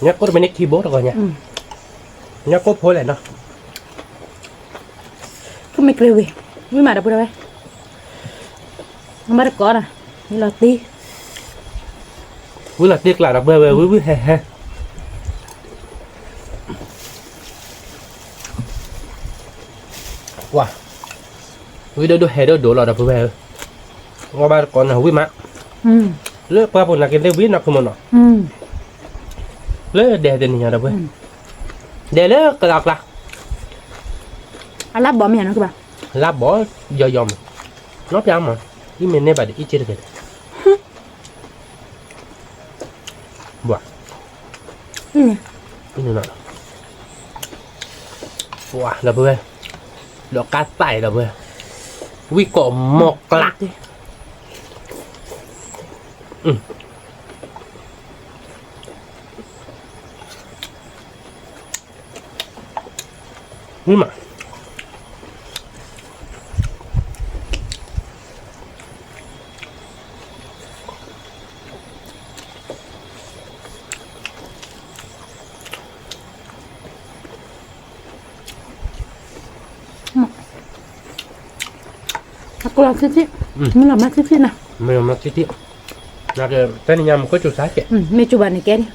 ညၣ်ကိၣ်တမ့ၢ်န့ၣ်ခံဘိတဂီၤညါ, ညၣ်ကိၣ်ဖိလဲၣ်နီၤ, မ့ၢ်ကြၢးဝံၤ, ဝံၣ်မးဒီးပှဲၤဝဲ, မ့ၢ်တကိးဒီး, ဝံၣ်လီၤတံၢ် ဝံၣ်လီၤတံၢ်ကျးဒီးပှဲၤဝဲ ဝံၣ်ဝံၣ်ဟဲဟဲ, ကွၢ်, ဝံၣ်ဒိၣ်ဒိၣ်ဟဲဒိၣ်ဒိၣ်လီၤဒီးပှဲၤဝဲ, ဝံၣ်ဘၣ်တကိးနီၤ ဝံၣ်မး, လၢပှၢ်ပူၤနာ်က့သ့ၣ်ဝံၤနီၢ်ခုမနီၤ, လၢဒဲးတနံၤညါဒီပုၢ်ဝဲၢ်, ဒဲးလၢကလီကျါ, အလါဘီမ့ၢ်နီၢ်ခုဘၣ်, လါဘီယီယီမး, နီၢ်ဖျါမး, အံၤမ့ၢ်န့ၢ်ဘၣ်ဒီးအံၤက့တကဲ, ဘၣ်, အံၤန့ၣ်နီၤ, ပှၤဒီပုၢ်ဝဲၢ်, ဒီးကါသၣ်အံၤဒီပုၢ်ဝဲၢ်, ဝံၣ်ကိးမီၢ်ကျး မး, အကျိၤထံထံၣ်, မ့ၢ်လီၤမၢ်ထံထံၣ်နီၤ, မ့ၢ်လီၤမၢ်ထံထံၣ်, တနံၤညါမ့ၢ်ခိၣ်စူၤဆါကဲး, မ့ၢ်စူၤဘၣ်န့ၣ်ကဲန့ၣ်,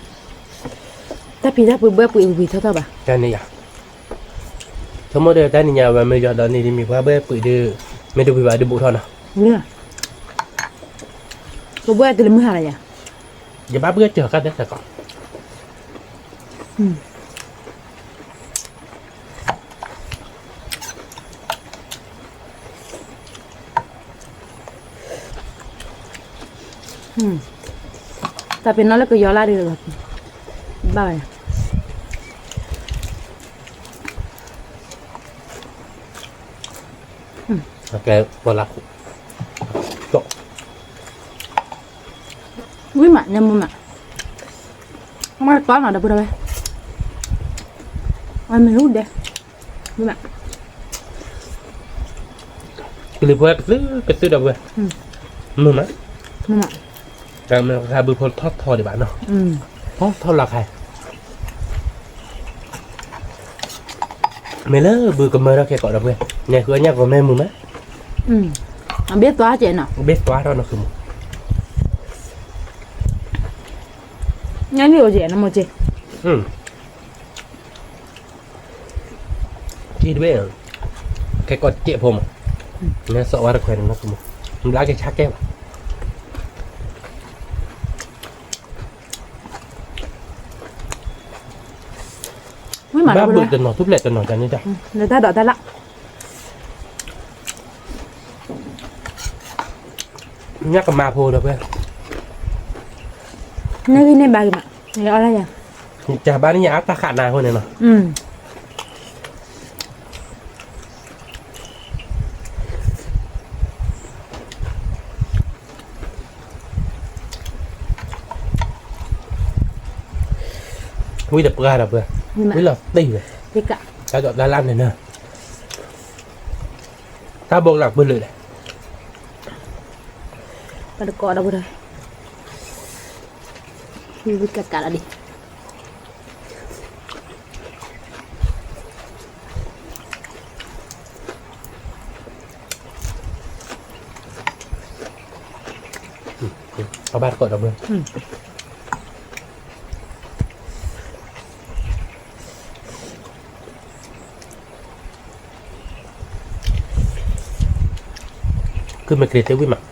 တၢ်ဖံးတၢ်ပှ့ၤဘှဲပှ့ၤဝံၤထီၣ်ထီၣ်ဘၣ်, တနံၤညါ, ဆိကမိၣ်ဒီးတနံၤညါဝဲမ့ၢ်ယီၤဒီးန့ၣ်ဒ်မ့ၢ်ပှၤဘှဲပှ့ၤဒီး, မ့ၢ်တဝံၤဘၣ်ဒုးဘူးထီၣ်နီၤ, ကဘှဲတုၤလၢမုၢ်ဟါလီၤယၤ, ယဘၣ်ဘှဲကၢၤကါသဲစဲးကီး တၢ်ပ့ၤနီၣ်လၢကယီၤလၢဒ်လီၤ, ဘၣ်ဝဲ, ကဲပီၤလၢခိၣ်, ဝံၣ်မး နမုာ်မး, မ့ၢ်တီနီၤဒီပုၢ်ဝဲၢ်, အမ့ၢ်ဟူဒဲး, ဝံၣ်မး ကလုာ်ဖိကသုကသုဒီပုၢ်ဝဲၢ်, မုာ်မး, တၢ်မ့ၢ်ကသးဘုဖိထီၣ်ထီဒံးဘၣ်နီၤ, ထီၣ်ထီလီၤခါ, မ့ၢ်လၢဘုကမၢထီၣ်ခဲကိးဒီပုၢ်ဝဲၢ်, နဲဃုအညၣ်ကီးမ့ၢ်မုာ်မး, အဘ့ၣ်သွါကဲးနီၤ, ဘ့ၣ်သွါထီၣ်နီၤဃုမုာ်, ညၣ်န့ၣ်အိၣ်ကဲးနီၤမိၢ်က့ ထံတဘ့ၣ်, ခဲကိးတစဲးဖိမး, နဲစီၤဝါတခွဲးန့ၣ်နီၤ, ဘျါက့ၤဆါကဲဘၣ်, ဘၣ်ဘုးတနီၤသူၣ်ဖျဲးတနီၤန့ၣ်တၢ်, ညၣ်ကမါဖိဒီးဖဲ, န့ၣ်ဂံၢ်န့ၢ်ဘါဂ့ၤမး, အီၣ်လၢယၤ, ကဘၣ်န့ၣ်ညါအတၢ်ဃးနၤအဃိန့ၣ်နီၤ, ဝံၣ်တပှၢ်ဒီးဖဲ, ဝံၣ်လီၤတံၢ်ဝဲ, တၢ်ဒိးတၢ်လၣ်န့ၣ်နီၤ, တၢ်ဘိကလၢ်ပလၢာ်လဲၣ်, ပတကိးဒီးဖဲ, ဝံၣ်ကကးလီၤဒံး အဘၣ်တကိးဒီးဖဲ, ကုမ့ၢ်ကရ့ၤတ့ၢ်ဝံၣ်မး,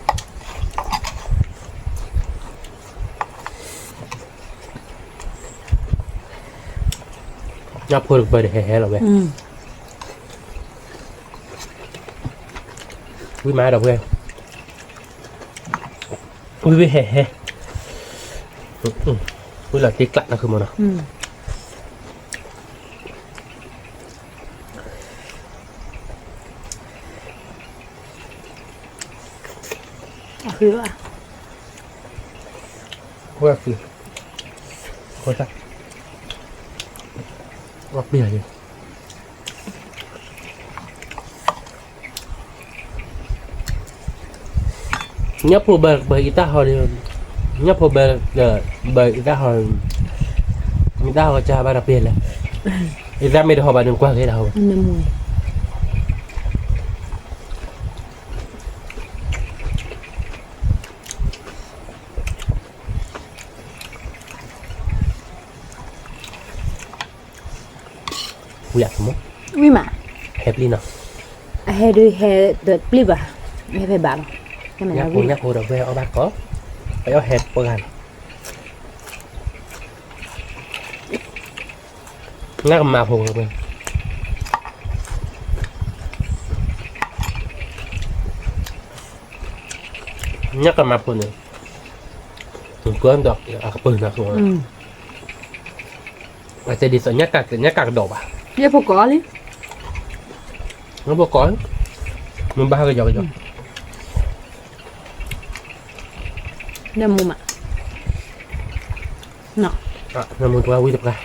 ညၣ်ဖိတကပၤဒီးဟဲဟဲလီၤဝဲ, ဝံၣ်မးဒီးဖဲ, ဝံၣ်ဝံၣ်ဟဲဟဲ, ဝံၣ်လီၤတံၢ်ကျးတၢ်ခုမနီၤ အဃုဘၣ်, ဃု, ဃု, အီၣ်ပျံၤလီၤ, ညၣ်ဖိဘၣ်ဘၣ်အံၤတၢ်ဟီဒီး, ညၣ်ဖိဘၣ်, ဘၣ်အံၤတၢ်ဟီ, အံၤတၢ်ဟီကဘၣ်တၢ်ပျဲလဲၣ်, အံၤတၢ်မ့ၢ်တဟီဘၣ်န့ၣ်ကွၢ်က့ၤတၢ်ဟီဘၣ် ဝံၤမး, ဟဲပျံၤနီၤ, အဟဲဒုးဟဲတပျံၤဘၣ်, ဟဲဖဲဘၣ်လီၤ, ညၣ်ဖိဒီးဖဲအီၣ်ဘၣ်တကိး, ပယီၤဟဲပှၤဂၤန့ၣ် ညၣ်ကမၤဖိ, ညၣ်ကမၤဖိန့ၣ် ပှၤဒီးအကပၢၤနၤ, အတဲဒ်သိးညၣ်ကးကဒီးဘၣ်, ယဖိကိးလံ, ဖိကိး, မ့ၢ်ဘၣ်ဟးကယီကယီ, နမူမး, နမူတပှၢ်ဝံတပှၢ်,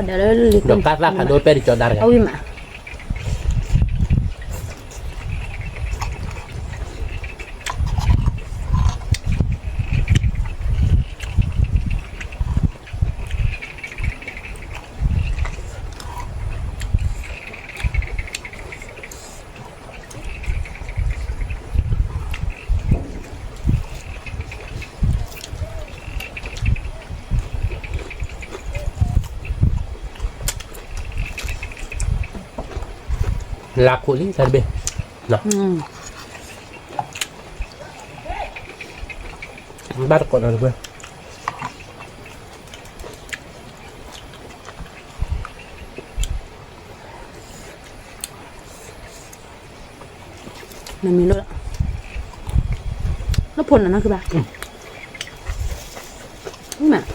ဒီးကါသၣ်ဖးဒိၣ်ပဲၣ်တကၠီဒါတဂၤ, အဝံမး လါခိၣ်လံ တၢ်တဘ့ၣ်, ဘၣ်တကိးနီတဘ့ၣ်, နမံၤလိၣ်လီၤ, လၢဖိနၤနီၢ်ခုဘၣ်, မ့ၢ်,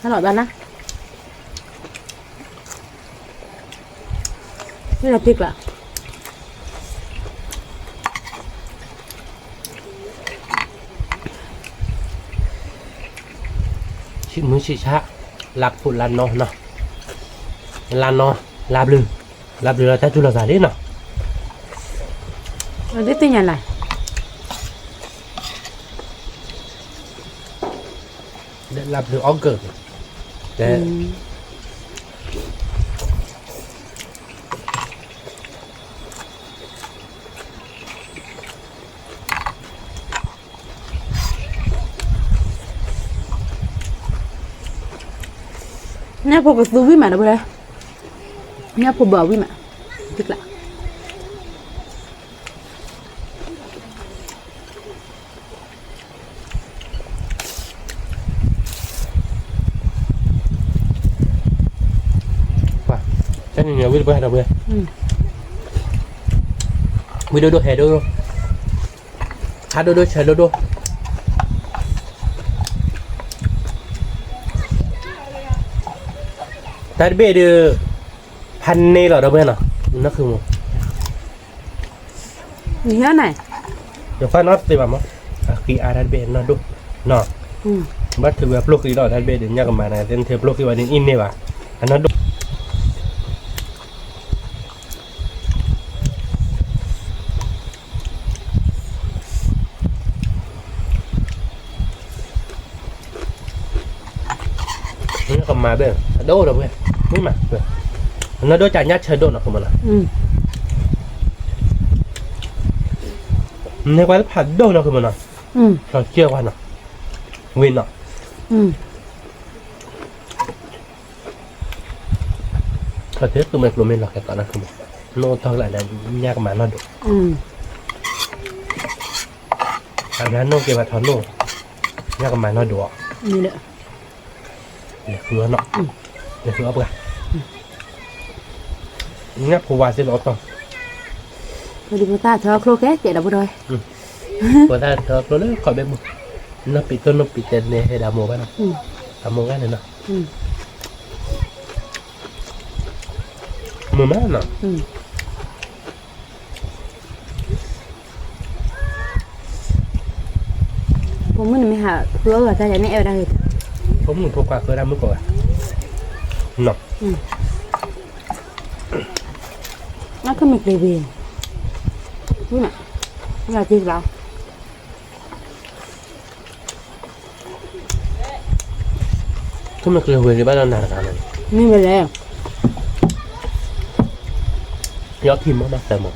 ဟါလီၤဘၣ်လၢ မ့ၢ်လီၤပ့ၢ်ကျါ, ဆံးမုၢ်ဆံးဆါ, လါခိၣ်လါနီနီၤ, လါနီ, လါဘျုး, လါဘျုးလီၤတၢ်တူၢ်လိာ်သးလံနီၤ, ဒ်သ့ၣ်ညါလၢ လၢဘျုးအီကူး, ညၣ်ဖိကသူဝံၣ်မးဒီးဝဲ, ညၣ်ဖိဘၣ်ဝံၣ်မး, တကျါ တနံၤန့ၣ် ဝံၣ်တပှၢ်ဒီးဝဲ, ဝံၣ်ဒိၣ်ဒိၣ်ဟဲဒိၣ်ဒိၣ်, ဟးဒိၣ်ဒိၣ်ဆၢဒိၣ်ဒိၣ်, တၢ်တဘ့ၣ်ဒီး ဖးန့ၢ်လီၤဒီးဝဲနီၤ, နၢ်ခုမး နဟဲန့ၣ်, ယဖးနီတသ့ဘၣ်မး, အဃံအါတၢ်တဘ့ၣ်နီၢ်ဒိၣ်, ဘၣ်ထုးဝဲပျိၢ်ဃံလီၤတၢ်တဘ့ၣ်ဒီး ညၣ်ကမၤနၤ သ့ၣ်နထုးပျိၢ်ဃံဝဲန့ၣ်အံၤန့ၢ်ဘၣ်, အနီၢ်ဒိၣ် ကမၤဘၣ် အဒိၣ်ဒီးဝဲ, မ့ၢ်မး, အနီၢ်ဒိၣ်ကညၣ်ဆၢဒိၣ်နီၤ ကမၤနီၤ, န့ၢ်ကွၢ်တဖးဒိၣ်နီၤ ကမၤနီၤ, လီၤစၢၤကွၢ်နီၤ, ဝံၤနီၤ ထီၣ်သ့ၣ်သူမ့ၢ်ကျိၤမ့ၢ်လီၤကဲကီးနီၤ ကမၤ, နိၣ်ထီၣ်ကလာ်ဒီး ညၣ်ကမၤနီၢ်ဒိၣ်, အဘျါနိၣ်က့ၤဘၣ်ထီၣ်နိၣ်, ညၣ်ကမၤနီၢ်ဒိၣ်အီၤ, လဲၤဃုအီၣ်နီၤ, လဲၤဃုအီၣ်ပှၤ, ညၣ်ဖိဝါသ့ၣ်လီၤအီၣ်တီၢ်, ဖိသၣ်ထီၣ်ကျိၣ်ကဲကဲဒီးပဒီး, ဖိသၣ်ထီၣ်ကျိၣ်လၢခီၣ်ဘ့ၣ်ပူၤ, နီၢ်ပံၤတိၢ်နီၢ်ပံၤတဲန့ၣ် ဟဲဒၣ်မိၢ်ဘၣ်နီၤ, အမိၢ်ဂၤန့ၣ်နီၤ မုာ်မးနီၤ, ဖိမုၣ်န့ၣ်မ့ၢ်ဟးဃုအီၣ်ဂၤတၢ်ယၤန့ၣ် အဲၣ်ဝဲဒၣ်ဂ့ၤ, ဖိမုၣ်ဖိခွါဃုဒၣ်မုၣ်ကီးဂၤ, နီၤ, နကမ့ၢ်ကျဲၤဝံၤ, ဝံၤမး, ဝံၤလီၤတံၢ်ကျါ ထူၣ်မ့ၢ်ကျဲၤဝံၤလံဘၣ်ဒီးနၤတဂၤန့ၣ်, မ့ၢ်ဝဲလဲၣ်, ယီခံမီၢ်မးသၢမီၢ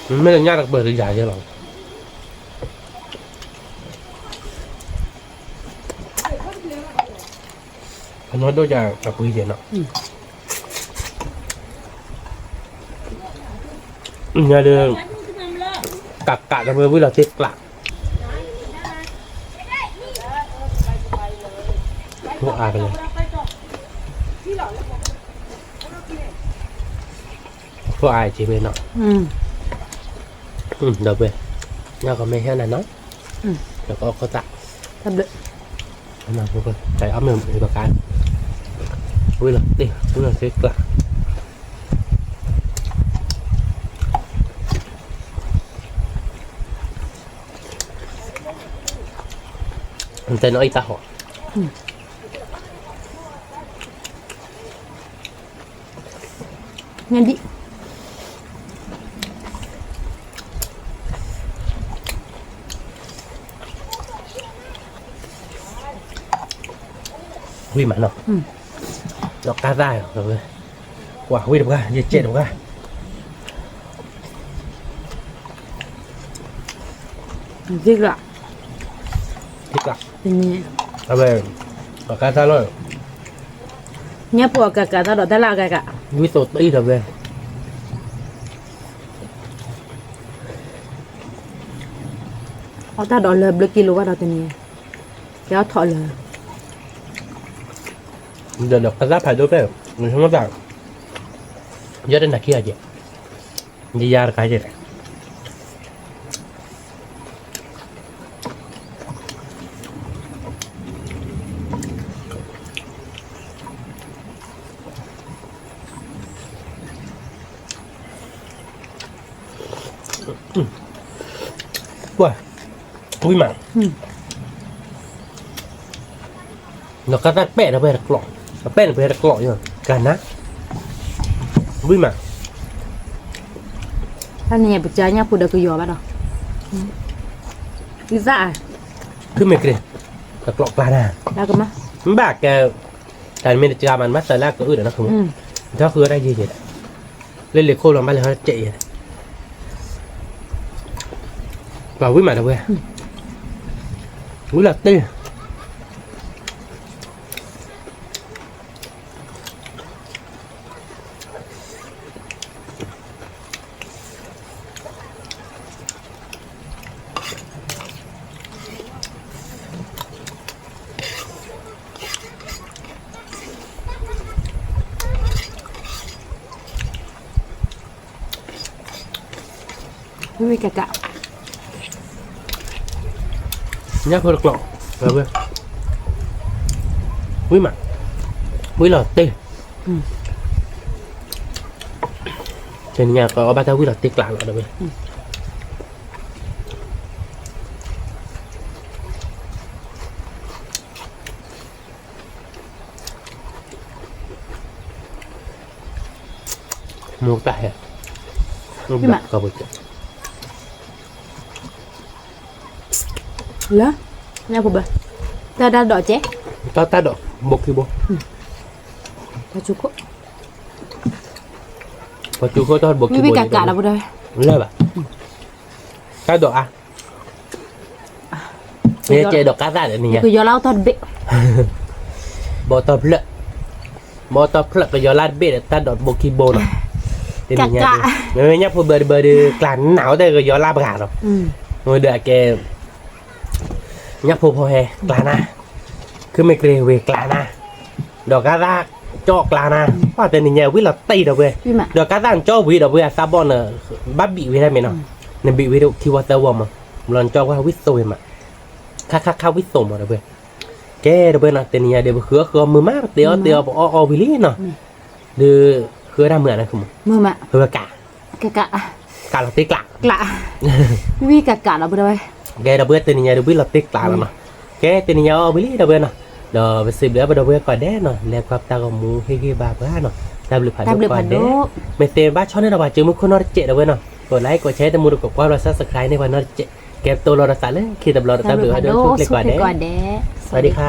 ်, မ့ၢ်လၢညၣ်တကပၤတယၤယဲလီၤ, အနီၢ်ဒိၣ်ယၤအပှ့ၤယဲနီၤ, ညါဒီး ကးကးဒီးဝံၤလီၤတ့ကျး, ဖိအါကလဲၣ်, ဖိအါက့ၤဝဲနီၤ, ဒီးဝဲ, ညါကမ့ၢ်ဟဲနၤနီၤ, ဒီးကအီၣ်ခိၣ်သၣ်, တၢ်အီၣ်မ့ၢ်ဘၣ်ကါ, ဝံၤလီၤတ့, ဝံၤလီၤတ့ကျး တဲနီၤအံၤတၢ်ဟီၣ်, ညၣ်ဒံၣ်, ဝံၤမးနီၤ, ဒီးကါသၣ်, ကွၢ်ဝံၤတပှၢ် ယစဲးတပှၢ်, တ့ကျး, တ့ကျး, အဝဲ, ဒီးကါသၣ်လီၤ, ညၣ်ဖိအကးကးသၣ်ဒီးတၢ်လၢအကးကး, ဝံၤသိးတ့ဒီးဝဲ အီၣ်တၢ်ဒီးလၢဘျၢကံ လိဘၣ်ဒီးတနံၤ, ကဲအီၣ်ထီၣ်လၢ, ဒီးကသၣ်ဖးဒိၣ်ဖဲ, မ့ၢ်ဆိကမိၣ်သး, ယဲတနၤခံဂၤကဲ, ယယါတခါကဲ, ပှၤ, ဝံၤမး, ဒီးကသၣ်ပဲာ်ဒီးပှဲၤတကျိး, အပဲာ်န့ၣ်ပှဲၤတကျိး, ကနၤ, ဝံၤမး, တၢ်န့ၣ်ပကါညၣ်ဖိဒီးကယီၤဘၣ်ဒီး, သၣ်, ခုမ့ၢ်ကြ့, တကျိးကျါနၤ, မ့ၢ်ဘၣ်ကဲ, တၢ်မ့ၢ်တကါမး နဘၣ်သးလၢအကအုၣ်ဒီးနီၤ, ထီၣ်ဃုအီၣ်တၢ်ယံာ်ယံာ်ဒီး, လၢလံာ်ခိၣ်လီၤ ဘၣ်လဲၤဟီၣ်တစဲးယဲ, ပှၤဝံၤမးဒီးဝဲ, ဝံၤလီၤတ့ ဝံၤကကး, ညၣ်ဖိတကျိး, ဝံၤမး, ဝံၤလီၤတ့, တနံၤညါကအီၣ်ဘၣ်တၢ်ဝံၤလီၤတ့ကျးလီၤဒီးဝဲ မူတၢ်ဟဲ, မ့ၢ်မး, ကီၢ်ပူၤကဲ, လၢ, ညၣ်ဖိဘၢ, တၢ်တၢ်ဒိးကဲ, တၢ်တၢ်ဒိး, ဘိခံဘိ, ပှၤစူခိၣ်, ပှၤစူခိၣ်တၢ်ဘိခံဘိ, ဝံၤကကးလီၤပူၤဒီးဝဲ, လၢဘၣ်, တၢ်ဒိးအါ ယကဲဒီးကါသၣ်ဒီးနံၤညါ, ကယီၤလၢအီၣ်တၢ်တဘ့ၣ်, ဘီတီဖျၢၣ်, ဘီတီဖျၢၣ်ကယီၤလၢတဘ့ၣ်ဒီးတၢ်ဒိးတဘိခံဘိနီၤ, တနံၤညါ, မ့မ့ၢ်ညၣ်ဖိဘၢတဘၢဒီး ကျးနးဝဲတကယီၤလၢပှၤနီၤ, မ့ၢ်ဒီးအကဲ, ညၣ်ဖိဖီဟဲကျးနး, ခုမ့ၢ်ကြ့ဝ့ၤကျးနး, ဒီးကါသၣ်ကၠီၣ်ကျးနး, ပှၤတနံၤညါဝံၤလီၤတံၢ်ဒီးဝဲ, ဒီးကါသၣ်ကၠီၣ်ဝံၤဒီးဝဲအသးဘီၣ်န့ၣ်, ဘၣ်ဘံးဝဲဒၣ်မ့ၢ်နီၤ, နဘံးဝဲဒၣ်ခံဝီသၢဝီမး, ဘျီနကၠီၣ်ကွၢ်ဝံၤသိးဝဲမး, ခါခါခါဝံၤသိးမးဒီးဝဲ, ကဲဒီးဝဲနီၤ တနံၤညါဒီးပဃုအီၣ်ဃုအီၣ်မုာ်မး ပတဲအီၣ်တဲအီၣ်ပအီၣ်အီၣ်ဝံၤလံနီၤ, ဒီးဃုဝဲဒၣ်မုာ်အါန့ၣ်မး, ကးလီၤတ့ကျး, ဝံၤကကးလီၤပူၤဒီးဝဲ, ကဲဒီးဝဲတနံၤညါဒီးဝံၤလီၤတ့ကျးလီၤနီၤ, ကဲတနံၤညါအီၣ်ဝံၤလံဒီးဝဲနီၤ, ဒီးပစံးဘျုးအပဒီပုၢ်ဝဲၢ်ကိးဂၤဒဲးနီၤ လဲၤကွၢ်ပတၢ်ဂီၤမူဟ့ၣ်ဂံၢ်ဘါပှၤနီၤ, တၢ်ဘျုးဖးဒိၣ်ကိးဂၤဒဲး, မ့ၢ်သ့ဘၣ်ဆီၣ်န့ၢ်ဒီးပှၤစုမုၢ်ခိၣ်နီတစဲးဒီးဝဲနီၤ, ကိးlikeကိးshareတမူတကိးကွၢ်ဘျီ subscribe န့ၢ်ပှၤနီတစဲး, ကဲပတိၢ်လီၤဒီးသးလၢခံတဘျီဒီးတၢ်ဘျုးဖးဒိၣ်ဆိၣ်ချ့ကိးဂၤဒဲး, စဝၤဒံခါ